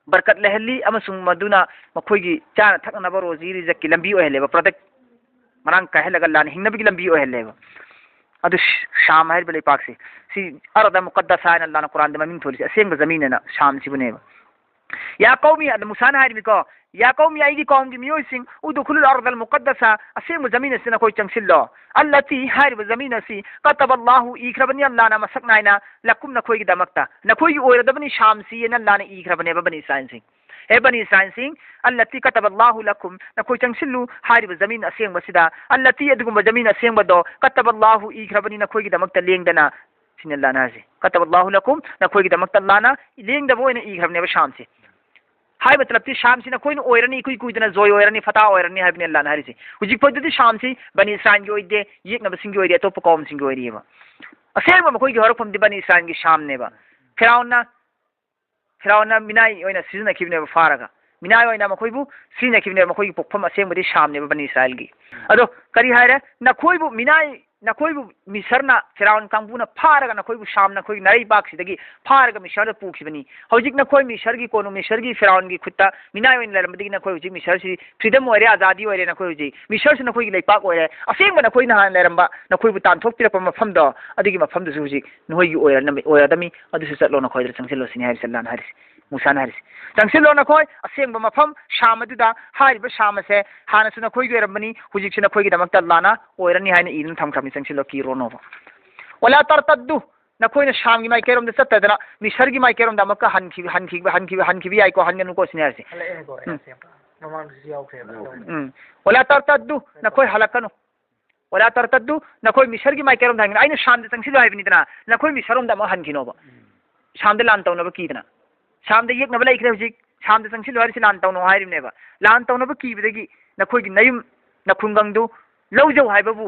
ꯕꯔꯀꯠ ꯂꯩꯍꯜꯂꯤ, ꯑꯃꯁꯨꯡ ꯃꯗꯨꯅ ꯃꯈꯣꯏꯒꯤ ꯆꯥꯅ ꯊꯛꯅꯅꯕ ꯔꯣꯖꯤ ꯔꯤꯖꯛꯀꯤ ꯂꯝꯕꯤ ꯑꯣꯏꯍꯜꯂꯦꯕ, ꯄ꯭ꯔꯗꯛ ꯃꯔꯥꯡ ꯀꯥꯏꯍꯜꯂꯒ ꯑꯜꯂꯥꯍꯅ ꯍꯤꯡꯅꯕꯒꯤ ꯂꯝꯕꯤ ꯑꯣꯏꯍꯜꯂꯦꯕ꯫ ꯑꯗꯨ ꯁ-, ꯁꯥꯝ ꯍꯥꯏꯔꯤꯕ ꯂꯩꯄꯥꯛꯁꯦ, ꯁꯤ ꯑꯔꯗ ꯃꯨꯀꯠꯗꯁꯥ ꯍꯥꯏꯅ ꯑꯜꯂꯥꯍꯅ ꯀꯨꯔꯥꯟꯗ ꯃꯃꯤꯡ ꯊꯣꯜꯂꯤꯁꯦ, ꯑꯁꯦꯡꯕ ꯖꯃꯤꯟ ꯑꯅ ꯁꯥꯝꯁꯤꯕꯨꯅꯦꯕ꯫ ꯌꯥ ꯀꯧꯃꯤ, ꯑꯗ ꯃꯨꯁꯥꯅ ꯍꯥꯏꯔꯤꯕꯀꯣ, ꯌꯥ ꯀꯧꯃꯤ, ꯑꯩꯒꯤ ꯀꯧꯝꯒꯤ ꯃꯤꯑꯣꯏꯁꯤꯡ, ꯎꯗꯨꯈꯨꯂꯨꯜ ꯑꯔꯗꯜ ꯃꯨꯀꯠꯗꯁꯥ, ꯑꯁꯦꯡꯕ ꯖꯃꯤꯟ ꯑꯁꯤꯗ ꯅꯈꯣꯏ ꯆꯪꯁꯤꯜꯂꯣ꯫ ꯑꯜꯂꯇꯤ ꯍꯥꯏꯔꯤꯕ ꯖꯃꯤꯟ ꯑꯁꯤ ꯀꯇꯕ ꯑꯜꯂꯥꯍꯨ ꯏꯈ꯭ꯔꯕꯅꯤ ꯑꯜꯂꯥꯍꯅ ꯃꯁꯛ ꯅꯥꯏꯅ ꯂꯀꯨꯝ ꯅꯈꯣꯏꯒꯤꯗꯃꯛꯇ, ꯅꯈꯣꯏꯒꯤ ꯑꯣꯏꯔꯗꯕꯅꯤ ꯁꯥꯝꯁꯤ ꯑꯅ ꯑꯜꯂꯥꯍꯅ ꯏꯈ꯭ꯔꯕꯅꯦꯕ ꯕꯅꯤ ꯏꯁꯔꯥꯏꯜꯁꯤꯡ꯫ ꯍꯦ ꯕꯅꯤ ꯏꯁꯔꯥꯏꯜꯁꯤꯡ, ꯑꯜꯂꯇꯤ ꯀꯇꯕ ꯑꯜꯂꯥꯍꯨ ꯂꯀꯨꯝ, ꯅꯈꯣꯏ ꯆꯪꯁꯤꯜꯂꯨ ꯍꯥꯏꯔꯤꯕ ꯖꯃꯤꯟ ꯑꯁꯦꯡꯕꯁꯤꯗ, ꯑꯜꯂꯇꯤ ꯑꯗꯨꯒꯨꯝꯕ ꯖꯃꯤꯟ ꯑꯁꯦꯡꯕꯗꯣ ꯀꯇꯕ ꯑꯜꯂꯥꯍꯨ ꯏꯈ꯭ꯔꯕꯅꯤ ꯅꯈꯣꯏꯒꯤꯗꯃꯛꯇ ꯂꯦꯡꯗꯅ, ꯁꯤꯅ ꯑꯜꯂꯥꯍꯅ ꯍꯥꯏꯁꯦ꯫ ꯀꯇꯕ ꯑꯜꯂꯥꯍꯨ ꯂꯀꯨꯝ, ꯅꯈꯣꯏꯒꯤꯗꯃꯛꯇ ꯑꯜꯂꯥꯍꯅ ꯂꯦꯡꯗꯕ ꯑꯣꯏꯅ ꯏꯈ꯭ꯔꯕꯅꯦꯕ ꯁꯥꯝꯁꯦ꯫ ꯍꯥꯏꯕ ꯃꯇꯂꯕꯇꯤ ꯁꯥꯝꯁꯤ ꯅꯈꯣꯏꯅ ꯑꯣꯏꯔꯅꯤ, ꯏꯀꯨꯏ ꯀꯨꯏꯗꯅ ꯖꯣꯏ ꯑꯣꯏꯔꯅꯤ, ꯐꯇꯥ ꯑꯣꯏꯔꯅꯤ ꯍꯥꯏꯕꯅꯤ ꯑꯜꯂꯥꯍꯅ ꯍꯥꯏꯔꯤꯁꯦ꯫ ꯍꯧꯖꯤꯛ ꯐꯥꯎꯗꯗꯤ ꯁꯥꯝꯁꯤ ꯕꯅꯤ ꯏꯁꯔꯥꯏꯜꯒꯤ ꯑꯣꯏꯗꯦ, ꯌꯦꯛꯅꯕꯁꯤꯡꯒꯤ ꯑꯣꯏꯔꯦ, ꯑꯇꯣꯞꯄ ꯀꯧꯝꯁꯤꯡꯒꯤ ꯑꯣꯏꯔꯤꯑꯕ꯫ ꯑꯁꯦꯡꯕ ꯃꯈꯣꯏꯒꯤ ꯍꯧꯔꯛꯐꯝꯗꯤ ꯕꯅꯤ ꯏꯁꯔꯥꯏꯜꯒꯤ ꯁꯥꯝꯅꯦꯕ꯫ ꯐꯤꯔꯥꯎꯟꯅ, ꯐꯤꯔꯥꯎꯟꯅ ꯃꯤꯅꯥꯏ ꯑꯣꯏꯅ ꯁꯤꯖꯤꯟꯅꯈꯤꯕꯅꯦꯕ ꯐꯥꯔꯒ꯫ ꯃꯤꯅꯥꯏ ꯑꯣꯏꯅ ꯃꯈꯣꯏꯕꯨ ꯁꯤꯖꯤꯟꯅꯈꯤꯕꯅꯦꯕ, ꯃꯈꯣꯏꯒꯤ ꯄꯣꯛꯐꯝ ꯑꯁꯦꯡꯕꯗꯤ ꯁꯥꯝꯅꯦꯕ ꯕꯅꯤ ꯏꯁꯔꯥꯏꯜꯒꯤ꯫ ꯑꯗꯣ ꯀꯔꯤ ꯍꯥꯏꯔꯦ? ꯅꯈꯣꯏꯕꯨ ꯃꯤꯅꯥꯏ, ꯅꯈꯣꯏꯕꯨ ꯃꯤꯁꯔꯅ, ꯐꯤꯔꯥꯎꯟ ꯀꯥꯡꯕꯨꯅ ꯐꯥꯔꯒ ꯅꯈꯣꯏꯕꯨ ꯁꯥꯝ, ꯅꯈꯣꯏꯒꯤ ꯅꯔꯩꯕꯥꯛꯁꯤꯗꯒꯤ ꯐꯥꯔꯒ ꯃꯤꯁꯔꯗ ꯄꯨꯈꯤꯕꯅꯤ꯫ ꯍꯧꯖꯤꯛ ꯅꯈꯣꯏ ꯃꯤꯁꯔꯒꯤ ꯀꯣꯅꯨꯡ, ꯃꯤꯁꯔꯒꯤ ꯐꯤꯔꯥꯎꯟꯒꯤ ꯈꯨꯠꯇ ꯃꯤꯅꯥꯏ ꯑꯣꯏꯅ ꯂꯩꯔꯝꯕꯗꯒꯤ ꯅꯈꯣꯏ ꯍꯧꯖꯤꯛ ꯃꯤꯁꯔꯁꯤ freedom ꯑꯣꯏꯔꯦ, ꯑꯖꯥꯗꯤ ꯑꯣꯏꯔꯦ ꯅꯈꯣꯏ ꯍꯧꯖꯤꯛ꯫ ꯃꯤꯁꯔꯁꯨ ꯅꯈꯣꯏꯒꯤ ꯂꯩꯄꯥꯛ ꯑꯣꯏꯔꯦ꯫ ꯑꯁꯦꯡꯕ ꯅꯈꯣꯏꯅ ꯍꯥꯟꯅ ꯂꯩꯔꯝꯕ, ꯅꯈꯣꯏꯕꯨ ꯇꯥꯟꯊꯣꯛꯄꯤꯔꯛꯄ ꯃꯐꯝꯗꯣ, ꯑꯗꯨꯒꯤ ꯃꯐꯝꯗꯨꯁꯨ ꯍꯧꯖꯤꯛ ꯅꯈꯣꯏꯒꯤ ꯑꯣꯏꯔꯅꯕ-, ꯑꯣꯏꯔꯗꯃꯤ, ꯑꯗꯨꯁꯨ ꯆꯠꯂꯣ, ꯅꯈꯣꯏꯗ ꯆꯪꯁꯤꯜꯂꯣ ꯁꯤꯅꯤ ꯍꯥꯏꯔꯤꯁꯦ ꯑꯜꯂꯥꯍꯅ ꯍꯥꯏꯔꯤꯁꯦ꯫ ꯃꯨꯁꯥꯅ ꯍꯥꯏꯔꯤꯁꯦ, "ꯆꯪꯁꯤꯜꯂꯣ ꯅꯈꯣꯏ ꯑꯁꯦꯡꯕ ꯃꯐꯝ ꯁꯥꯝ ꯑꯗꯨꯗ, ꯍꯥꯏꯔꯤꯕ ꯁꯥꯝ ꯑꯁꯦ ꯍꯥꯟꯅꯁꯨ ꯅꯈꯣꯏꯒꯤ ꯑꯣꯏꯔꯝꯕꯅꯤ, ꯍꯧꯖꯤꯛꯁꯨ ꯅꯈꯣꯏꯒꯤꯗꯃꯛꯇ ꯑꯜꯂꯥꯍꯅ ꯑꯣꯏꯔꯅꯤ ꯍꯥꯏꯅ ꯏꯗꯨꯅ ꯊꯝꯈ꯭ꯔꯕꯅꯤ, ꯆꯪꯁꯤꯜꯂꯣ, ꯀꯤꯔꯨꯔꯅꯣꯕ꯫ ꯋꯥꯂꯥ ꯇꯔꯇꯠꯗꯨ, ꯅꯈꯣꯏꯅ ꯁꯥꯝꯒꯤ ꯃꯥꯏꯀꯩꯔꯣꯝꯗ ꯆꯠꯇꯗꯅ ꯃꯤꯁꯔꯒꯤ ꯃꯥꯏꯀꯩꯔꯣꯝꯗ ꯑꯃꯨꯛꯀ ꯍꯟꯈꯤꯕ, ꯍꯟꯈꯤꯕ, ꯍꯟꯈꯤꯕ, ꯍꯟꯈꯤꯕ ꯌꯥꯏꯀꯣ, ꯍꯟꯒꯅꯨꯀꯣ ꯁꯤꯅꯦ ꯍꯥꯏꯔꯤꯁꯦ꯫ ꯍꯜꯂꯛꯑꯦꯅꯦꯀꯣ, ꯎꯝ꯫ ꯑꯩꯅ ꯁꯦꯝꯕ꯫ ꯃꯃꯥꯡꯗꯁꯨ ꯌꯥꯎꯈ꯭ꯔꯦꯕ꯫ ꯎꯝ꯫ "ꯋꯂꯥ ꯇꯔꯇꯗꯨ", ꯅꯈꯣꯏ ꯍꯜꯂꯛꯀꯅꯨ꯫ "ꯋꯂꯥ ꯇꯔꯇꯗꯨ", ꯅꯈꯣꯏ ꯃꯤꯁꯔꯒꯤ ꯃꯥꯏꯀꯩꯔꯣꯝꯗ ꯍꯟꯒꯅꯨ꯫ ꯑꯩꯅ ꯁꯥꯝꯗ ꯆꯪꯁꯤꯜꯂꯨ ꯍꯥꯏꯕꯅꯤꯗꯅ, ꯅꯈꯣꯏ ꯃꯤꯁꯔꯔꯣꯝꯗ ꯑꯃꯨꯛ ꯍꯟꯈꯤꯅꯣꯕ꯫ ꯁꯥꯝꯗ ꯂꯥꯟ ꯇꯧꯅꯕ ꯀꯤꯗꯅ꯫ ꯁꯥꯝꯗ ꯌꯦꯛꯅꯕ ꯂꯩꯈ꯭ꯔꯦ ꯍꯧꯖꯤꯛ꯫ ꯁꯥꯝꯗ ꯆꯪꯁꯤꯜꯂꯨ ꯍꯥꯏꯔꯤꯁꯤ ꯂꯥꯟ ꯇꯧꯅꯣ ꯍꯥꯏꯔꯤꯕꯅꯦꯕ꯫ ꯂꯥꯟ ꯇꯧꯅꯕ ꯀꯤꯕꯗꯒꯤ ꯅꯈꯣꯏꯒꯤ ꯅꯌꯨꯝ ꯅꯈꯨꯡꯒꯪꯗꯨ ꯂꯧꯖꯧ ꯍꯥꯏꯕꯕꯨ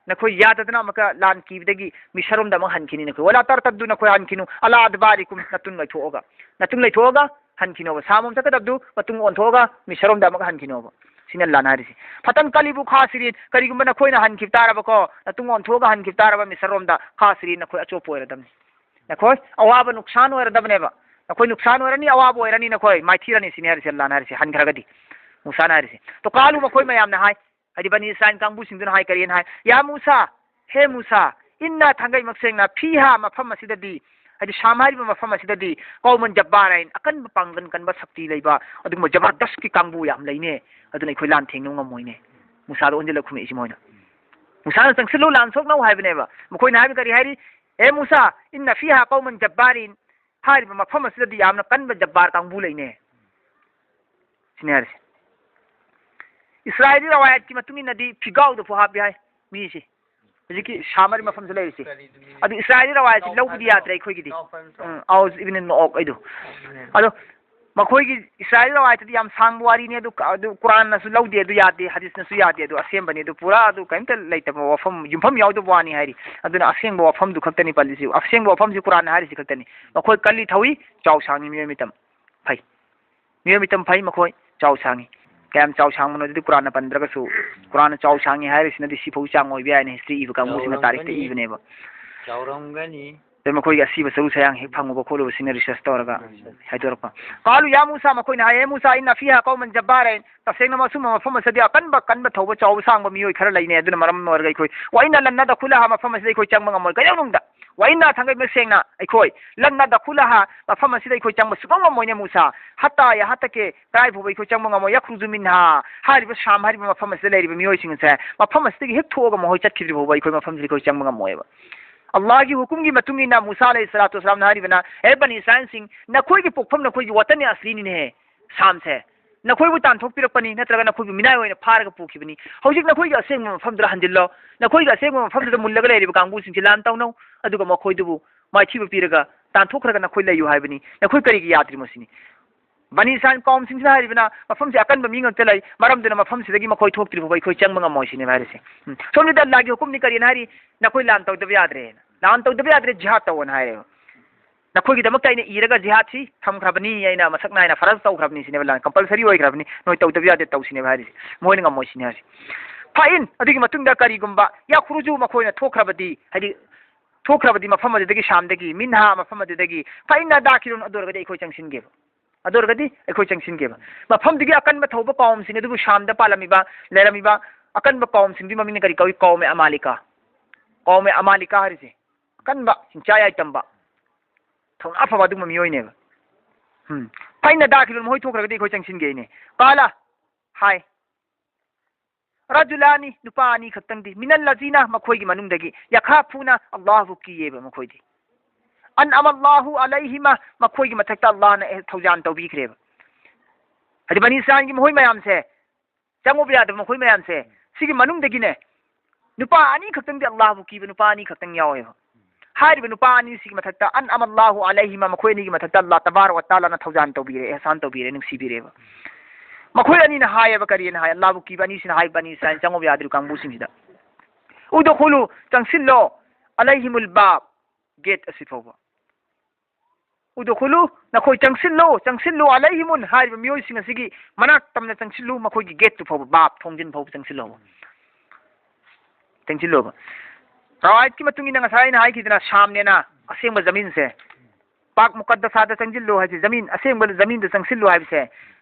ꯅꯈꯣꯏ ꯌꯥꯗꯗꯅ ꯑꯃꯨꯛꯀ ꯂꯥꯟ ꯀꯤꯕꯗꯒꯤ ꯃꯤꯁꯔꯔꯣꯝꯗ ꯑꯃꯨꯛ ꯍꯟꯈꯤꯅꯤ ꯅꯈꯣꯏ꯫ "ꯋꯂꯥ ꯇꯔꯇꯗꯨ", ꯅꯈꯣꯏ ꯍꯟꯈꯤꯅꯨ꯫ "ꯑꯂꯥ ꯑꯗꯕꯥꯔꯤꯀꯨꯝ", ꯅꯇꯨꯡ ꯂꯩꯊꯣꯛꯑꯒ꯫ ꯅꯇꯨꯡ ꯂꯩꯊꯣꯛꯑꯒ ꯍꯟꯈꯤꯅꯣꯕ꯫ ꯁꯥꯝꯂꯣꯝ ꯆꯠꯀꯗꯕꯗꯨ ꯃꯇꯨꯡ ꯑꯣꯟꯊꯣꯛꯑꯒ ꯃꯤꯁꯔꯔꯣꯝꯗ ꯑꯃꯨꯛ ꯍꯟꯈꯤꯅꯣꯕ꯫ ꯁꯤꯅ ꯂꯥꯟ ꯍꯥꯏꯔꯤꯁꯤ꯫ "ꯐꯇꯟꯀꯂꯤꯕꯨ ꯈꯥꯁꯤꯔꯤꯟ", ꯀꯔꯤꯒꯨꯝꯕ ꯅꯈꯣꯏꯅ ꯍꯟꯈꯤꯕ ꯇꯥꯔꯕꯀꯣ, ꯅꯇꯨꯡ ꯑꯣꯟꯊꯣꯛꯑꯒ ꯍꯟꯈꯤꯕ ꯇꯥꯔꯕ ꯃꯤꯁꯔꯔꯣꯝꯗ, "ꯈꯥꯁꯤꯔꯤꯟ", ꯅꯈꯣꯏ ꯑꯆꯣꯞꯄ ꯑꯣꯏꯔꯗꯕꯅꯤ꯫ ꯅꯈꯣꯏ ꯑꯋꯥꯕ ꯅꯨꯡꯁꯥꯟ ꯑꯣꯏꯔꯗꯕꯅꯦꯕ꯫ ꯅꯈꯣꯏ ꯅꯨꯡꯁꯥꯟ ꯑꯣꯏꯔꯅꯤ, ꯑꯋꯥꯕ ꯑꯣꯏꯔꯅꯤ ꯅꯈꯣꯏ, ꯃꯥꯏꯊꯤꯔꯅꯤ ꯁꯤꯅꯤ ꯍꯥꯏꯔꯤꯁꯦ, ꯂꯥꯟ ꯍꯥꯏꯔꯤꯁꯦ, ꯍꯟꯈ꯭ꯔꯒꯗꯤ꯫ ꯃꯨꯁꯥꯅ ꯍꯥꯏꯔꯤꯁꯦ꯫ "ꯇꯣ ꯀꯥꯂꯨ", ꯃꯈꯣꯏ ꯃꯌꯥꯝꯅ ꯍꯥꯏ, ꯍꯥꯏꯗꯤ ꯕꯅꯤ ꯏꯁꯔꯥꯏꯜ ꯀꯥꯡꯕꯨꯁꯤꯡꯗꯨꯅ ꯍꯥꯏ, ꯀꯔꯤꯅ ꯍꯥꯏ? "ꯌꯥ ꯃꯨꯁꯥ, ꯍꯦ ꯃꯨꯁꯥ, ꯏꯟꯅ", ꯊꯥꯡꯒꯩ ꯃꯁꯦꯡꯅ, "ꯐꯤꯍꯥ", ꯃꯐꯝ ꯑꯁꯤꯗꯗꯤ, ꯍꯥꯏꯗꯤ ꯁꯥꯝ ꯍꯥꯏꯔꯤꯕ ꯃꯐꯝ ꯑꯁꯤꯗꯗꯤ, "ꯀꯧꯃꯟ ꯖꯕꯥꯔꯥꯏꯟ", ꯑꯀꯟꯕ ꯄꯥꯡꯒꯟ ꯀꯟꯕ ꯁꯛꯇꯤ ꯂꯩꯕ, ꯑꯗꯨꯒꯨꯝꯕ ꯖꯕꯔꯗꯁꯀꯤ ꯀꯥꯡꯕꯨ ꯌꯥꯝ ꯂꯩꯅꯦ, ꯑꯗꯨꯅ ꯑꯩꯈꯣꯏ ꯂꯥꯟ ꯊꯦꯡꯅꯕ ꯉꯝꯃꯣꯏꯅꯦ꯫ ꯃꯨꯁꯥꯗ ꯑꯣꯟꯁꯤꯜꯂ ꯈꯨꯝꯃꯛꯏꯁꯤ ꯃꯣꯏꯅ꯫ ꯃꯨꯁꯥꯅ "ꯆꯪꯁꯤꯜꯂꯨ, ꯂꯥꯟ ꯁꯣꯛꯅꯧ" ꯍꯥꯏꯕꯅꯦꯕ꯫ ꯃꯈꯣꯏꯅ ꯍꯥꯏꯕ ꯀꯔꯤ ꯍꯥꯏꯔꯤ? "ꯑꯦ ꯃꯨꯁꯥ, ꯏꯟꯅ ꯐꯤꯍꯥ ꯀꯧꯃꯟ ꯖꯕꯥꯔꯤꯟ", ꯍꯥꯏꯔꯤꯕ ꯃꯐꯝ ꯑꯁꯤꯗꯗꯤ ꯌꯥꯝꯅ ꯀꯟꯕ ꯖꯕꯥꯔ ꯀꯥꯡꯕꯨ ꯂꯩꯅꯦ꯫ ꯁꯤꯅꯦ ꯍꯥꯏꯔꯤꯁꯦ꯫ ꯏꯁꯔꯥꯏꯂꯤ ꯔꯋꯥꯌꯠꯀꯤ ꯃꯇꯨꯡ ꯏꯟꯅꯗꯤ ꯐꯤꯒꯥꯎꯗ ꯐꯥꯎ ꯍꯥꯞꯄꯤ ꯍꯥꯏ ꯃꯤꯁꯦ꯫ ꯍꯧꯖꯤꯛꯀꯤ ꯁꯥꯝ ꯍꯥꯏꯔꯤꯕ ꯃꯐꯝꯁꯦ ꯂꯩꯔꯤꯁꯦ꯫ ꯑꯗꯨ ꯏꯁꯔꯥꯏꯂꯤ ꯔꯋꯥꯌꯠꯁꯤ ꯂꯧꯕꯗꯤ ꯌꯥꯗ꯭ꯔꯦ ꯑꯩꯈꯣꯏꯒꯤꯗꯤ꯫ ꯎꯝ, ꯑꯥꯎꯖ ꯏꯕꯤꯟ ꯃꯑꯣꯛ ꯑꯩꯗꯣ꯫ ꯑꯗꯣ ꯃꯈꯣꯏꯒꯤ ꯏꯁꯔꯥꯏꯂꯤ ꯔꯋꯥꯌꯠꯇꯗꯤ ꯌꯥꯝ ꯁꯥꯡꯕ ꯋꯥꯔꯤꯅꯤ, ꯑꯗꯨ, ꯑꯗꯨ ꯀꯨꯔꯥꯟꯅꯁꯨ ꯂꯧꯗꯦ, ꯑꯗꯨ ꯌꯥꯗꯦ, ꯍꯗꯤꯁꯅꯁꯨ ꯌꯥꯗꯦ, ꯑꯗꯨ ꯑꯁꯦꯡꯕꯅꯤ, ꯑꯗꯨ ꯄꯨꯔꯥ ꯑꯗꯨ ꯀꯔꯤꯝꯇ ꯂꯩꯇꯕ ꯋꯥꯐꯝ, ꯌꯨꯝꯐꯝ ꯌꯥꯎꯗꯕ ꯋꯥꯅꯤ ꯍꯥꯏꯔꯤ꯫ ꯑꯗꯨꯅ ꯑꯁꯦꯡꯕ ꯋꯥꯐꯝꯗꯨ ꯈꯛꯇꯅꯤ ꯄꯜꯂꯤꯁꯤ, ꯑꯁꯦꯡꯕ ꯋꯥꯐꯝꯁꯤ ꯀꯨꯔꯥꯟꯅ ꯍꯥꯏꯔꯤꯁꯤ ꯈꯛꯇꯅꯤ꯫ ꯃꯈꯣꯏ ꯀꯜꯂꯤ ꯊꯧꯏ, ꯆꯥꯎ ꯁꯥꯡꯉꯤ ꯃꯤꯑꯣꯏ ꯃꯤꯇꯝ꯫ ꯐꯩ꯫ ꯃꯤꯑꯣꯏ ꯃꯤꯇꯝ ꯐꯩ ꯃꯈꯣꯏ, ꯆꯥꯎ ꯁꯥꯡꯉꯤ꯫ ꯀꯌꯥꯝ ꯆꯥꯎ ꯁꯥꯡꯕꯅꯣ ꯑꯗꯨꯗꯤ ꯀꯨꯔꯥꯟꯅ ꯄꯟꯗ꯭ꯔꯒꯁꯨ, ꯀꯨꯔꯥꯟꯅ ꯆꯥꯎ ꯁꯥꯡꯉꯤ ꯍꯥꯏꯔꯤꯁꯤꯅꯗꯤ ꯁꯤꯐꯥꯎ ꯆꯥꯡ ꯑꯣꯏꯕ ꯌꯥꯏꯅ history ꯏꯕ ꯀꯥꯡꯕꯨꯁꯤꯅ ꯇꯥꯔꯤꯛꯇ ꯆꯥꯎꯔꯝꯒꯅꯤ꯫ ꯏꯕꯅꯦꯕ꯫ ꯆꯥꯎꯔꯝꯒꯅꯤ꯫ ꯑꯗꯩ ꯃꯈꯣꯏꯒꯤ ꯑꯁꯤꯕ ꯆꯔꯨ ꯁꯌꯥꯡ ꯍꯦꯛ ꯐꯪꯉꯨꯕ ꯈꯣꯠꯂꯨꯕꯁꯤꯅ research ꯇꯧꯔꯒ ꯍꯥꯏꯗꯣꯔꯛꯄ꯫ "ꯀꯥꯂꯨ ꯌꯥ ꯃꯨꯁꯥ", ꯃꯈꯣꯏꯅ ꯍꯥꯏ, "ꯍꯦ ꯃꯨꯁꯥ, ꯏꯟꯅ ꯐꯤꯍꯥ ꯀꯧꯃꯟ ꯖꯕꯥꯔꯥꯏꯟ", ꯇꯁꯦꯡꯅ ꯃꯁꯨꯝꯕ ꯃꯐꯝ ꯑꯁꯤꯗꯤ ꯑꯀꯟꯕ, ꯀꯟꯕ ꯊꯧꯕ, ꯆꯥꯎꯕ ꯁꯥꯡꯕ ꯃꯤꯑꯣꯏ ꯈꯔ ꯂꯩꯅꯦ, ꯑꯗꯨꯅ ꯃꯔꯝ ꯑꯣꯏꯔꯒ ꯑꯩꯈꯣꯏ "ꯋꯥ ꯏꯟꯅ ꯂꯟ ꯅꯗꯈꯨꯂꯍꯥ", ꯃꯐꯝ ꯑꯁꯤꯗ ꯑꯩꯈꯣꯏ ꯆꯪꯕ ꯉꯝꯃꯣꯏ꯫ ꯀꯩꯗꯧꯅꯨꯡꯗ "ꯋꯥ ꯏꯟꯅ", ꯊꯥꯡꯒꯩ ꯃꯁꯦꯡꯅ ꯑꯩꯈꯣꯏ "ꯂꯟ ꯅꯗꯈꯨꯂꯍꯥ", ꯃꯐꯝ ꯑꯁꯤꯗ ꯑꯩꯈꯣꯏ ꯆꯪꯕ ꯁꯨꯡꯉꯝ ꯉꯝꯃꯣꯏꯅꯦ ꯃꯨꯁꯥ꯫ "ꯍꯠꯇꯥ ꯌꯥ ꯍꯠꯇꯀꯦ", ꯀꯗꯥꯏ ꯐꯥꯎꯕ ꯑꯩꯈꯣꯏ ꯆꯪꯕ ꯉꯝꯃꯣꯏ꯫ "ꯌꯥꯈ꯭ꯔꯨꯖꯨ ꯃꯤꯟꯍꯥ", ꯍꯥꯏꯔꯤꯕ ꯁꯥꯝ ꯍꯥꯏꯔꯤꯕ ꯃꯐꯝ ꯑꯁꯤꯗ ꯂꯩꯔꯤꯕ ꯃꯤꯑꯣꯏꯁꯤꯡ ꯑꯁꯦ ꯃꯐꯝ ꯑꯁꯤꯗꯒꯤ ꯍꯦꯛ ꯊꯣꯛꯑꯒ ꯃꯈꯣꯏ ꯆꯠꯈꯤꯗ꯭ꯔꯤ ꯐꯥꯎꯕ ꯑꯩꯈꯣꯏ ꯃꯐꯝꯁꯤꯗ ꯑꯩꯈꯣꯏ ꯆꯪꯕ ꯉꯝꯃꯣꯏꯕ꯫ ꯑꯜꯂꯥꯍꯒꯤ ꯍꯨꯀꯨꯝꯒꯤ ꯃꯇꯨꯡ ꯏꯟꯅ ꯃꯨꯁꯥ ꯑꯂꯩꯍꯤ ꯁꯂꯥꯇꯨ ꯋꯁꯂꯥꯝꯅ ꯍꯥꯏꯔꯤꯕꯅ, "ꯍꯦ ꯕꯅꯤ ꯏꯁꯔꯥꯏꯜꯁꯤꯡ, ꯅꯈꯣꯏꯒꯤ ꯄꯣꯛꯐꯝ, ꯅꯈꯣꯏꯒꯤ ꯋꯥꯇꯟ ꯑꯁꯂꯤꯅꯤꯅꯦꯍꯦ, ꯁꯥꯝꯁꯦ꯫ ꯅꯈꯣꯏꯕꯨ ꯇꯥꯟꯊꯣꯛꯄꯤꯔꯛꯄꯅꯤ, ꯅꯠꯇ꯭ꯔꯒ ꯅꯈꯣꯏꯕꯨ ꯃꯤꯅꯥꯏ ꯑꯣꯏꯅ ꯐꯥꯔꯒ ꯄꯨꯈꯤꯕꯅꯤ꯫ ꯍꯧꯖꯤꯛ ꯅꯈꯣꯏꯒꯤ ꯑꯁꯦꯡꯕ ꯃꯐꯝꯗꯨꯗ ꯍꯟꯖꯤꯜꯂꯣ꯫ ꯅꯈꯣꯏꯒꯤ ꯑꯁꯦꯡꯕ ꯃꯐꯝꯗꯨꯗ ꯃꯨꯜꯂꯒ ꯂꯩꯔꯤꯕ ꯀꯥꯡꯕꯨꯁꯤꯡꯁꯤ ꯂꯥꯟ ꯇꯧꯅꯧ, ꯑꯗꯨꯒ ꯃꯈꯣꯏꯗꯨꯕꯨ ꯃꯥꯏꯊꯤꯕ ꯄꯤꯔꯒ ꯇꯥꯟꯊꯣꯛꯈ꯭ꯔꯒ ꯅꯈꯣꯏ ꯂꯩꯌꯨ ꯍꯥꯏꯕꯅꯤ꯫ ꯅꯈꯣꯏ ꯀꯔꯤꯒꯤ ꯌꯥꯗ꯭ꯔꯤꯃꯣ?" ꯁꯤꯅꯤ꯫ ꯕꯅꯤ ꯏꯁꯔꯥꯏꯜ ꯀꯧꯝꯁꯤꯡꯁꯤꯅ ꯍꯥꯏꯔꯤꯕꯅ, ꯃꯐꯝꯁꯤ ꯑꯀꯟꯕ ꯃꯤ ꯉꯛꯇ ꯂꯩ, ꯃꯔꯝꯗꯨꯅ ꯃꯐꯝꯁꯤꯗꯒꯤ ꯃꯈꯣꯏ ꯊꯣꯛꯇ꯭ꯔꯤ ꯐꯥꯎꯕ ꯑꯩꯈꯣꯏ ꯆꯪꯕ ꯉꯝꯃꯣꯏ ꯁꯤꯅꯦꯕ ꯍꯥꯏꯔꯤꯁꯦ꯫ ꯎꯝ꯫ ꯁꯣꯝꯗꯗꯤ ꯑꯜꯂꯥꯍꯒꯤ ꯍꯨꯀꯨꯝꯗꯤ ꯀꯔꯤꯅ ꯍꯥꯏꯔꯤ? ꯅꯈꯣꯏ ꯂꯥꯟ ꯇꯧꯗꯕ ꯌꯥꯗ꯭ꯔꯦꯅ꯫ ꯂꯥꯟ ꯇꯧꯗꯕ ꯌꯥꯗ꯭ꯔꯦ, ꯖꯤꯍꯥꯗ ꯇꯧꯑꯣꯅ ꯍꯥꯏꯔꯦꯕ꯫ ꯅꯈꯣꯏꯒꯤꯗꯃꯛꯇ ꯑꯩꯅ ꯏꯔꯒ ꯖꯤꯍꯥꯗꯁꯤ ꯊꯝꯈ꯭ꯔꯕꯅꯤ, ꯑꯩꯅ ꯃꯁꯛ ꯅꯥꯏꯅ ꯐꯔꯖ ꯇꯧꯈ꯭ꯔꯕꯅꯤ ꯁꯤꯅꯦꯕ, ꯂꯥꯟ ꯀꯝꯄꯜꯁꯔꯤ ꯑꯣꯏꯈ꯭ꯔꯕꯅꯤ, ꯅꯣꯏ ꯇꯧꯗꯕ ꯌꯥꯗꯦ, ꯇꯧꯁꯤꯅꯦꯕ ꯍꯥꯏꯔꯤꯁꯦ꯫ ꯃꯣꯏꯅ ꯉꯝꯃꯣꯏ ꯁꯤꯅꯦ ꯍꯥꯏꯔꯤꯁꯦ꯫ ꯐꯥꯏꯟ, ꯑꯗꯨꯒꯤ ꯃꯇꯨꯡꯗ ꯀꯔꯤꯒꯨꯝꯕ ꯌꯥꯈ꯭ꯔꯨꯖꯨ, ꯃꯈꯣꯏꯅ ꯊꯣꯛꯈ꯭ꯔꯕꯗꯤ, ꯍꯥꯏꯗꯤ ꯊꯣꯛꯈ꯭ꯔꯕꯗꯤ ꯃꯐꯝ ꯑꯗꯨꯗꯒꯤ, ꯁꯥꯝꯗꯒꯤ, ꯃꯤꯟꯍꯥ, ꯃꯐꯝ ꯑꯗꯨꯗꯒꯤ, ꯐꯥꯏꯟꯅ ꯗꯥꯈꯤꯔꯨꯟ, ꯑꯗꯨ ꯑꯣꯏꯔꯒꯗꯤ ꯑꯩꯈꯣꯏ ꯆꯪꯁꯤꯟꯒꯦꯕ꯫ ꯑꯗꯨ ꯑꯣꯏꯔꯒꯗꯤ ꯑꯩꯈꯣꯏ ꯆꯪꯁꯤꯟꯒꯦꯕ꯫ ꯃꯐꯝꯗꯨꯒꯤ ꯑꯀꯟꯕ ꯊꯧꯕ ꯀꯥꯎꯝꯁꯤꯡ ꯑꯗꯨꯕꯨ, ꯁꯥꯝꯗ ꯄꯥꯜꯂꯝꯃꯤꯕ, ꯂꯩꯔꯝꯃꯤꯕ ꯑꯀꯟꯕ ꯀꯥꯎꯝꯁꯤꯡꯗꯨꯒꯤ ꯃꯃꯤꯡꯅ ꯀꯔꯤ ꯀꯧꯏ? ꯀꯥꯎꯃꯦ ꯑꯃꯥꯂꯤꯀꯥ꯫ ꯀꯥꯎꯃꯦ ꯑꯃꯥꯂꯤꯀꯥ ꯍꯥꯏꯔꯤꯁꯦ ꯑꯀꯟꯕ, ꯆꯤꯡꯆꯥ ꯌꯥꯏ ꯇꯝꯕ, ꯊꯧꯅꯥ ꯐꯕ ꯑꯗꯨꯒꯨꯝꯕ ꯃꯤꯑꯣꯏꯅꯦꯕ꯫ ꯎꯝ꯫ ꯐꯥꯏꯟꯅ ꯗꯥꯈꯤꯔꯨꯟ, ꯃꯈꯣꯏ ꯊꯣꯛꯈ꯭ꯔꯒꯗꯤ ꯑꯩꯈꯣꯏ ꯆꯪꯁꯤꯟꯒꯦꯅꯦ꯫ ꯀꯥꯂ ꯍꯥꯏ, "ꯔꯖꯨꯂꯥꯅꯤ, ꯅꯨꯄꯥ ꯑꯅꯤ ꯈꯛꯇꯪꯗꯤ, ꯃꯤꯅꯜ ꯂꯖꯤꯅ, ꯃꯈꯣꯏꯒꯤ ꯃꯅꯨꯡꯗꯒꯤ, ꯌꯈꯥꯐꯨꯅ, ꯑꯜꯂꯥꯍꯕꯨ ꯀꯤꯌꯦꯕ ꯃꯈꯣꯏꯗꯤ꯫ ꯑꯟ ꯑꯃꯜꯂꯥꯍꯨ ꯑꯂꯩꯍꯤꯃ, ꯃꯈꯣꯏꯒꯤ ꯃꯊꯛꯇ ꯑꯜꯂꯥꯍꯅ ꯊꯧꯖꯥꯟ ꯇꯧꯕꯤꯈ꯭ꯔꯦꯕ"꯫ ꯍꯥꯏꯗꯤ ꯕꯅꯤ ꯏꯁꯔꯥꯏꯜꯒꯤ ꯃꯈꯣꯏ ꯃꯌꯥꯝꯁꯦ, ꯆꯪꯉꯨꯕ ꯌꯥꯗꯕ ꯃꯈꯣꯏ ꯃꯌꯥꯝꯁꯦ, ꯁꯤꯒꯤ ꯃꯅꯨꯡꯗꯒꯤꯅꯦ, ꯅꯨꯄꯥ ꯑꯅꯤ ꯈꯛꯇꯪꯗꯤ ꯑꯜꯂꯥꯍꯕꯨ ꯀꯤꯕ ꯅꯨꯄꯥ ꯑꯅꯤ ꯈꯛꯇꯪ ꯌꯥꯎꯋꯦꯕ꯫ ꯍꯥꯏꯔꯤꯕ ꯅꯨꯄꯥ ꯑꯅꯤꯁꯤꯒꯤ ꯃꯊꯛꯇ, ꯑꯟ ꯑꯃꯜꯂꯥꯍꯨ ꯑꯂꯩꯍꯤꯃ, ꯃꯈꯣꯏ ꯑꯅꯤꯒꯤ ꯃꯊꯛꯇ ꯑꯜꯂꯥꯍ ꯇꯕꯥꯔꯛ ꯋ ꯇꯥꯂꯥꯅ ꯊꯧꯖꯥꯟ ꯇꯧꯕꯤꯔꯦ, ꯑꯦꯍꯁꯥꯟ ꯇꯧꯕꯤꯔꯦ, ꯅꯨꯡꯁꯤꯕꯤꯔꯦꯕ꯫ ꯃꯈꯣꯏ ꯑꯅꯤꯅ ꯍꯥꯏꯌꯦꯕ, ꯀꯔꯤꯅ ꯍꯥꯏ? ꯑꯜꯂꯥꯍꯕꯨ ꯀꯤꯕ ꯑꯅꯤꯁꯤꯅ ꯍꯥꯏ, ꯕꯅꯤ ꯏꯁꯔꯥꯏꯜ ꯆꯪꯉꯨꯕ ꯌꯥꯗ꯭ꯔꯤꯕ ꯀꯥꯡꯕꯨꯁꯤꯡꯁꯤꯗ, "ꯎꯗꯈꯨꯂꯨ, ꯆꯪꯁꯤꯜꯂꯣ, ꯑꯂꯩꯍꯤꯃꯨꯜ ꯕꯥꯕ, ꯒꯦꯠ ꯑꯁꯤ ꯐꯥꯎꯕ꯫ ꯎꯗꯈꯨꯂꯨ, ꯅꯈꯣꯏ ꯆꯪꯁꯤꯜꯂꯣ, ꯆꯪꯁꯤꯜꯂꯣ, ꯑꯂꯩꯍꯤꯃꯨꯟ, ꯍꯥꯏꯔꯤꯕ ꯃꯤꯑꯣꯏꯁꯤꯡ ꯑꯁꯤꯒꯤ ꯃꯅꯥꯛ ꯇꯝꯅ ꯆꯪꯁꯤꯜꯂꯨ, ꯃꯈꯣꯏꯒꯤ ꯒꯦꯠꯇꯨ ꯐꯥꯎꯕ, ꯕꯥꯕ, ꯊꯣꯡꯖꯤꯟ ꯐꯥꯎꯕ ꯆꯪꯁꯤꯜꯂꯣ"꯫ ꯆꯪꯁꯤꯜꯂꯣꯕ꯫ ꯔꯋꯥꯌꯠꯀꯤ ꯃꯇꯨꯡ ꯏꯟꯅ ꯉꯁꯥꯏ ꯑꯩꯅ ꯍꯥꯏꯈꯤꯗꯅ, ꯁꯥꯝꯅꯦꯅ ꯑꯁꯦꯡꯕ ꯖꯃꯤꯟꯁꯦ, ꯄꯥꯛ ꯃꯨꯀꯠꯗꯁꯥꯗ ꯆꯪꯁꯤꯜꯂꯨ ꯍꯥꯏꯁꯦ, ꯖꯃꯤꯟ, ꯑꯁꯦꯡꯕ ꯖꯃꯤꯟꯗ ꯆꯪꯁꯤꯜꯂꯨ ꯍꯥꯏꯕꯁꯦ,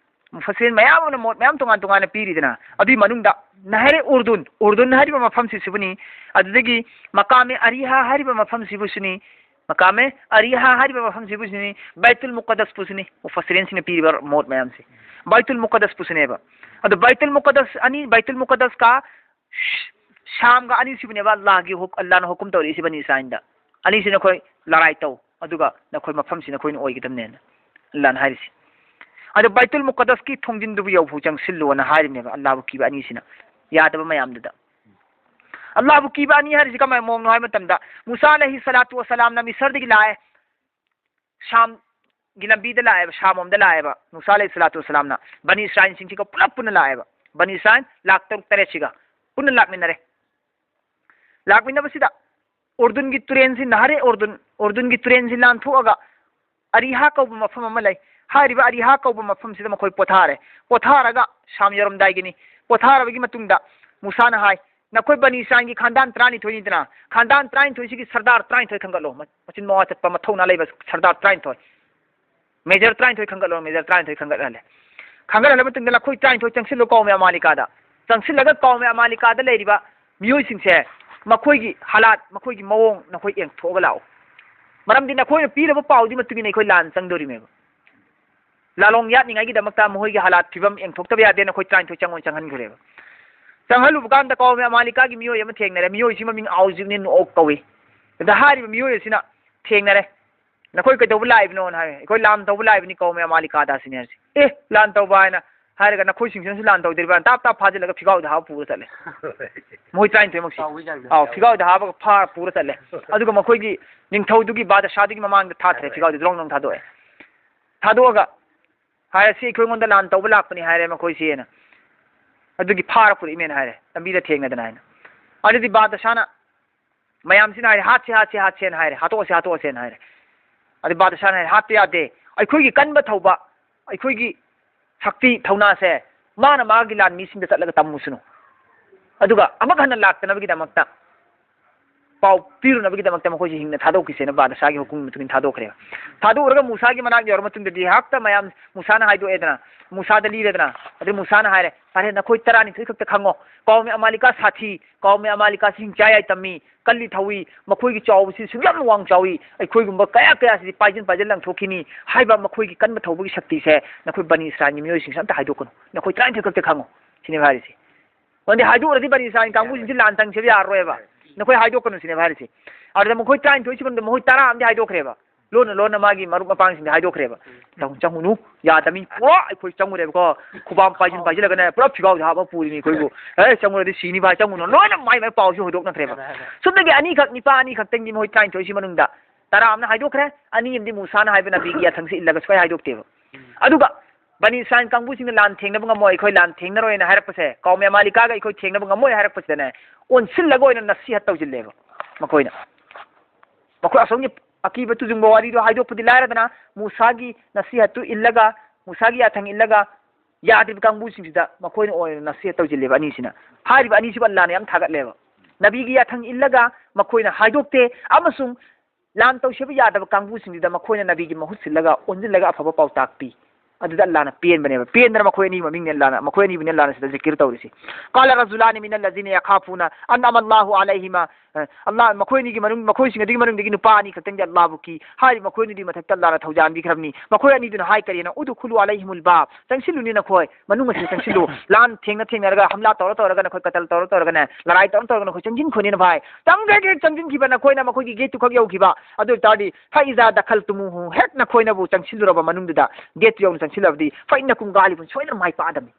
ꯃꯨꯐꯁꯤꯔꯤꯟ ꯃꯌꯥꯝ ꯑꯃꯅ ꯃꯣꯠ ꯃꯌꯥꯝ ꯇꯣꯉꯥꯟ ꯇꯣꯉꯥꯟꯅ ꯄꯤꯔꯤꯗꯅ, ꯑꯗꯨꯏ ꯃꯅꯨꯡꯗ ꯅꯍꯔꯦ ꯎꯔꯗꯨꯟ, ꯎꯔꯗꯨꯟ ꯍꯥꯏꯔꯤꯕ ꯃꯐꯝꯁꯤꯁꯨꯕꯨꯅꯤ, ꯑꯗꯨꯗꯒꯤ ꯃꯀꯥꯃꯦ ꯑꯔꯤꯍꯥ ꯍꯥꯏꯔꯤꯕ ꯃꯐꯝꯁꯤꯕꯨꯁꯨꯅꯤ, ꯃꯀꯥꯃꯦ ꯑꯔꯤꯍꯥ ꯍꯥꯏꯔꯤꯕ ꯃꯐꯝꯁꯤꯕꯨꯁꯨꯅꯤ, ꯕꯩꯇꯨꯜ ꯃꯨꯀꯗꯁꯄꯨꯁꯨꯅꯤ, ꯃꯨꯐꯁꯤꯔꯤꯟꯁꯤꯡꯅ ꯄꯤꯔꯤꯕ ꯃꯣꯠ ꯃꯌꯥꯝꯁꯦ꯫ ꯕꯩꯇꯨꯜ ꯃꯨꯀꯗꯁꯄꯨꯁꯨꯅꯦꯕ꯫ ꯑꯗꯣ ꯕꯩꯇꯨꯜ ꯃꯨꯀꯗꯁ ꯑꯅꯤ, ꯕꯩꯇꯨꯜ ꯃꯨꯀꯗꯁꯀ ꯁꯥꯝꯒ ꯑꯅꯤꯁꯤꯕꯨꯅꯦꯕ ꯑꯜꯂꯥꯍꯒꯤ ꯍꯨꯛ-, ꯑꯜꯂꯥꯍꯅ ꯍꯨꯀꯨꯝ ꯇꯧꯔꯛꯏꯁꯤ ꯕꯅꯤ ꯏꯁꯔꯥꯏꯜꯗ꯫ ꯑꯅꯤꯁꯤ ꯅꯈꯣꯏ ꯂꯔꯥꯏ ꯇꯧ, ꯑꯗꯨꯒ ꯅꯈꯣꯏ ꯃꯐꯝꯁꯤ ꯅꯈꯣꯏꯅ ꯑꯣꯏꯒꯗꯕꯅꯦꯅ ꯑꯜꯂꯥꯍꯅ ꯍꯥꯏꯔꯤꯁꯤ꯫ ꯑꯗꯣ ꯕꯥꯏꯇꯨꯜ ꯃꯨꯀꯗꯁꯀꯤ ꯊꯣꯡꯖꯤꯟꯗꯨꯕꯨ ꯌꯧꯐꯥꯎ ꯆꯪꯁꯤꯜꯂꯨꯅ ꯍꯥꯏꯔꯤꯕꯅꯦꯕ ꯑꯜꯂꯥꯍꯕꯨ ꯀꯤꯕ ꯑꯅꯤꯁꯤꯅ꯫ ꯌꯥꯗꯕ ꯃꯌꯥꯝꯗꯨꯗ꯫ ꯑꯜꯂꯥꯍꯕꯨ ꯀꯤꯕ ꯑꯅꯤ ꯍꯥꯏꯔꯤꯁꯤ ꯀꯃꯥꯏꯅ ꯃꯑꯣꯡꯅꯣ ꯍꯥꯏꯕ ꯃꯇꯝꯗ, ꯃꯨꯁꯥ ꯑꯂꯩꯍꯤ ꯁꯂꯥꯇꯨ ꯋꯁꯂꯥꯝꯅ ꯃꯤꯁꯔꯗꯒꯤ ꯂꯥꯛꯑꯦ, ꯁꯥꯝꯒꯤ ꯂꯝꯕꯤꯗ ꯂꯥꯛꯑꯦꯕ, ꯁꯥꯝ ꯂꯣꯝꯗ ꯂꯥꯛꯑꯦꯕ꯫ ꯃꯨꯁꯥ ꯑꯂꯩꯍꯤ ꯁꯂꯥꯇꯨ ꯋꯁꯂꯥꯝꯅ ꯕꯅꯤ ꯏꯁꯔꯥꯏꯜꯁꯤꯡꯁꯤꯒ ꯄꯨꯂꯞ ꯄꯨꯟꯅ ꯂꯥꯛꯑꯦꯕ꯫ ꯕꯅꯤ ꯏꯁꯔꯥꯏꯜ ꯂꯥꯈ ꯇꯔꯨꯛ ꯇꯔꯦꯠꯁꯤꯒ ꯄꯨꯟꯅ ꯂꯥꯛꯃꯤꯟꯅꯔꯦ꯫ ꯂꯥꯛꯃꯤꯟꯅꯕꯁꯤꯗ ꯎꯔꯗꯨꯟꯒꯤ ꯇꯨꯔꯦꯟꯁꯤ, ꯅꯍꯔꯦ ꯎꯔꯗꯨꯟ, ꯎꯔꯗꯨꯟꯒꯤ ꯇꯨꯔꯦꯟꯁꯤ ꯂꯥꯟꯊꯣꯛꯑꯒ ꯑꯔꯤꯍꯥ ꯀꯧꯕ ꯃꯐꯝ ꯑꯃ ꯂꯩ꯫ ꯍꯥꯏꯔꯤꯕ ꯑꯔꯤꯍꯥ ꯀꯧꯕ ꯃꯐꯝꯁꯤꯗ ꯃꯈꯣꯏ ꯄꯣꯊꯥꯔꯦ꯫ ꯄꯣꯊꯥꯔꯒ ꯁꯥꯝ ꯌꯧꯔꯝꯗꯥꯏꯒꯤꯅꯤ꯫ ꯄꯣꯊꯥꯔꯕꯒꯤ ꯃꯇꯨꯡꯗ ꯃꯨꯁꯥꯅ ꯍꯥꯏ, "ꯅꯈꯣꯏ ꯕꯅꯤ ꯏꯁꯔꯥꯏꯜꯒꯤ ꯈꯥꯟꯗꯥꯟ ꯇꯔꯥꯅꯤꯊꯣꯏꯅꯤꯗꯅ, ꯈꯥꯟꯗꯥꯟ ꯇꯔꯥꯅꯤꯊꯣꯏꯁꯤꯒꯤ ꯁꯔꯗꯥꯔ ꯇꯔꯥꯅꯤꯊꯣꯏ ꯈꯟꯒꯠꯂꯣ꯫ ꯃ-, ꯃꯆꯤꯟ ꯃꯋꯥ ꯆꯠꯄ ꯃꯊꯧꯅꯥ ꯂꯩꯕ ꯁꯔꯗꯥꯔ ꯇꯔꯥꯅꯤꯊꯣꯏ, ꯃꯦꯖꯔ ꯇꯔꯥꯅꯤꯊꯣꯏ ꯈꯟꯒꯠꯂꯣ, ꯃꯦꯖꯔ ꯇꯔꯥꯅꯤꯊꯣꯏ ꯈꯟꯒꯠꯍꯜꯂꯦ꯫ ꯈꯟꯒꯠꯍꯜꯂ ꯃꯇꯨꯡꯗ ꯅꯈꯣꯏ ꯇꯔꯥꯅꯤꯊꯣꯏ ꯆꯪꯁꯤꯜꯂꯨ ꯀꯧꯃꯦ ꯑꯃꯥꯂꯤꯀꯥꯗ꯫ ꯆꯪꯁꯤꯜꯂꯒ ꯀꯧꯃꯦ ꯑꯃꯥꯂꯤꯀꯥꯗ ꯂꯩꯔꯤꯕ ꯃꯤꯑꯣꯏꯁꯤꯡꯁꯦ, ꯃꯈꯣꯏꯒꯤ ꯍꯥꯂꯥꯠ, ꯃꯈꯣꯏꯒꯤ ꯃꯑꯣꯡ ꯅꯈꯣꯏ ꯌꯦꯡꯊꯣꯛꯑꯒ ꯂꯥꯛꯎ꯫ ꯃꯔꯝꯗꯤ ꯅꯈꯣꯏꯅ ꯄꯤꯔꯕ ꯄꯥꯎꯗꯨꯒꯤ ꯃꯇꯨꯡ ꯏꯟꯅ ꯑꯩꯈꯣꯏ ꯂꯥꯟ ꯆꯪꯗꯣꯔꯤꯃꯦꯕ꯫ ꯂꯥꯂꯣꯡ ꯌꯥꯠꯅꯤꯡꯉꯥꯏꯒꯤꯗꯃꯛꯇ ꯃꯈꯣꯏꯒꯤ ꯍꯥꯂꯥꯠ ꯐꯤꯕꯝ ꯌꯦꯡꯊꯣꯛꯇꯕ ꯌꯥꯗꯦ, ꯅꯈꯣꯏ ꯇꯔꯥꯅꯤꯊꯣꯏ ꯆꯪꯉꯣ ꯆꯪꯍꯟꯈ꯭ꯔꯦꯕ꯫ ꯆꯪꯍꯜꯂꯨꯕ ꯀꯥꯟꯗ ꯀꯧꯃꯦ ꯑꯃꯥꯂꯤꯀꯥꯒꯤ ꯃꯤꯑꯣꯏ ꯑꯃ ꯊꯦꯡꯅꯔꯦ꯫ ꯃꯤꯑꯣꯏꯁꯤ ꯃꯃꯤꯡ ꯑꯥꯎꯖꯤꯛꯅꯤ ꯅꯨꯑꯣꯛ ꯀꯧꯏ꯫ ꯑꯗ ꯍꯥꯏꯔꯤꯕ ꯃꯤꯑꯣꯏ ꯑꯁꯤꯅ ꯊꯦꯡꯅꯔꯦ꯫ "ꯅꯈꯣꯏ ꯀꯩꯗꯧꯕ ꯂꯥꯛꯏꯕꯅꯣꯅ?" ꯍꯥꯏ꯫ "ꯑꯩꯈꯣꯏ ꯂꯥꯟ ꯇꯧꯕ ꯂꯥꯛꯏꯕꯅꯤ ꯀꯧꯃꯦ ꯑꯃꯥꯂꯤꯀꯥꯗ" ꯁꯤꯅꯦ ꯍꯥꯏꯔꯤꯁꯦ꯫ "ꯑꯦ, ꯂꯥꯟ ꯇꯧꯕ?" ꯍꯥꯏꯅ ꯍꯥꯏꯔꯒ, "ꯅꯈꯣꯏꯁꯤꯡꯁꯤꯅꯁꯨ ꯂꯥꯟ ꯇꯧꯗꯣꯔꯤꯕ꯭ꯔꯥ?" ꯇꯥꯞ ꯇꯥꯞ ꯐꯥꯖꯤꯜꯂꯒ ꯐꯤꯒꯥꯎꯗ ꯍꯥꯞꯄ ꯄꯨꯔ ꯆꯠꯂꯦ꯫ ꯃꯣꯏ ꯇꯔꯥꯅꯤꯊꯣꯏꯃꯛꯁꯤ꯫ ꯆꯥꯎꯕꯩ ꯆꯥꯡꯗ ꯑꯥꯎ, ꯆꯥꯎꯕ꯫ ꯐꯤꯒꯥꯎꯗ ꯍꯥꯞꯄꯒ ꯐꯥꯔ ꯄꯨꯔ ꯆꯠꯂꯦ꯫ ꯑꯗꯨꯒ ꯃꯈꯣꯏꯒꯤ ꯅꯤꯡꯊꯧꯗꯨꯒꯤ ꯕꯥꯗꯁꯥꯗꯨꯒꯤ ꯃꯃꯥꯡꯗ ꯊꯥꯊꯔꯦ, ꯊꯥꯗꯣꯛꯑꯦ꯫ ꯐꯤꯒꯥꯎꯗ ꯗ꯭ꯔꯣꯡ ꯗ꯭ꯔꯣꯡ ꯊꯥꯗꯣꯛꯑꯦ꯫ ꯊꯥꯗꯣꯛꯑꯒ ꯍꯥꯏꯔꯦ, "ꯁꯤ ꯑꯩꯈꯣꯏꯉꯣꯟꯗ ꯂꯥꯟ ꯇꯧꯕ ꯂꯥꯛꯄꯅꯤ" ꯍꯥꯏꯔꯦ ꯃꯈꯣꯏꯁꯦꯅ꯫ "ꯑꯗꯨꯒꯤ ꯐꯥꯔ ꯄꯨꯔꯛꯏꯃꯦꯅ" ꯍꯥꯏꯔꯦ, "ꯂꯝꯕꯤꯗ ꯊꯦꯡꯅꯗꯅ" ꯍꯥꯏꯅ꯫ ꯑꯗꯨꯗꯤ ꯕꯥꯗꯁꯥꯅ ꯃꯌꯥꯝꯁꯤꯅ ꯍꯥꯏꯔꯦ, "ꯍꯥꯠꯁꯦ, ꯍꯥꯠꯁꯦ, ꯍꯥꯠꯁꯦꯅ" ꯍꯥꯏꯔꯦ, "ꯍꯥꯠꯇꯣꯛꯑꯁꯦ, ꯍꯥꯠꯇꯣꯛꯑꯁꯦꯅ" ꯍꯥꯏꯔꯦ꯫ ꯑꯗꯨ ꯕꯥꯗꯁꯥꯅ ꯍꯥꯏꯔꯦ, "ꯍꯥꯠꯄ ꯌꯥꯗꯦ꯫ ꯑꯩꯈꯣꯏꯒꯤ ꯀꯟꯕ ꯊꯧꯕ, ꯑꯩꯈꯣꯏꯒꯤ ꯁꯛꯇꯤ ꯊꯧꯅꯥꯁꯦ ꯃꯥꯅ ꯃꯥꯒꯤ ꯂꯥꯟꯃꯤꯁꯤꯡꯗ ꯆꯠꯂꯒ ꯇꯝꯃꯨꯁꯅꯨ꯫ ꯑꯗꯨꯒ ꯑꯃꯨꯛ ꯍꯟꯅ ꯂꯥꯛꯇꯅꯕꯒꯤꯗꯃꯛꯇ, ꯄꯥꯎ ꯄꯤꯔꯨꯅꯕꯒꯤꯗꯃꯛꯇ ꯃꯈꯣꯏꯁꯤ ꯍꯤꯡꯅ ꯊꯥꯗꯣꯛꯈꯤꯁꯦꯅ" ꯕꯥꯗꯁꯥꯒꯤ ꯍꯨꯀꯨꯝꯒꯤ ꯃꯇꯨꯡ ꯏꯟꯅ ꯊꯥꯗꯣꯛꯈ꯭ꯔꯦꯕ꯫ ꯊꯥꯗꯣꯛꯎꯔꯒ ꯃꯨꯁꯥꯒꯤ ꯃꯅꯥꯛ ꯌꯧꯔ ꯃꯇꯨꯡꯗꯗꯤ ꯍꯦꯛꯇ ꯃꯌꯥꯝ ꯃꯨꯁꯥꯅ ꯍꯥꯏꯗꯣꯛꯑꯦꯗꯅ, ꯃꯨꯁꯥꯗ ꯂꯤꯔꯦꯗꯅ꯫ ꯑꯗꯩ ꯃꯨꯁꯥꯅ ꯍꯥꯏꯔꯦ, "ꯐꯔꯦ, ꯅꯈꯣꯏ ꯇꯔꯥꯅꯤꯊꯣꯏ ꯈꯛꯇ ꯈꯪꯉꯣ, ꯀꯧꯃꯦ ꯑꯃꯥꯂꯤꯀꯥ ꯁꯥꯊꯤ, ꯀꯧꯃꯦ ꯑꯃꯥꯂꯤꯀꯥꯁꯤ ꯍꯤꯡꯆꯥ ꯌꯥꯏ ꯇꯝꯃꯤ, ꯀꯜꯂꯤ ꯊꯧꯏ, ꯃꯈꯣꯏꯒꯤ ꯆꯥꯎꯕꯁꯤ ꯁꯨꯛ ꯌꯥꯝꯅ ꯋꯥꯡ ꯆꯥꯎꯏ, ꯑꯩꯈꯣꯏꯒꯨꯝꯕ ꯀꯌꯥ ꯀꯌꯥꯁꯤꯗꯤ ꯄꯥꯏꯖꯤꯟ ꯄꯥꯏꯖꯤꯟ ꯂꯪꯊꯣꯛꯈꯤꯅꯤ ꯍꯥꯏꯕ ꯃꯈꯣꯏꯒꯤ ꯀꯟꯕ ꯊꯧꯕꯒꯤ ꯁꯛꯇꯤꯁꯦ ꯅꯈꯣꯏ ꯕꯅꯤ ꯏꯁꯔꯥꯏꯜꯒꯤ ꯃꯤꯑꯣꯏꯁꯤꯡꯁꯦ ꯑꯝꯇ ꯍꯥꯏꯗꯣꯛꯀꯅꯨ, ꯅꯈꯣꯏ ꯇꯔꯥꯅꯤꯊꯣꯏ ꯈꯛꯇ ꯈꯪꯉꯨ" ꯁꯤꯅꯦꯕ ꯍꯥꯏꯔꯤꯁꯦ꯫ ꯃꯔꯝꯗꯤ ꯍꯥꯏꯗꯣꯛꯎꯔꯗꯤ ꯕꯅꯤ ꯏꯁꯔꯥꯏꯜ ꯀꯥꯡꯕꯨꯁꯤꯡꯁꯤ ꯂꯥꯟ ꯇꯪꯁꯦꯕ ꯌꯥꯔꯔꯣꯏꯕ꯫ ꯅꯈꯣꯏ ꯍꯥꯏꯗꯣꯛꯀꯅꯨ ꯁꯤꯅꯦꯕ ꯍꯥꯏꯔꯤꯁꯦ꯫ ꯑꯗꯨꯗ ꯃꯈꯣꯏ ꯇꯔꯥꯅꯤꯊꯣꯏꯁꯤ ꯃꯅꯨꯡꯗ ꯃꯈꯣꯏ ꯇꯔꯥ ꯑꯃꯗꯤ ꯍꯥꯏꯗꯣꯛꯈ꯭ꯔꯦꯕ꯫ ꯂꯣꯟꯅ ꯂꯣꯟꯅ ꯃꯥꯒꯤ ꯃꯔꯨꯞ ꯃꯄꯥꯡꯁꯤꯡꯗ ꯍꯥꯏꯗꯣꯛꯈ꯭ꯔꯦꯕ꯫ "ꯆꯪ-, ꯆꯪꯉꯨꯅꯨ, ꯌꯥꯗꯕꯅꯤ, ꯄꯨꯔꯥ ꯑꯩꯈꯣꯏ ꯆꯪꯉꯨꯔꯦꯕꯀꯣ, ꯈꯨꯕꯥꯝ ꯄꯥꯏꯁꯤꯟ ꯄꯥꯏꯁꯤꯜꯂꯒꯅꯦ, ꯄꯨꯔꯥ ꯐꯤꯒꯥꯎꯗ ꯍꯥꯞꯄ ꯄꯨꯔꯤꯅꯤ ꯑꯩꯈꯣꯏꯕꯨ꯫ ꯑꯦ, ꯆꯪꯉꯨꯔꯗꯤ ꯁꯤꯅꯤ ꯚꯥꯏ, ꯆꯪꯉꯨꯅꯨ", ꯂꯣꯏꯅ ꯃꯥꯏ ꯃꯥꯏ ꯄꯥꯎꯁꯤ ꯍꯧꯗꯣꯛꯅꯈ꯭ꯔꯦꯕ꯫ ꯁꯨꯞꯅꯒꯤ ꯑꯅꯤꯈꯛ, ꯅꯤꯄꯥ ꯑꯅꯤꯈꯛꯇꯪꯗꯤ ꯃꯈꯣꯏ ꯇꯔꯥꯅꯤꯊꯣꯏꯁꯤ ꯃꯅꯨꯡꯗ ꯇꯔꯥ ꯑꯃꯅ ꯍꯥꯏꯗꯣꯛꯈ꯭ꯔꯦ, ꯑꯅꯤ ꯑꯃꯗꯤ ꯃꯨꯁꯥꯅ ꯍꯥꯏꯕ ꯅꯕꯤꯒꯤ ꯌꯥꯊꯪꯁꯤ ꯏꯜꯂꯒ ꯁꯨꯡꯍꯥꯏ ꯍꯥꯏꯗꯣꯛꯇꯦꯕ꯫ ꯑꯗꯨꯒ ꯕꯅꯤ ꯏꯁꯔꯥꯏꯜ ꯀꯥꯡꯕꯨꯁꯤꯡꯅ ꯂꯥꯟ ꯊꯦꯡꯅꯕ ꯉꯝꯃꯣꯏ, ꯑꯩꯈꯣꯏ ꯂꯥꯟ ꯊꯦꯡꯅꯔꯣꯏꯅ ꯍꯥꯏꯔꯛꯄꯁꯦ, ꯀꯧꯃꯦ ꯑꯃꯥꯂꯤꯀꯥꯒ ꯑꯩꯈꯣꯏ ꯊꯦꯡꯅꯕ ꯉꯝꯃꯣꯏ ꯍꯥꯏꯔꯛꯄꯁꯤꯗꯅꯦ, ꯑꯣꯟꯁꯤꯜꯂꯒ ꯑꯣꯏꯅ ꯅꯁꯤꯍꯠ ꯇꯧꯁꯤꯜꯂꯦꯕ ꯃꯈꯣꯏꯅ꯫ ꯃꯈꯣꯏ ꯑꯁꯣꯝꯒꯤ ꯑꯀꯤꯕ ꯇꯨꯖꯨꯡꯕ ꯋꯥꯔꯤꯗꯣ ꯍꯥꯏꯗꯣꯛꯄꯗꯤ ꯂꯥꯏꯔꯗꯅ, ꯃꯨꯁꯥꯒꯤ ꯅꯁꯤꯍꯠꯇꯨ ꯏꯜꯂꯒ, ꯃꯨꯁꯥꯒꯤ ꯌꯥꯊꯪ ꯏꯜꯂꯒ ꯌꯥꯗ꯭ꯔꯤꯕ ꯀꯥꯡꯕꯨꯁꯤꯡꯁꯤꯗ ꯃꯈꯣꯏꯅ ꯑꯣꯏꯅ ꯅꯁꯤꯍꯠ ꯇꯧꯁꯤꯜꯂꯦꯕ ꯑꯅꯤꯁꯤꯅ꯫ ꯍꯥꯏꯔꯤꯕ ꯑꯅꯤꯁꯤꯕꯨ ꯑꯜꯂꯥꯅ ꯌꯥꯝ ꯊꯥꯒꯠꯂꯦꯕ꯫ ꯅꯕꯤꯒꯤ ꯌꯥꯊꯪ ꯏꯜꯂꯒ ꯃꯈꯣꯏꯅ ꯍꯥꯏꯗꯣꯛꯇꯦ, ꯑꯃꯁꯨꯡ ꯂꯥꯟ ꯇꯧꯁꯦꯕ ꯌꯥꯗꯕ ꯀꯥꯡꯕꯨꯁꯤꯡꯗꯨꯗ ꯃꯈꯣꯏꯅ ꯅꯕꯤꯒꯤ ꯃꯍꯨꯠ ꯁꯤꯜꯂꯒ ꯑꯣꯟꯁꯤꯜꯂꯒ ꯑꯐꯕ ꯄꯥꯎꯇꯥꯛ ꯄꯤ꯫ ꯑꯗꯨꯗ ꯑꯜꯂꯥꯅ ꯄꯦꯟꯕꯅꯦꯕ꯫ ꯄꯦꯟꯗꯅ ꯃꯈꯣꯏ ꯑꯅꯤ ꯃꯃꯤꯡꯅꯦ ꯑꯜꯂꯥꯅ, ꯃꯈꯣꯏ ꯑꯅꯤꯕꯨꯅꯦ ꯑꯜꯂꯥꯅ ꯁꯤꯗ ꯖꯤꯀꯤꯔ ꯇꯧꯔꯤꯁꯤ꯫ "قال رجلان من الذين يخافون أنعم الله عليهما"꯫ ꯑ, ꯑꯜꯂꯥ, ꯃꯈꯣꯏ ꯑꯅꯤꯒꯤ ꯃꯅꯨꯡ, ꯃꯈꯣꯏꯁꯤꯡ ꯑꯗꯨꯒꯤ ꯃꯅꯨꯡꯗꯒꯤ ꯅꯨꯄꯥ ꯑꯅꯤ ꯈꯛꯇꯪꯗꯤ ꯑꯜꯂꯥꯕꯨ ꯀꯤ꯫ ꯍꯥꯏꯔꯤꯕ ꯃꯈꯣꯏ ꯑꯅꯤꯗꯨꯒꯤ ꯃꯊꯛꯇ ꯑꯜꯂꯥꯅ ꯊꯧꯖꯥꯟꯕꯤꯈ꯭ꯔꯕꯅꯤ꯫ ꯃꯈꯣꯏ ꯑꯅꯤꯗꯨꯅ ꯍꯥꯏ ꯀꯔꯤꯅ? "ادخلوا عليهم الباب"꯫ ꯆꯪꯁꯤꯜꯂꯨꯅꯦ ꯅꯈꯣꯏ꯫ ꯃꯅꯨꯡ ꯑꯁꯤꯗ ꯆꯪꯁꯤꯜꯂꯨ꯫ ꯂꯥꯟ ꯊꯦꯡꯅ ꯊꯦꯡꯅꯔꯒ, ꯍꯝꯂꯥ ꯇꯧꯔ ꯇꯧꯔꯒ, ꯅꯈꯣꯏ ꯀꯇꯜ ꯇꯧꯔ ꯇꯧꯔꯒꯅꯦ, ꯂꯔꯥꯏ ꯇꯧꯔ ꯇꯧꯔꯒ ꯅꯈꯣꯏ ꯆꯪꯁꯤꯟꯈꯣꯅꯦꯅ ꯚꯥꯏ꯫ ꯆꯪꯈ꯭ꯔꯒꯦ ꯆꯪꯁꯤꯟꯈꯤꯕ ꯅꯈꯣꯏꯅ ꯃꯈꯣꯏꯒꯤ ꯒꯦꯠꯇꯨ ꯈꯛ ꯌꯧꯈꯤꯕ꯫ ꯑꯗꯨ ꯑꯣꯏ ꯇꯥꯔꯗꯤ, "فإذا دخلتموه"꯫ ꯍꯦꯛ ꯅꯈꯣꯏꯅꯕꯨ ꯆꯪꯁꯤꯜꯂꯨꯔꯕ ꯃꯅꯨꯡꯗꯨꯗ, ꯒꯦꯠꯇꯨ ꯌꯧꯅ ꯆꯪꯁꯤꯜꯂꯕꯗꯤ, "فإنكم غالبون"꯫ ꯁꯣꯏꯗꯅ ꯃꯥꯏ ꯄꯥꯛꯑꯗꯕꯅꯤ꯫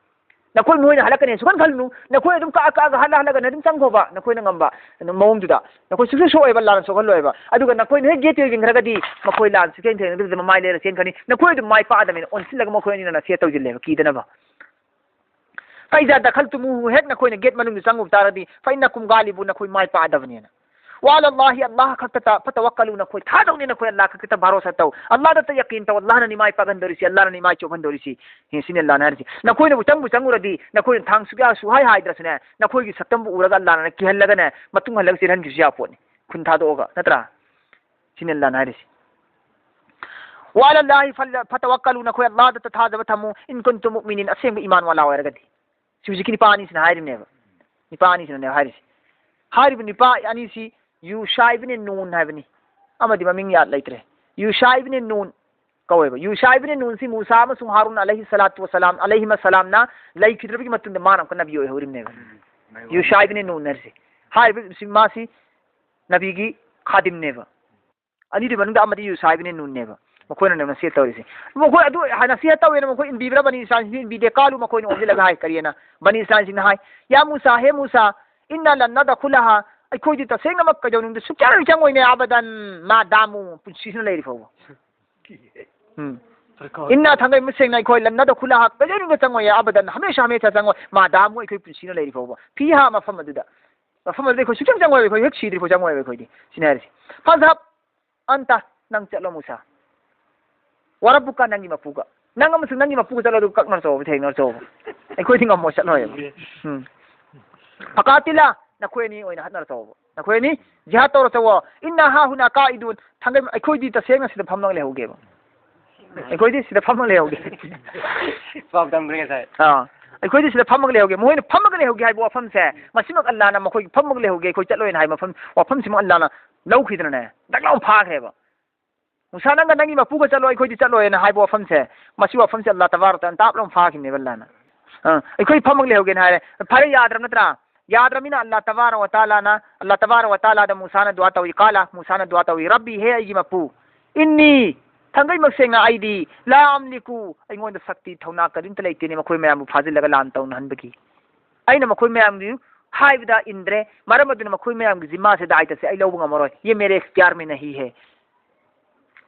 ꯅꯈꯣꯏ ꯃꯣꯏꯅ ꯍꯜꯂꯛꯀꯅꯤ ꯁꯨꯈꯟ ꯈꯜꯂꯨꯅꯨ꯫ ꯅꯈꯣꯏ ꯑꯗꯨꯝ ꯀꯛꯑ ꯀꯛꯑꯒ ꯍꯜꯂ ꯍꯜꯂꯒꯅ ꯑꯗꯨꯝ ꯆꯪꯈꯣꯕ ꯅꯈꯣꯏꯅ ꯉꯝꯕ ꯃꯑꯣꯡꯗꯨꯗ꯫ ꯅꯈꯣꯏ ꯁꯨꯛꯁꯣꯏ ꯁꯣꯛꯑꯣꯏꯕ, ꯂꯥꯟ ꯁꯣꯛꯍꯜꯂꯣꯏꯕ꯫ ꯑꯗꯨꯒ ꯅꯈꯣꯏꯅ ꯍꯦꯛ ꯒꯦꯠꯇꯨ ꯌꯦꯡꯈ꯭ꯔꯒꯗꯤ ꯃꯈꯣꯏ ꯂꯥꯟ ꯁꯨꯛꯊꯦꯡ ꯊꯦꯡꯅꯗꯕꯤꯗ ꯃꯃꯥꯏ ꯂꯩꯔ ꯆꯦꯟꯈ꯭ꯔꯅꯤ꯫ ꯅꯈꯣꯏ ꯑꯗꯨꯝ ꯃꯥꯏ ꯄꯥꯛꯑꯗꯕꯅꯤꯅ ꯑꯣꯟꯁꯤꯜꯂꯒ ꯃꯈꯣꯏ ꯑꯅꯤꯅ ꯅꯁꯤꯍꯠ ꯇꯧꯁꯤꯜꯂꯦꯕ ꯀꯤꯗꯅꯕ꯫ "فإذا دخلتموه"꯫ ꯍꯦꯛ ꯅꯈꯣꯏꯅ ꯒꯦꯠ ꯃꯅꯨꯡꯗ ꯆꯪꯉꯨꯕ ꯇꯥꯔꯗꯤ، "فإنكم غالبون"꯫ ꯅꯈꯣꯏ ꯃꯥꯏ ꯄꯥꯛꯑꯗꯕꯅꯦꯅ꯫ "وعلى الله"꯫ ꯑꯜꯂꯥꯍ ꯈꯛꯇꯗ "فتوكلوا"꯫ ꯅꯈꯣꯏ ꯊꯥꯖꯧꯅꯦ, ꯅꯈꯣꯏ ꯑꯜꯂꯥꯍ ꯈꯛꯇꯗ ꯚꯔꯣꯁꯥ ꯇꯧ꯫ ꯑꯜꯂꯥꯍꯗ ꯌꯀꯤꯟ ꯇꯧ꯫ ꯑꯜꯂꯥꯍꯅꯅꯤ ꯃꯥꯏ ꯄꯥꯛꯍꯟꯗꯣꯔꯤꯁꯤ, ꯑꯜꯂꯥꯍꯅꯅꯤ ꯃꯥꯏ ꯆꯣꯞꯍꯟꯗꯣꯔꯤꯁꯤ꯫ ꯍꯦ, ꯁꯤꯅꯤ ꯑꯜꯂꯥꯍꯅ ꯍꯥꯏꯔꯤꯁꯤ꯫ ꯅꯈꯣꯏꯅꯕꯨ ꯆꯪꯕꯨ ꯆꯪꯉꯨꯔꯗꯤ, ꯅꯈꯣꯏꯅ ꯊꯥꯡ ꯁꯨꯛꯌꯥ ꯁꯨꯛꯍꯥꯏ ꯍꯥꯏꯗ꯭ꯔꯁꯨꯅꯦ, ꯅꯈꯣꯏꯒꯤ ꯁꯛꯇꯝꯕꯨ ꯎꯔꯒ ꯑꯜꯂꯥꯍꯅ ꯀꯤꯍꯜꯂꯒꯅꯦ, ꯃꯇꯨꯡ ꯍꯜꯂꯒ ꯆꯦꯜꯍꯟꯈꯤꯕꯁꯨ ꯌꯥꯄꯣꯠꯅꯤ꯫ ꯈꯨꯟ ꯊꯥꯗꯣꯛꯑꯒ, ꯅꯠꯇ꯭ꯔꯥ? ꯁꯤꯅꯤ ꯑꯜꯂꯥꯍꯅ ꯍꯥꯏꯔꯤꯁꯤ꯫ "وعلى الله فل-، فتوكلوا"꯫ ꯅꯈꯣꯏ ꯑꯜꯂꯥꯍꯗ ꯊꯥꯖꯕ ꯊꯝꯃꯨ꯫ "إن كنتم مؤمنين"꯫ ꯑꯁꯦꯡꯕ ꯏꯃꯥꯟ ꯋꯥꯂꯥ ꯑꯣꯏꯔꯒꯗꯤ꯫ ꯁꯤ ꯍꯧꯖꯤꯛꯀꯤ ꯅꯨꯄꯥ ꯑꯅꯤꯁꯤꯅ ꯍꯥꯏꯔꯤꯕꯅꯦꯕ꯫ ꯅꯨꯄꯥ ꯑꯅꯤꯁꯤꯅꯅꯦꯕ ꯍꯥꯏꯔꯤꯁꯤ꯫ ꯍꯥꯏꯔꯤꯕ ꯅꯨꯄꯥ ꯑꯅꯤꯁꯤ ꯌꯨꯁꯥ ꯏꯕꯅꯤ ꯅꯨꯟ ꯍꯥꯏꯕꯅꯤ꯫ ꯑꯃꯗꯤ ꯃꯃꯤꯡ ꯌꯥꯗ ꯂꯩꯇ꯭ꯔꯦ꯫ ꯌꯨꯁꯥ ꯏꯕꯅꯤ ꯅꯨꯟ꯫ ꯀꯧꯋꯦꯕ꯫ ꯌꯨꯁꯥ ꯏꯕꯅꯤ ꯅꯨꯟꯁꯤ ꯃꯨꯁꯥ ꯑꯃꯁꯨꯡ ꯍꯥꯔꯨꯟ ꯑꯂꯩꯍꯤ ꯁꯂꯥꯇꯨ ꯋꯁꯂꯥꯝ, ꯑꯂꯩꯍꯤꯃ ꯁꯂꯥꯝꯅ ꯂꯩꯈꯤꯗ꯭ꯔꯕꯒꯤ ꯃꯇꯨꯡꯗ ꯃꯥꯅ ꯑꯃꯨꯛꯀ ꯅꯕꯤ ꯑꯣꯏꯍꯧꯔꯤꯕꯅꯦꯕ꯫ ꯌꯨꯁꯥ ꯏꯕꯅꯤ ꯅꯨꯟ ꯍꯥꯏꯔꯤꯁꯦ꯫ ꯍꯥꯏꯔꯤꯕꯁꯤ ꯃꯥꯁꯤ ꯅꯕꯤꯒꯤ ꯈꯥꯗꯤꯝꯅꯦꯕ꯫ ꯑꯅꯤꯗꯨꯒꯤ ꯃꯅꯨꯡꯗ ꯑꯃꯗꯤ ꯌꯨꯁꯥ ꯏꯕꯅꯤ ꯅꯨꯟꯅꯦꯕ꯫ ꯃꯈꯣꯏꯅꯅꯦꯕ ꯅꯁꯤꯍꯠ ꯇꯧꯔꯤꯁꯦ꯫ ꯃꯈꯣꯏ ꯑꯗꯨ ꯅꯁꯤꯍꯠ ꯇꯧꯋꯦꯅ ꯃꯈꯣꯏ ꯏꯟꯕꯤꯕ꯭ꯔꯥ? ꯕꯅꯤ ꯏꯁꯔꯥꯏꯜꯁꯤꯡꯁꯤ ꯏꯟꯕꯤꯗꯦ꯫ ꯀꯥꯂꯨ, ꯃꯈꯣꯏꯅ ꯑꯣꯟꯁꯤꯜꯂꯒ ꯍꯥꯏ꯫ ꯀꯔꯤꯅ? ꯕꯅꯤ ꯏꯁꯔꯥꯏꯜꯁꯤꯡꯅ ꯍꯥꯏ, "ꯌꯥ ꯃꯨꯁꯥ, ꯍꯦ ꯃꯨꯁꯥ, ꯏꯟꯅꯥ ꯂꯟ ꯅꯗꯈꯨꯂꯍꯥ, ꯑꯩꯈꯣꯏꯗꯤ ꯇꯁꯦꯡꯅꯃꯛ ꯀꯩꯗꯧꯅꯨꯡꯗ ꯁꯨꯛꯆꯪ ꯆꯪꯉꯣꯏꯅꯦ, ꯑꯕꯗꯟ, ꯃꯥ ꯗꯥꯃꯨ, ꯄꯨꯟꯁꯤꯁꯤꯅ ꯂꯩꯔꯤ ꯐꯥꯎꯕ꯫ ꯎꯝ꯫ ꯏꯟꯅꯥ, ꯊꯥꯡꯒꯩ ꯃꯁꯦꯡꯅ ꯑꯩꯈꯣꯏ, ꯂꯟ ꯅꯗꯈꯨꯂꯍꯥ, ꯀꯩꯗꯧꯅꯨꯡꯗ ꯆꯪꯉꯣꯏꯌꯦ, ꯑꯕꯗꯟ, ꯍꯃꯦꯁꯥ ꯍꯃꯦꯁꯥ ꯆꯪꯉꯣꯏ, ꯃꯥ ꯗꯥꯃꯨ, ꯑꯩꯈꯣꯏ ꯄꯨꯟꯁꯤꯅ ꯂꯩꯔꯤ ꯐꯥꯎꯕ, ꯐꯤꯍꯥ, ꯃꯐꯝ ꯑꯗꯨꯗ, ꯃꯐꯝ ꯑꯗꯨꯗ ꯑꯩꯈꯣꯏ ꯁꯨꯛꯆꯪ ꯆꯪꯉꯣꯏ, ꯑꯩꯈꯣꯏ ꯍꯦꯛ ꯁꯤꯗ꯭ꯔꯤ ꯐꯥꯎ ꯆꯪꯉꯣꯏꯕ ꯑꯩꯈꯣꯏꯗꯤ", ꯁꯤꯅꯦ ꯍꯥꯏꯔꯤꯁꯦ꯫ ꯐꯥꯖꯍꯕ ꯑꯟꯇ, ꯅꯪ ꯆꯠꯂꯣ ꯃꯨꯁꯥ꯫ ꯋꯥꯔꯕꯨꯀ, ꯅꯪꯒꯤ ꯃꯄꯨꯒ꯫ ꯅꯪ ꯑꯃꯁꯨꯡ ꯅꯪꯒꯤ ꯃꯄꯨꯒ ꯆꯠꯂꯣ, ꯑꯗꯨꯒ ꯀꯛꯅꯔ ꯆꯠꯂꯣ, ꯊꯦꯡꯅꯔ ꯆꯠꯂꯣ꯫ ꯑꯩꯈꯣꯏꯗꯤ ꯉꯝꯃꯣꯏ, ꯆꯠꯂꯣꯏꯕ꯫ ꯎꯝ꯫ ꯐꯀꯥꯇꯤꯂꯥ, ꯅꯈꯣꯏ ꯑꯅꯤ ꯑꯣꯏꯅ ꯍꯠꯅꯔ ꯆꯠꯂꯣꯕ꯫ ꯅꯈꯣꯏ ꯑꯅꯤ ꯖꯤꯍꯥꯗ ꯇꯧꯔ ꯆꯠꯂꯣ꯫ ꯏꯟꯅꯥ ꯍꯥ ꯍꯨꯅꯥ ꯀꯥꯏꯗꯨꯟ꯫ ꯊꯥꯡꯒꯩ, ꯑꯩꯈꯣꯏꯗꯤ ꯇꯁꯦꯡꯅ ꯁꯤꯗ ꯐꯝꯂꯒ ꯂꯩꯍꯧꯒꯦꯕ꯫ ꯑꯩꯈꯣꯏꯗꯤ ꯁꯤꯗ ꯐꯝꯃꯒ ꯂꯩꯍꯧꯒꯦ꯫ ꯄꯥꯎ ꯇꯝꯈ꯭ꯔꯦ ꯉꯁꯥꯏ꯫ ꯑꯥ꯫ ꯑꯩꯈꯣꯏꯗꯤ ꯁꯤꯗ ꯐꯝꯃꯒ ꯂꯩꯍꯧꯒꯦ꯫ ꯃꯈꯣꯏꯅ ꯐꯝꯃꯒ ꯂꯩꯍꯧꯒꯦ ꯍꯥꯏꯕ ꯋꯥꯐꯝꯁꯦ, ꯃꯁꯤꯃꯛ ꯑꯜꯂꯥꯅ ꯃꯈꯣꯏꯒꯤ ꯐꯝꯃꯒ ꯂꯩꯍꯧꯒꯦ, ꯑꯩꯈꯣꯏ ꯆꯠꯂꯣꯏꯅ ꯍꯥꯏꯕ ꯃꯐꯝ, ꯋꯥꯐꯝꯁꯤꯃꯛ ꯑꯜꯂꯥꯅ ꯂꯧꯈꯤꯗꯅꯅꯦ, ꯗꯛ ꯂꯥꯎꯅ ꯐꯥꯈ꯭ꯔꯦꯕ꯫ "ꯃꯨꯁꯥ, ꯅꯪꯒ ꯅꯪꯒꯤ ꯃꯄꯨꯒ ꯆꯠꯂꯣ, ꯑꯩꯈꯣꯏꯗꯤ ꯆꯠꯂꯣꯏꯅ" ꯍꯥꯏꯕ ꯋꯥꯐꯝꯁꯦ, ꯃꯁꯤ ꯋꯥꯐꯝꯁꯦ ꯑꯜꯂꯥ ꯇꯕꯥꯔꯛ ꯇꯥꯂꯥꯅ ꯇꯥꯞ ꯂꯥꯎꯅ ꯐꯥꯈꯤꯕꯅꯦꯕ ꯑꯜꯂꯥꯅ꯫ ꯑ, "ꯑꯩꯈꯣꯏ ꯐꯝꯃꯒ ꯂꯩꯍꯧꯒꯦꯅ" ꯍꯥꯏꯔꯦ꯫ ꯐꯔꯦ, ꯌꯥꯗ꯭ꯔꯕ ꯅꯠꯇ꯭ꯔꯥ? ꯌꯥꯗ꯭ꯔꯕꯅꯤꯅ ꯑꯜꯂꯥ ꯇꯕꯥꯔꯛ ꯋ ꯇꯥꯂꯥꯅ, ꯑꯜꯂꯥ ꯇꯕꯥꯔꯛ ꯋ ꯇꯥꯂꯥꯗ ꯃꯨꯁꯥꯅ ꯗꯨꯋꯥ ꯇꯧꯏ꯫ ꯀꯥꯂꯥ, ꯃꯨꯁꯥꯅ ꯗꯨꯋꯥ ꯇꯧꯏ, "ꯔꯕꯤ, ꯍꯦ ꯑꯩꯒꯤ ꯃꯄꯨ, ꯏꯟꯅꯤ, ꯊꯥꯡꯒꯩ ꯃꯁꯦꯡꯅ ꯑꯩꯗꯤ, ꯂꯥ ꯑꯝꯂꯤꯀꯨ, ꯑꯩꯉꯣꯟꯗ ꯁꯛꯇꯤ ꯊꯧꯅꯥ ꯀꯔꯤꯝꯇ ꯂꯩꯇꯦꯅꯦ ꯃꯈꯣꯏ ꯃꯌꯥꯝꯕꯨ ꯐꯥꯖꯤꯜꯂꯒ ꯂꯥꯟ ꯇꯧꯅꯍꯟꯕꯒꯤ꯫ ꯑꯩꯅ ꯃꯈꯣꯏ ꯃꯌꯥꯝꯒꯤ ꯍꯥꯏꯕꯗ ꯏꯟꯗ꯭ꯔꯦ, ꯃꯔꯝ ꯑꯗꯨꯅ ꯃꯈꯣꯏ ꯃꯌꯥꯝꯒꯤ ꯖꯤꯝꯃꯥꯁꯦ, ꯗꯥꯏꯇꯁꯦ ꯑꯩ ꯂꯧꯕ ꯉꯝꯃꯔꯣꯏ꯫ ꯌꯦ ꯃꯦꯔꯦ ꯏꯈꯇꯤꯌꯥꯔ ꯃꯦ ꯅꯍꯤ ꯍꯦ꯫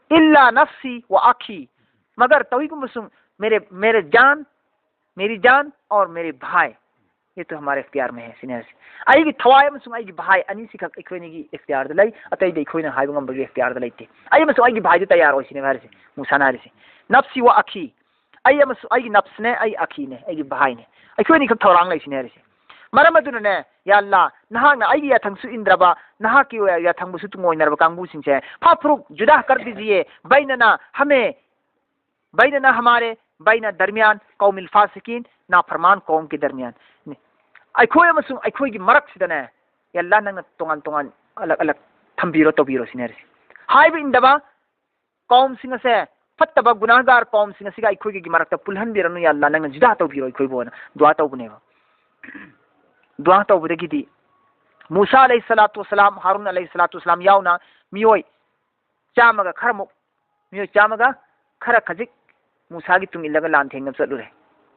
ꯏꯜꯂꯥ ꯅꯐꯁꯤ ꯋ ꯑꯈꯤ꯫ ꯃꯒꯔ ꯇꯧꯏꯒꯨꯝꯕꯁꯨꯡ ꯃꯦꯔꯦ, ꯃꯦꯔꯦ ꯖꯥꯟ, ꯃꯦꯔꯤ ꯖꯥꯟ ꯑꯣꯔ ꯃꯦꯔꯦ ꯚꯥꯏ, ꯌꯦ ꯇꯣ ꯍꯃꯥꯔꯦ ꯏꯈꯇꯤꯌꯥꯔ ꯃꯦ ꯍꯦ", ꯁꯤꯅꯦ ꯍꯥꯏꯔꯤꯁꯦ꯫ ꯑꯩꯒꯤ ꯊꯋꯥꯏ ꯑꯃꯁꯨꯡ ꯑꯩꯒꯤ ꯚꯥꯏ ꯑꯅꯤꯁꯤꯈꯛ ꯑꯩꯈꯣꯏ ꯑꯅꯤꯒꯤ ꯏꯈꯇꯤꯌꯥꯔꯗ ꯂꯩ, ꯑꯇꯩꯗꯤ ꯑꯩꯈꯣꯏꯅ ꯍꯥꯏꯕ ꯉꯝꯕꯒꯤ ꯏꯈꯇꯤꯌꯥꯔꯗ ꯂꯩꯇꯦ꯫ ꯑꯩ ꯑꯃꯁꯨꯡ ꯑꯩꯒꯤ ꯚꯥꯏꯗꯨ ꯇꯌꯥꯔ ꯑꯣꯏ ꯁꯤꯅꯦ ꯍꯥꯏꯔꯤꯁꯦ, ꯃꯨꯁꯥꯅ ꯍꯥꯏꯔꯤꯁꯦ꯫ ꯅꯐꯁꯤ ꯋ ꯑꯈꯤ, ꯑꯩ ꯑꯃꯁꯨꯡ ꯑꯩꯒꯤ ꯅꯐꯁꯅꯦ, ꯑꯩ ꯑꯈꯤꯅꯦ, ꯑꯩꯒꯤ ꯚꯥꯏꯅꯦ, ꯑꯩꯈꯣꯏ ꯑꯅꯤꯈꯛ ꯊꯧꯔꯥꯡ ꯂꯩ ꯁꯤꯅꯦ ꯍꯥꯏꯔꯤꯁꯦ꯫ ꯃꯔꯝ ꯑꯗꯨꯅꯅꯦ, ꯌꯥ ꯑꯜꯂꯥ, ꯅꯍꯥꯛꯅ ꯑꯩꯒꯤ ꯌꯥꯊꯪꯁꯨ ꯏꯟꯗ꯭ꯔꯕ, ꯅꯍꯥꯛꯀꯤ ꯌꯥꯊꯪꯕꯨꯁꯨ ꯇꯨꯡꯑꯣꯏꯅꯔꯕ ꯀꯥꯡꯕꯨꯁꯤꯡꯁꯦ, ꯐꯥꯐꯔꯨꯛ ꯖꯨꯗꯥ ꯀꯔ ꯗꯤꯖꯤꯌꯦ, ꯕꯩꯅꯅ ꯍꯃꯦ ꯕꯩꯅꯅ ꯍꯃꯥꯔꯦ ꯕꯩꯅ ꯗꯔꯃꯤꯌꯥꯟ ꯀꯧꯃꯤꯜ ꯐꯥꯁꯤꯀꯤꯟ ꯅꯥꯐꯔꯃꯥꯟ ꯀꯧꯝꯒꯤ ꯗꯔꯃꯤꯌꯥꯟ꯫ ꯑꯩꯈꯣꯏ ꯑꯃꯁꯨꯡ ꯑꯩꯈꯣꯏꯒꯤ ꯃꯔꯛꯁꯤꯗꯅꯦ, ꯌꯥ ꯑꯜꯂꯥ, ꯅꯪꯅ ꯇꯣꯉꯥꯟ ꯇꯣꯉꯥꯟ ꯑꯂꯛ ꯑꯂꯛ ꯊꯝꯕꯤꯔꯣ, ꯇꯧꯕꯤꯔꯣ ꯁꯤꯅꯦ ꯍꯥꯏꯔꯤꯁꯦ꯫ ꯍꯥꯏꯕ ꯏꯟꯗꯕ ꯀꯧꯝꯁꯤꯡ ꯑꯁꯦ ꯐꯠꯇꯕ ꯒꯨꯅꯥꯍꯒꯥꯔ ꯀꯧꯝꯁꯤꯡ ꯑꯁꯤꯒ ꯑꯩꯈꯣꯏꯒꯤ ꯃꯔꯛꯇ ꯄꯨꯜꯍꯟꯕꯤꯔꯅꯨ, ꯌꯥ ꯑꯜꯂꯥ, ꯅꯪꯅ ꯖꯨꯗꯥ ꯇꯧꯕꯤꯔꯣ ꯑꯩꯈꯣꯏꯕꯨ" ꯍꯥꯏꯅ ꯗꯨꯋꯥ ꯇꯧꯕꯅꯦꯕ꯫ ꯗꯨꯋꯥ ꯇꯧꯕꯗꯒꯤꯗꯤ ꯃꯨꯁꯥ ꯑꯂꯩꯍꯤ ꯁꯂꯥꯇꯨ ꯋꯁꯂꯥꯝ, ꯍꯥꯔꯨꯟ ꯑꯂꯩꯍꯤ ꯁꯂꯥꯇꯨ ꯋꯁꯂꯥꯝ ꯌꯥꯎꯅ ꯃꯤꯑꯣꯏ ꯆꯥꯝꯃꯒ ꯈꯔꯃꯨꯛ, ꯃꯤꯑꯣꯏ ꯆꯥꯝꯃꯒ ꯈꯔ ꯈꯖꯤꯛ ꯃꯨꯁꯥꯒꯤ ꯇꯨꯡ ꯏꯜꯂꯒ ꯂꯥꯟ ꯊꯦꯡꯅꯕ ꯆꯠꯂꯨꯔꯦ꯫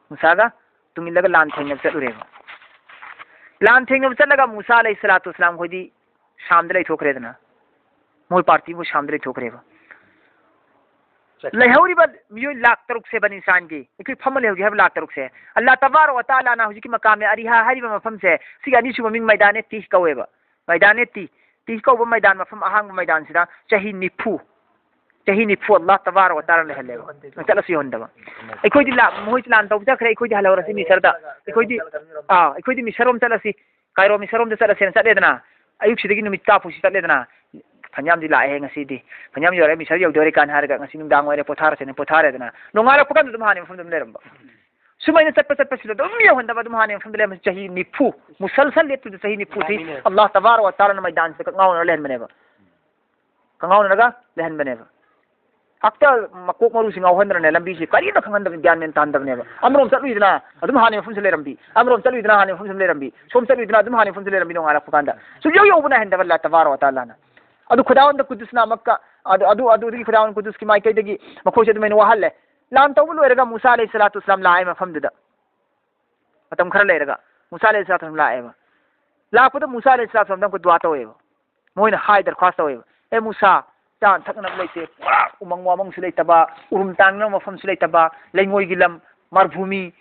ꯃꯨꯁꯥꯒ ꯇꯨꯡ ꯏꯜꯂꯒ ꯂꯥꯟ ꯊꯦꯡꯅꯕ ꯆꯠꯂꯨꯔꯦꯕ꯫ ꯂꯥꯟ ꯊꯦꯡꯅꯕ ꯆꯠꯂꯒ ꯃꯨꯁꯥ ꯑꯂꯩꯍꯤ ꯁꯂꯥꯇꯨ ꯋꯁꯂꯥꯝ ꯈꯣꯏꯗꯤ ꯁꯥꯝꯗ ꯂꯩꯊꯣꯛꯈ꯭ꯔꯦꯗꯅ, ꯃꯣꯏ ꯄꯥꯔꯇꯤꯕꯨ ꯁꯥꯝꯗ ꯂꯩꯊꯣꯛꯈ꯭ꯔꯦꯕ꯫ ꯂꯩꯍꯧꯔꯤꯕ ꯃꯤꯑꯣꯏ ꯂꯥꯛ ꯇꯔꯨꯛꯁꯦ, ꯕꯅꯤ ꯏꯁꯔꯥꯏꯜꯒꯤ, ꯑꯩꯈꯣꯏ ꯐꯝꯃ ꯂꯩꯍꯧꯔꯤ ꯍꯥꯏꯕ ꯂꯥꯛ ꯇꯔꯨꯛꯁꯦ, ꯑꯜꯂꯥ ꯇꯕꯥꯔꯛ ꯋ ꯇꯥꯂꯥꯅ ꯍꯧꯖꯤꯛꯀꯤ ꯃꯀꯥꯃꯦ ꯑꯔꯤꯍꯥ ꯍꯥꯏꯔꯤꯕ ꯃꯐꯝꯁꯦ, ꯁꯤꯒꯤ ꯑꯅꯤꯁꯨꯕ ꯃꯤꯡ ꯃꯩꯗꯥꯅꯦ ꯇꯤꯍ ꯀꯧꯋꯦꯕ꯫ ꯃꯩꯗꯥꯅꯦ ꯇꯤ, ꯇꯤꯍ ꯀꯧꯕ ꯃꯩꯗꯥꯟ, ꯃꯐꯝ ꯑꯍꯥꯡꯕ ꯃꯩꯗꯥꯟꯁꯤꯗ ꯆꯍꯤ ꯅꯤꯐꯨ, ꯆꯍꯤ ꯅꯤꯐꯨ ꯑꯜꯂꯥ ꯇꯕꯥꯔꯛ ꯋ ꯇꯥꯂꯥꯅ ꯂꯩꯍꯜꯂꯦꯕ꯫ ꯆꯠꯂꯁꯨ ꯌꯣꯟꯗꯕ꯫ ꯑꯩꯈꯣꯏꯗꯤ ꯂꯥ-, ꯃꯈꯣꯏꯁꯤ ꯂꯥꯟ ꯇꯧꯕ ꯆꯠꯈ꯭ꯔꯦ, ꯑꯩꯈꯣꯏꯗꯤ ꯍꯜꯍꯧꯔꯁꯤ ꯃꯤꯁꯔꯗ꯫ ꯑꯩꯈꯣꯏꯗꯤ, ꯑꯥ, ꯑꯩꯈꯣꯏꯗꯤ ꯃꯤꯁꯔ ꯔꯣꯝ ꯆꯠꯂꯁꯤ, ꯀꯥꯏꯔꯣ ꯃꯤꯁꯔ ꯔꯣꯝꯗ ꯆꯠꯂꯁꯦꯅ ꯆꯠꯂꯦꯗꯅ꯫ ꯑꯌꯨꯛꯁꯤꯗꯒꯤ ꯅꯨꯃꯤꯠ ꯇꯥ ꯐꯥꯎꯁꯤ ꯆꯠꯂꯦꯗꯅ꯫ ꯐꯅꯌꯥꯝꯗꯤ ꯂꯥꯛꯑꯦ ꯉꯁꯤꯗꯤ꯫ ꯐꯅꯌꯥꯝ ꯌꯧꯔꯛꯑꯦ, ꯃꯤꯁꯔ ꯌꯧꯗꯣꯔꯦ ꯀꯥꯏꯅ ꯍꯥꯏꯔꯒ ꯉꯁꯤ ꯅꯨꯡꯗꯥꯡ ꯑꯣꯏꯔꯦ, ꯄꯣꯊꯥꯔꯁꯦꯅ ꯄꯣꯊꯥꯔꯦꯗꯅ꯫ ꯅꯣꯡꯉꯥꯜꯂꯛꯄ ꯀꯥꯟꯗ ꯑꯗꯨꯝ ꯍꯥꯟꯅ ꯃꯐꯝꯗ ꯑꯗꯨꯝ ꯂꯩꯔꯝꯕ꯫ ꯁꯨꯃꯥꯏꯅ ꯆꯠꯄ ꯆꯠꯄꯁꯤꯗ ꯑꯗꯨꯝ ꯌꯧꯍꯟꯗꯕ, ꯑꯗꯨꯝ ꯍꯥꯟꯅ ꯃꯐꯝꯗ ꯂꯩꯔꯝꯕ ꯆꯍꯤ ꯅꯤꯐꯨ, ꯃꯨꯁꯜꯁꯜ ꯂꯦꯞꯇꯕꯤꯗ ꯆꯍꯤ ꯅꯤꯐꯨ ꯁꯤ ꯑꯜꯂꯥꯍ ꯇꯕꯥꯔꯛ ꯋ ꯇꯥꯂꯥꯅ ꯃꯩꯗꯥꯟꯁꯤꯗ ꯀꯛꯉꯥꯎꯅꯔ ꯂꯩꯍꯟꯕꯅꯦꯕ꯫ ꯀꯛꯉꯥꯎꯅꯔꯒ ꯂꯩꯍꯟꯕꯅꯦꯕ꯫ ꯍꯦꯛꯇ ꯃꯀꯣꯛ ꯃꯔꯨꯁꯤ ꯉꯥꯎꯍꯟꯗꯅꯅꯦ, ꯂꯝꯕꯤꯁꯤ ꯀꯔꯤꯝꯇ ꯈꯪꯍꯟꯗꯕ, ꯒ꯭ꯌꯥꯟ ꯃꯦꯟ ꯇꯥꯍꯟꯗꯕꯅꯦꯕ꯫ ꯑꯃꯔꯣꯝ ꯆꯠꯂꯨꯏꯗꯅ ꯑꯗꯨꯝ ꯍꯥꯟꯅ ꯃꯐꯝꯁꯤ ꯂꯩꯔꯝꯕꯤ, ꯑꯃꯔꯣꯝ ꯆꯠꯂꯨꯏꯗꯅ ꯍꯥꯟꯅ ꯃꯐꯝꯁꯤ ꯂꯩꯔꯝꯕꯤ, ꯁꯣꯝ ꯆꯠꯂꯨꯏꯗꯅ ꯑꯗꯨꯝ ꯍꯥꯟꯅ ꯃꯐꯝꯁꯤ ꯂꯩꯔꯝꯕꯤ, ꯅꯣꯡꯉꯥꯜꯂꯛꯄ ꯀꯥꯟꯗ ꯁꯨꯛꯌꯧ ꯌꯧꯕ ꯅꯥꯏꯍꯟꯗꯕ ꯑꯜꯂꯥꯍ ꯇꯕꯥꯔꯛ ꯋ ꯇꯥꯂꯥꯅ꯫ ꯑꯗꯨ ꯈꯨꯗꯥꯋꯟꯗ ꯀꯨꯗꯨꯁꯅ ꯑꯃꯛꯀ, ꯑꯗꯨ, ꯑꯗꯨ, ꯑꯗꯨꯗꯒꯤ ꯈꯨꯗꯥꯋꯟ ꯀꯨꯗꯨꯁꯀꯤ ꯃꯥꯏꯀꯩꯗꯒꯤ ꯃꯈꯣꯏꯁꯦ ꯑꯗꯨꯃꯥꯏꯅ ꯋꯥꯍꯜꯂꯦ꯫ ꯂꯥꯟ ꯇꯧꯕ ꯂꯣꯏꯔꯒ ꯃꯨꯁꯥ ꯑꯂꯩꯍꯤ ꯁꯂꯥꯇꯨ ꯋꯁꯂꯥꯝ ꯂꯥꯛꯑꯦ ꯃꯐꯝꯗꯨꯗ꯫ ꯃꯇꯝ ꯈꯔ ꯂꯩꯔꯒ ꯃꯨꯁꯥ ꯑꯂꯩꯍꯤ ꯁꯂꯥꯇꯨ ꯋꯁꯂꯥꯝ ꯂꯥꯛꯑꯦꯕ꯫ ꯂꯥꯛꯄꯗ ꯃꯨꯁꯥ ꯑꯂꯩꯍꯤ ꯁꯂꯥꯇꯨ ꯋꯁꯂꯥꯝꯗ ꯑꯃꯨꯛꯀ ꯗꯨꯋꯥ ꯇꯧꯋꯦꯕ꯫ ꯃꯣꯏꯅ ꯍꯥꯏ ꯗꯔꯈ꯭ꯋꯥꯁ ꯇꯧꯋꯦꯕ, "ꯑꯦ ꯃꯨꯁꯥ, ꯆꯥꯅ ꯊꯛꯅꯕ ꯂꯩꯇꯦ, ꯄꯨꯔꯥ ꯎꯃꯪ ꯋꯥꯃꯪꯁꯨ ꯂꯩꯇꯕ, ꯎꯔꯨꯝ ꯇꯥꯡꯅꯕ ꯃꯐꯝꯁꯨ ꯂꯩꯇꯕ, ꯂꯩꯉꯣꯏꯒꯤ ꯂꯝ, ꯃꯔꯚꯨꯃꯤ,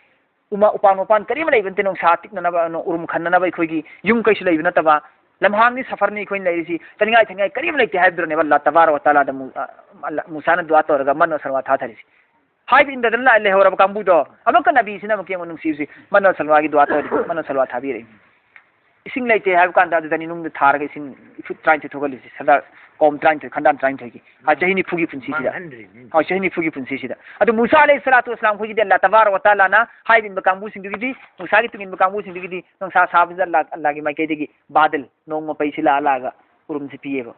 ꯎꯃ-, ꯎꯄꯥꯟ ꯋꯥꯄꯥꯟ ꯀꯔꯤꯝ ꯂꯩꯕ ꯅꯠꯇꯦ, ꯅꯨꯡꯁꯥ ꯇꯤꯛꯅꯅꯕ, ꯎꯔꯨꯝ ꯈꯟꯅꯅꯕ ꯑꯩꯈꯣꯏꯒꯤ ꯌꯨꯝ ꯀꯩꯁꯨ ꯂꯩꯕ ꯅꯠꯇꯕ, ꯂꯝꯍꯥꯡꯅꯤ, ꯁꯐꯔꯅꯤ ꯑꯩꯈꯣꯏꯅ ꯂꯩꯔꯤꯁꯤ, ꯆꯥꯅꯤꯡꯉꯥꯏ ꯊꯛꯅꯤꯡꯉꯥꯏ ꯀꯔꯤꯝ ꯂꯩꯇꯦ" ꯍꯥꯏꯕꯗꯨꯅꯦꯕ ꯑꯜꯂꯥꯍ ꯇꯕꯥꯔꯛ ꯋ ꯇꯥꯂꯥꯗ ꯃꯨ-, ꯑ, ꯑꯜꯂꯥꯍ-, ꯃꯨꯁꯥꯅ ꯗꯨꯋꯥ ꯇꯧꯔꯒ ꯃꯟ ꯋ ꯁꯜꯋꯥ ꯊꯥꯊꯔꯤꯁꯤ꯫ ꯍꯥꯏꯕ ꯏꯟꯗꯗꯅ ꯂꯥꯛ-, ꯂꯩꯍꯧꯔꯕ ꯀꯥꯡꯕꯨꯗꯣ, ꯑꯃꯨꯛꯀ ꯅꯕꯤꯁꯤꯅ ꯑꯃꯨꯛ ꯌꯦꯡꯉꯨ ꯅꯨꯡꯁꯤꯕꯁꯤ, ꯃꯟ ꯋ ꯁꯜꯋꯥꯒꯤ ꯗꯨꯋꯥ ꯇꯧꯔꯤ, ꯃꯟ ꯋ ꯁꯜꯋꯥ ꯊꯥꯕꯤꯔꯛꯏ꯫ ꯏꯁꯤꯡ ꯂꯩꯇꯦ ꯍꯥꯏꯕ ꯀꯥꯟꯗ ꯑꯗꯨꯗꯅꯤ ꯅꯨꯡꯗ ꯊꯥꯔꯒ ꯏꯁꯤꯡ ꯏꯐꯨꯠ ꯇꯔꯥꯅꯤꯊꯣꯏ ꯊꯣꯛꯍꯜꯂꯤꯁꯤ, ꯁꯗꯥ ꯀꯧꯝ ꯇꯔꯥꯅꯤꯊꯣꯏ, ꯈꯟꯗꯥꯟ ꯇꯔꯥꯅꯤꯊꯣꯏꯒꯤ꯫ ꯑ, ꯆꯍꯤ ꯅꯤꯐꯨꯒꯤ ꯄꯨꯟꯁꯤꯁꯤꯗ꯫ ꯃꯥꯡꯍꯟꯗ꯭ꯔꯤꯅꯤ꯫ ꯑ, ꯆꯍꯤ ꯅꯤꯐꯨꯒꯤ ꯄꯨꯟꯁꯤꯁꯤꯗ꯫ ꯑꯗꯨ ꯃꯨꯁꯥ ꯑꯂꯩꯍꯤ ꯁꯂꯥꯇꯨ ꯋꯁꯂꯥꯝ ꯈꯣꯏꯒꯤꯗꯤ ꯑꯜꯂꯥꯍ ꯇꯕꯥꯔꯛ ꯋ ꯇꯥꯂꯥꯅ ꯍꯥꯏꯔꯤꯕ ꯀꯥꯡꯕꯨꯁꯤꯡꯗꯨꯒꯤꯗꯤ, ꯃꯨꯁꯥꯒꯤ ꯇꯨꯡ ꯏꯟꯕ ꯀꯥꯡꯕꯨꯁꯤꯡꯗꯨꯒꯤꯗꯤ ꯅꯨꯡꯁꯥ ꯁꯥꯕꯁꯤꯗ ꯑꯜꯂꯥꯍ, ꯑꯜꯂꯥꯍꯒꯤ ꯃꯥꯏꯀꯩꯗꯒꯤ ꯕꯥꯗꯜ, ꯅꯣꯡ ꯃꯄꯩꯁꯤ ꯂꯥꯛꯑ ꯂꯥꯛꯑꯒ ꯎꯔꯨꯝꯁꯤ ꯄꯤꯌꯦꯕ꯫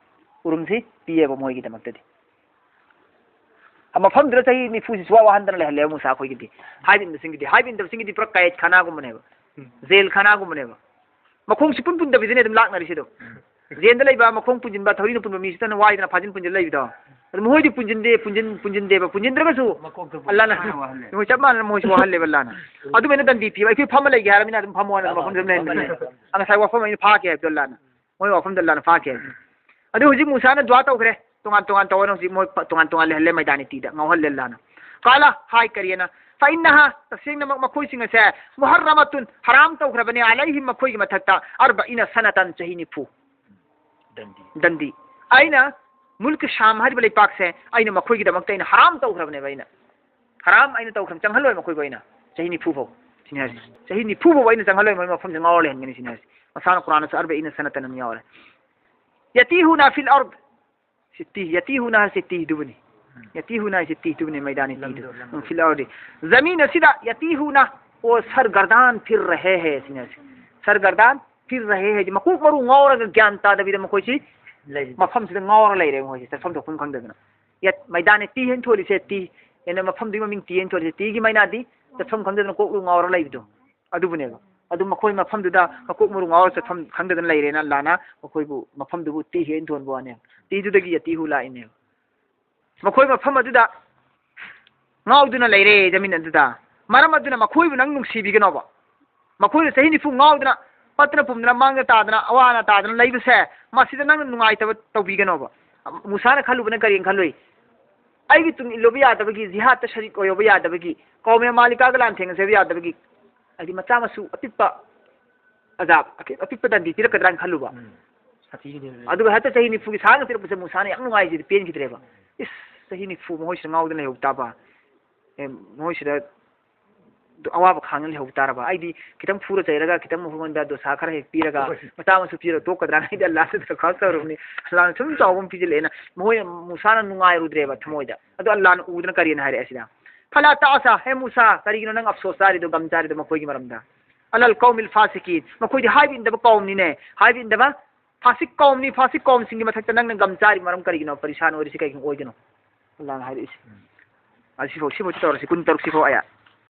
ꯎꯔꯨꯝꯁꯤ ꯄꯤꯌꯦꯕ ꯃꯣꯏꯒꯤꯗꯃꯛꯇꯗꯤ꯫ ꯃꯐꯝꯗꯨꯗ ꯆꯍꯤ ꯅꯤꯐꯨꯁꯤ ꯁꯨꯋꯥ ꯋꯥꯍꯟꯗꯅ ꯂꯩꯍꯜꯂꯦꯕ ꯃꯨꯁꯥ ꯑꯩꯈꯣꯏꯒꯤꯗꯤ꯫ ꯍꯥꯏꯕ ꯏꯟꯕꯁꯤꯡꯒꯤꯗꯤ, ꯍꯥꯏꯕ ꯏꯟꯗꯕꯁꯤꯡꯒꯤꯗꯤ ꯄꯨꯔꯥ ꯀꯌꯦꯠ ꯈꯥꯅꯥꯒꯨꯝꯕꯅꯦꯕ, ꯖꯦꯜ ꯈꯥꯅꯥꯒꯨꯝꯕꯅꯦꯕ꯫ ꯃꯈꯣꯡ ꯁꯨꯄꯨꯟ ꯄꯨꯟꯗꯕꯤꯗꯅꯦ ꯑꯗꯨꯝ ꯂꯥꯛꯅꯔꯤꯁꯦ ꯑꯗꯨꯝ꯫ ꯖꯦꯜꯗ ꯂꯩꯕ ꯃꯈꯣꯡ ꯄꯨꯟꯁꯤꯟꯕ, ꯊꯧꯔꯤꯅ ꯄꯨꯟꯕ ꯃꯤꯁꯤꯗꯅ ꯋꯥꯏꯗꯅ ꯐꯥꯖꯤꯟ ꯄꯨꯟꯁꯤꯟ ꯂꯩꯕꯗꯣ꯫ ꯑꯗꯨ ꯃꯈꯣꯏꯗꯤ ꯄꯨꯟꯁꯤꯟꯗꯦ, ꯄꯨꯟꯁꯤꯟ-, ꯄꯨꯟꯁꯤꯟꯗꯦꯕ꯫ ꯄꯨꯟꯁꯤꯟꯗ꯭ꯔꯒꯁꯨ ꯑꯜꯂꯥꯅ ꯃꯈꯣꯏ ꯆꯞ ꯃꯥꯟꯅꯅ ꯃꯣꯏꯁꯨ ꯋꯥꯍꯜꯂꯦꯕ ꯑꯜꯂꯥꯅ꯫ ꯑꯗꯨꯃꯥꯏꯅ ꯗꯟꯗꯤ ꯄꯤꯕ꯫ ꯑꯩꯈꯣꯏ ꯐꯝꯃ ꯂꯩꯒꯦ ꯍꯥꯏꯔꯕꯅꯤꯅ ꯑꯗꯨꯝ ꯐꯝꯃꯣ ꯍꯥꯏꯅ ꯃꯐꯝꯗ ꯑꯗꯨꯝ ꯂꯩꯍꯟꯕꯅꯦ꯫ ꯑ, ꯉꯁꯥꯏ ꯋꯥꯐꯝ ꯑꯩꯅ ꯐꯥꯈꯤ ꯍꯥꯏꯕꯗꯣ ꯑꯜꯂꯥꯅ꯫ ꯃꯣꯏ ꯋꯥꯐꯝꯗ ꯑꯜꯂꯥꯅ ꯐꯥꯈꯤ ꯍꯥꯏꯕꯗꯣ꯫ ꯑꯗꯨ ꯍꯧꯖꯤꯛ ꯃꯨꯁꯥꯅ ꯗꯨꯋꯥ ꯇꯧꯈ꯭ꯔꯦ꯫ ꯇꯣꯉꯥꯟ ꯇꯣꯉꯥꯟ ꯇꯧꯑꯣꯅ ꯍꯧꯖꯤꯛ ꯃꯣꯏ ꯄ-, ꯇꯣꯉꯥꯟ ꯇꯣꯉꯥꯟ ꯂꯩꯍꯜꯂꯦ ꯃꯩꯗꯥꯅꯤꯇꯤꯗ, ꯉꯥꯎꯍꯜꯂꯦ ꯑꯜꯂꯥꯅ꯫ ꯀꯥꯂ ꯍꯥꯏ ꯀꯔꯤꯅ? ꯐꯏꯟꯅꯍꯥ, ꯇꯁꯦꯡꯅꯃꯛ ꯃꯈꯣꯏꯁꯤꯡ ꯑꯁꯦ ꯃꯨꯍꯔꯔꯃꯇꯨꯟ, ꯍꯔꯥꯝ ꯇꯧꯈ꯭ꯔꯕꯅꯦ, ꯑꯂꯩꯍꯤꯝ, ꯃꯈꯣꯏꯒꯤ ꯃꯊꯛꯇ, ꯑꯔꯕꯏꯅ ꯁꯅꯇꯟ, ꯆꯍꯤ ꯅꯤꯐꯨ꯫ ꯗꯟꯗꯤ꯫ ꯗꯟꯗꯤ꯫ ꯑꯩꯅ ꯃꯨꯜꯀ ꯁꯥꯝ ꯍꯥꯏꯔꯤꯕ ꯂꯩꯄꯥꯛꯁꯦ ꯑꯩꯅ ꯃꯈꯣꯏꯒꯤꯗꯃꯛꯇ ꯑꯩꯅ ꯍꯔꯥꯝ ꯇꯧꯈ꯭ꯔꯕꯅꯦꯕ ꯑꯩꯅ꯫ ꯍꯔꯥꯝ ꯑꯩꯅ ꯇꯧꯈ꯭ꯔꯕ, ꯆꯪꯍꯜꯂꯣꯏ ꯃꯈꯣꯏꯕꯨ ꯑꯩꯅ꯫ ꯆꯍꯤ ꯅꯤꯐꯨ ꯐꯥꯎ꯫ ꯁꯤꯅꯤ ꯍꯥꯏꯁꯦ꯫ ꯆꯍꯤ ꯅꯤꯐꯨ ꯐꯥꯎ ꯑꯩꯅ ꯆꯪꯍꯜꯂꯣꯏ, ꯃꯣꯏ ꯃꯐꯝꯁꯦ ꯉꯥꯎꯔ ꯂꯩꯍꯟꯒꯅꯤ ꯁꯤꯅꯤ ꯍꯥꯏꯁꯦ꯫ ꯃꯁꯥꯅ ꯀꯨꯔꯥꯟꯗꯁꯨ ꯑꯔꯕꯏꯅ ꯁꯅꯇꯟ ꯑꯃ ꯌꯥꯎꯔꯦ꯫ ꯌꯇꯤꯍꯨꯅ ꯐꯤꯜ ꯑꯔꯗ꯫ ꯁꯤꯇꯤ, ꯌꯇꯤꯍꯨꯅ ꯍꯥꯏꯁꯦ ꯇꯤꯗꯨꯕꯨꯅꯤ꯫ ꯌꯇꯤꯍꯨꯅ ꯍꯥꯏꯁꯦ ꯇꯤꯗꯨꯕꯨꯅꯤ, ꯃꯩꯗꯥꯅꯤ ꯇꯤꯗꯨ꯫ ꯂꯝꯗꯣ, ꯂꯝꯗꯣ꯫ ꯎꯝ, ꯐꯤꯜ ꯑꯔꯗꯤ꯫ ꯖꯃꯤꯟ ꯑꯁꯤꯗ ꯌꯇꯤꯍꯨꯅ, ꯑꯣ ꯁꯔꯒꯔꯗꯥꯟ ꯐꯤꯔ ꯔꯍꯦ ꯍꯦ ꯁꯤꯅꯤ ꯍꯥꯏꯁꯦ꯫ ꯁꯔꯒꯔꯗꯥꯟ ꯐꯤꯔ ꯔꯍꯦ ꯍꯦ ꯍꯥꯏꯗꯤ ꯃꯀꯣꯛ ꯃꯔꯨ ꯉꯥꯎꯔꯒ ꯒ꯭ꯌꯥꯟ ꯇꯥꯗꯕꯤꯗ ꯃꯈꯣꯏꯁꯤ ꯂꯩꯔꯤ꯫ ꯃꯐꯝꯁꯤꯗ ꯉꯥꯎꯔ ꯂꯩꯔꯦ ꯃꯈꯣꯏꯁꯦ, ꯆꯠꯐꯝ ꯊꯣꯛꯐꯝ ꯈꯪꯗꯗꯅ꯫ ꯌꯠ, ꯃꯩꯗꯥꯟꯅꯤ ꯇꯤ ꯍꯦꯟ ꯊꯣꯜꯂꯤꯁꯦ ꯇꯤ, ꯑꯩꯅ ꯃꯐꯝꯗꯨꯒꯤ ꯃꯃꯤꯡ ꯇꯤ ꯍꯦꯟ ꯊꯣꯜꯂꯤꯁꯦ ꯇꯤꯒꯤ ꯃꯩꯅꯥꯗꯤ ꯆꯠꯐꯝ ꯈꯪꯗꯗꯅ ꯀꯣꯛ ꯂꯨ ꯉꯥꯎꯔ ꯂꯩꯕꯗꯣ꯫ ꯑꯗꯨꯕꯨꯅꯦꯕ꯫ ꯑꯗꯨ ꯃꯈꯣꯏ ꯃꯐꯝꯗꯨꯗ ꯃꯀꯣꯛ ꯃꯔꯨ ꯉꯥꯎꯔ ꯆꯠꯐꯝ ꯈꯪꯗꯗꯅ ꯂꯩꯔꯦꯅ ꯑꯜꯂꯥꯅ ꯃꯈꯣꯏꯕꯨ ꯃꯐꯝꯗꯨꯕꯨ ꯇꯤ ꯍꯦꯟ ꯊꯣꯟꯕ ꯋꯥꯅꯦꯕ꯫ ꯇꯤꯗꯨꯗꯒꯤ ꯌꯇꯤꯍꯨ ꯂꯥꯛꯏꯅꯦꯕ꯫ ꯃꯈꯣꯏ ꯃꯐꯝ ꯑꯗꯨꯗ ꯉꯥꯎꯗꯨꯅ ꯂꯩꯔꯦ, ꯖꯃꯤꯟ ꯑꯗꯨꯗ꯫ ꯃꯔꯝ ꯑꯗꯨꯅ ꯃꯈꯣꯏꯕꯨ ꯅꯪ ꯅꯨꯡꯁꯤꯕꯤꯒꯅꯣꯕ꯫ ꯃꯈꯣꯏꯅ ꯆꯍꯤ ꯅꯤꯐꯨ ꯉꯥꯎꯗꯅ, ꯄꯠꯇꯅ ꯄꯨꯝꯗꯅ, ꯃꯥꯡꯗ ꯇꯥꯗꯅ, ꯑꯋꯥ ꯑꯅꯥ ꯇꯥꯗꯅ ꯂꯩꯕꯁꯦ, ꯃꯁꯤꯗ ꯅꯪꯅ ꯅꯨꯡꯉꯥꯏꯇꯕ ꯇꯧꯕꯤꯒꯅꯣꯕ꯫ ꯃꯨꯁꯥꯅ ꯈꯜꯂꯨꯕꯅ ꯀꯔꯤꯅ ꯈꯜꯂꯨꯏ? ꯑꯩꯒꯤ ꯇꯨꯡ ꯏꯜꯂꯨꯕ ꯌꯥꯗꯕꯒꯤ, ꯖꯤꯍꯥꯗꯇ ꯁꯔꯤꯛ ꯑꯣꯏꯍꯧꯕ ꯌꯥꯗꯕꯒꯤ, ꯀꯧꯃꯦ ꯃꯥꯂꯤꯀꯥꯒ ꯂꯥꯟꯊꯦꯡꯅꯖꯕ ꯌꯥꯗꯕꯒꯤ, ꯍꯥꯏꯗꯤ ꯃꯆꯥ ꯃꯁꯨ ꯑꯄꯤꯛꯄ ꯑꯖꯥꯕ, ꯑꯄꯤ-, ꯑꯄꯤꯛꯄ ꯗꯟꯗꯤ ꯄꯤꯔꯛꯀꯗ꯭ꯔꯥꯅ ꯈꯜꯂꯨꯕ꯫ ꯎꯝ꯫ ꯁꯥꯊꯤꯒꯅꯤ꯫ ꯑꯗꯨꯒ ꯍꯦꯛꯇ ꯆꯍꯤ ꯅꯤꯐꯨꯒꯤ ꯁꯥꯡꯅ ꯄꯤꯔꯛꯄꯁꯦ ꯃꯨꯁꯥꯅ ꯌꯥꯝ ꯅꯨꯡꯉꯥꯏꯖꯗꯦ, ꯄꯦꯟꯈꯤꯗ꯭ꯔꯦꯕ꯫ ꯏꯁ, ꯆꯍꯤ ꯅꯤꯐꯨ ꯃꯈꯣꯏꯁꯤꯗ ꯉꯥꯎꯗꯅ ꯂꯩꯍꯧ ꯇꯥꯕ꯫ ꯑꯦ, ꯃꯈꯣꯏꯁꯤꯗ ꯑꯋꯥꯕ ꯈꯥꯡꯗꯅ ꯂꯩꯍꯧ ꯇꯥꯔꯕ꯫ ꯑꯩꯗꯤ ꯈꯤꯇꯪ ꯐꯨꯔ ꯆꯩꯔꯒ, ꯈꯤꯇꯪ ꯃꯉꯣꯟꯗ ꯗꯣꯁꯥ ꯈꯔ ꯍꯦꯛ ꯄꯤꯔꯒ, ꯍꯣꯏ꯫ ꯃꯆꯥ ꯃꯁꯨ ꯄꯤꯔꯒ ꯇꯣꯛꯀꯗ꯭ꯔꯥꯅ ꯑꯩꯗꯤ ꯑꯜꯂꯥꯗ ꯗꯔꯈꯥꯁ ꯇꯧꯔꯕꯅꯤ꯫ ꯑꯜꯂꯥꯅ ꯁꯨꯝ ꯆꯥꯎꯕ ꯑꯃ ꯄꯤꯁꯤꯜꯂꯛꯑꯦꯅ꯫ ꯃꯈꯣꯏ ꯃꯨꯁꯥꯅ ꯅꯨꯡꯉꯥꯏꯔꯨꯗ꯭ꯔꯦꯕ ꯊꯃꯣꯏꯗ꯫ ꯑꯗꯣ ꯑꯜꯂꯥꯅ ꯎꯗꯅ ꯀꯔꯤꯅ ꯍꯥꯏꯔꯛꯑꯦ ꯁꯤꯗ? "ꯐꯂꯥ ꯇꯥꯁꯥ, ꯍꯦ ꯃꯨꯁꯥ, ꯀꯔꯤꯒꯤꯅꯣ ꯅꯪ ꯑꯐꯁꯣꯁ ꯆꯥꯔꯤꯗꯣ, ꯒꯝ ꯆꯥꯔꯤꯗꯣ ꯃꯈꯣꯏꯒꯤ ꯃꯔꯝꯗ? ꯑꯂꯜ ꯀꯧꯃꯤꯜ ꯐꯥꯁꯤꯀꯤꯟ, ꯃꯈꯣꯏꯗꯤ ꯍꯥꯏꯕ ꯏꯟꯗꯕ ꯀꯧꯝꯅꯤꯅꯦ, ꯍꯥꯏꯕ ꯏꯟꯗꯕ ꯐꯥꯁꯤꯛ ꯀꯧꯝꯅꯤ, ꯐꯥꯁꯤꯛ ꯀꯧꯝꯁꯤꯡꯒꯤ ꯃꯊꯛꯇ ꯅꯪꯅ ꯒꯝ ꯆꯥꯔꯤ ꯃꯔꯝ ꯀꯔꯤꯒꯤꯅꯣ? ꯄꯔꯤꯁꯥꯟ ꯑꯣꯏꯔꯤꯁꯤ ꯀꯩꯒꯤꯅꯣ ꯑꯣꯏꯗꯣꯏꯅꯣ?" ꯑꯜꯂꯥꯅ ꯍꯥꯏꯔꯛꯏꯁꯦ꯫ ꯑꯁꯤꯐꯥꯎ, ꯁꯤꯐꯥꯎꯗꯤ ꯇꯧꯔꯁꯤ, ꯀꯨꯟꯇꯔꯨꯛ ꯁꯤꯐꯥꯎ ꯑꯌꯥ꯫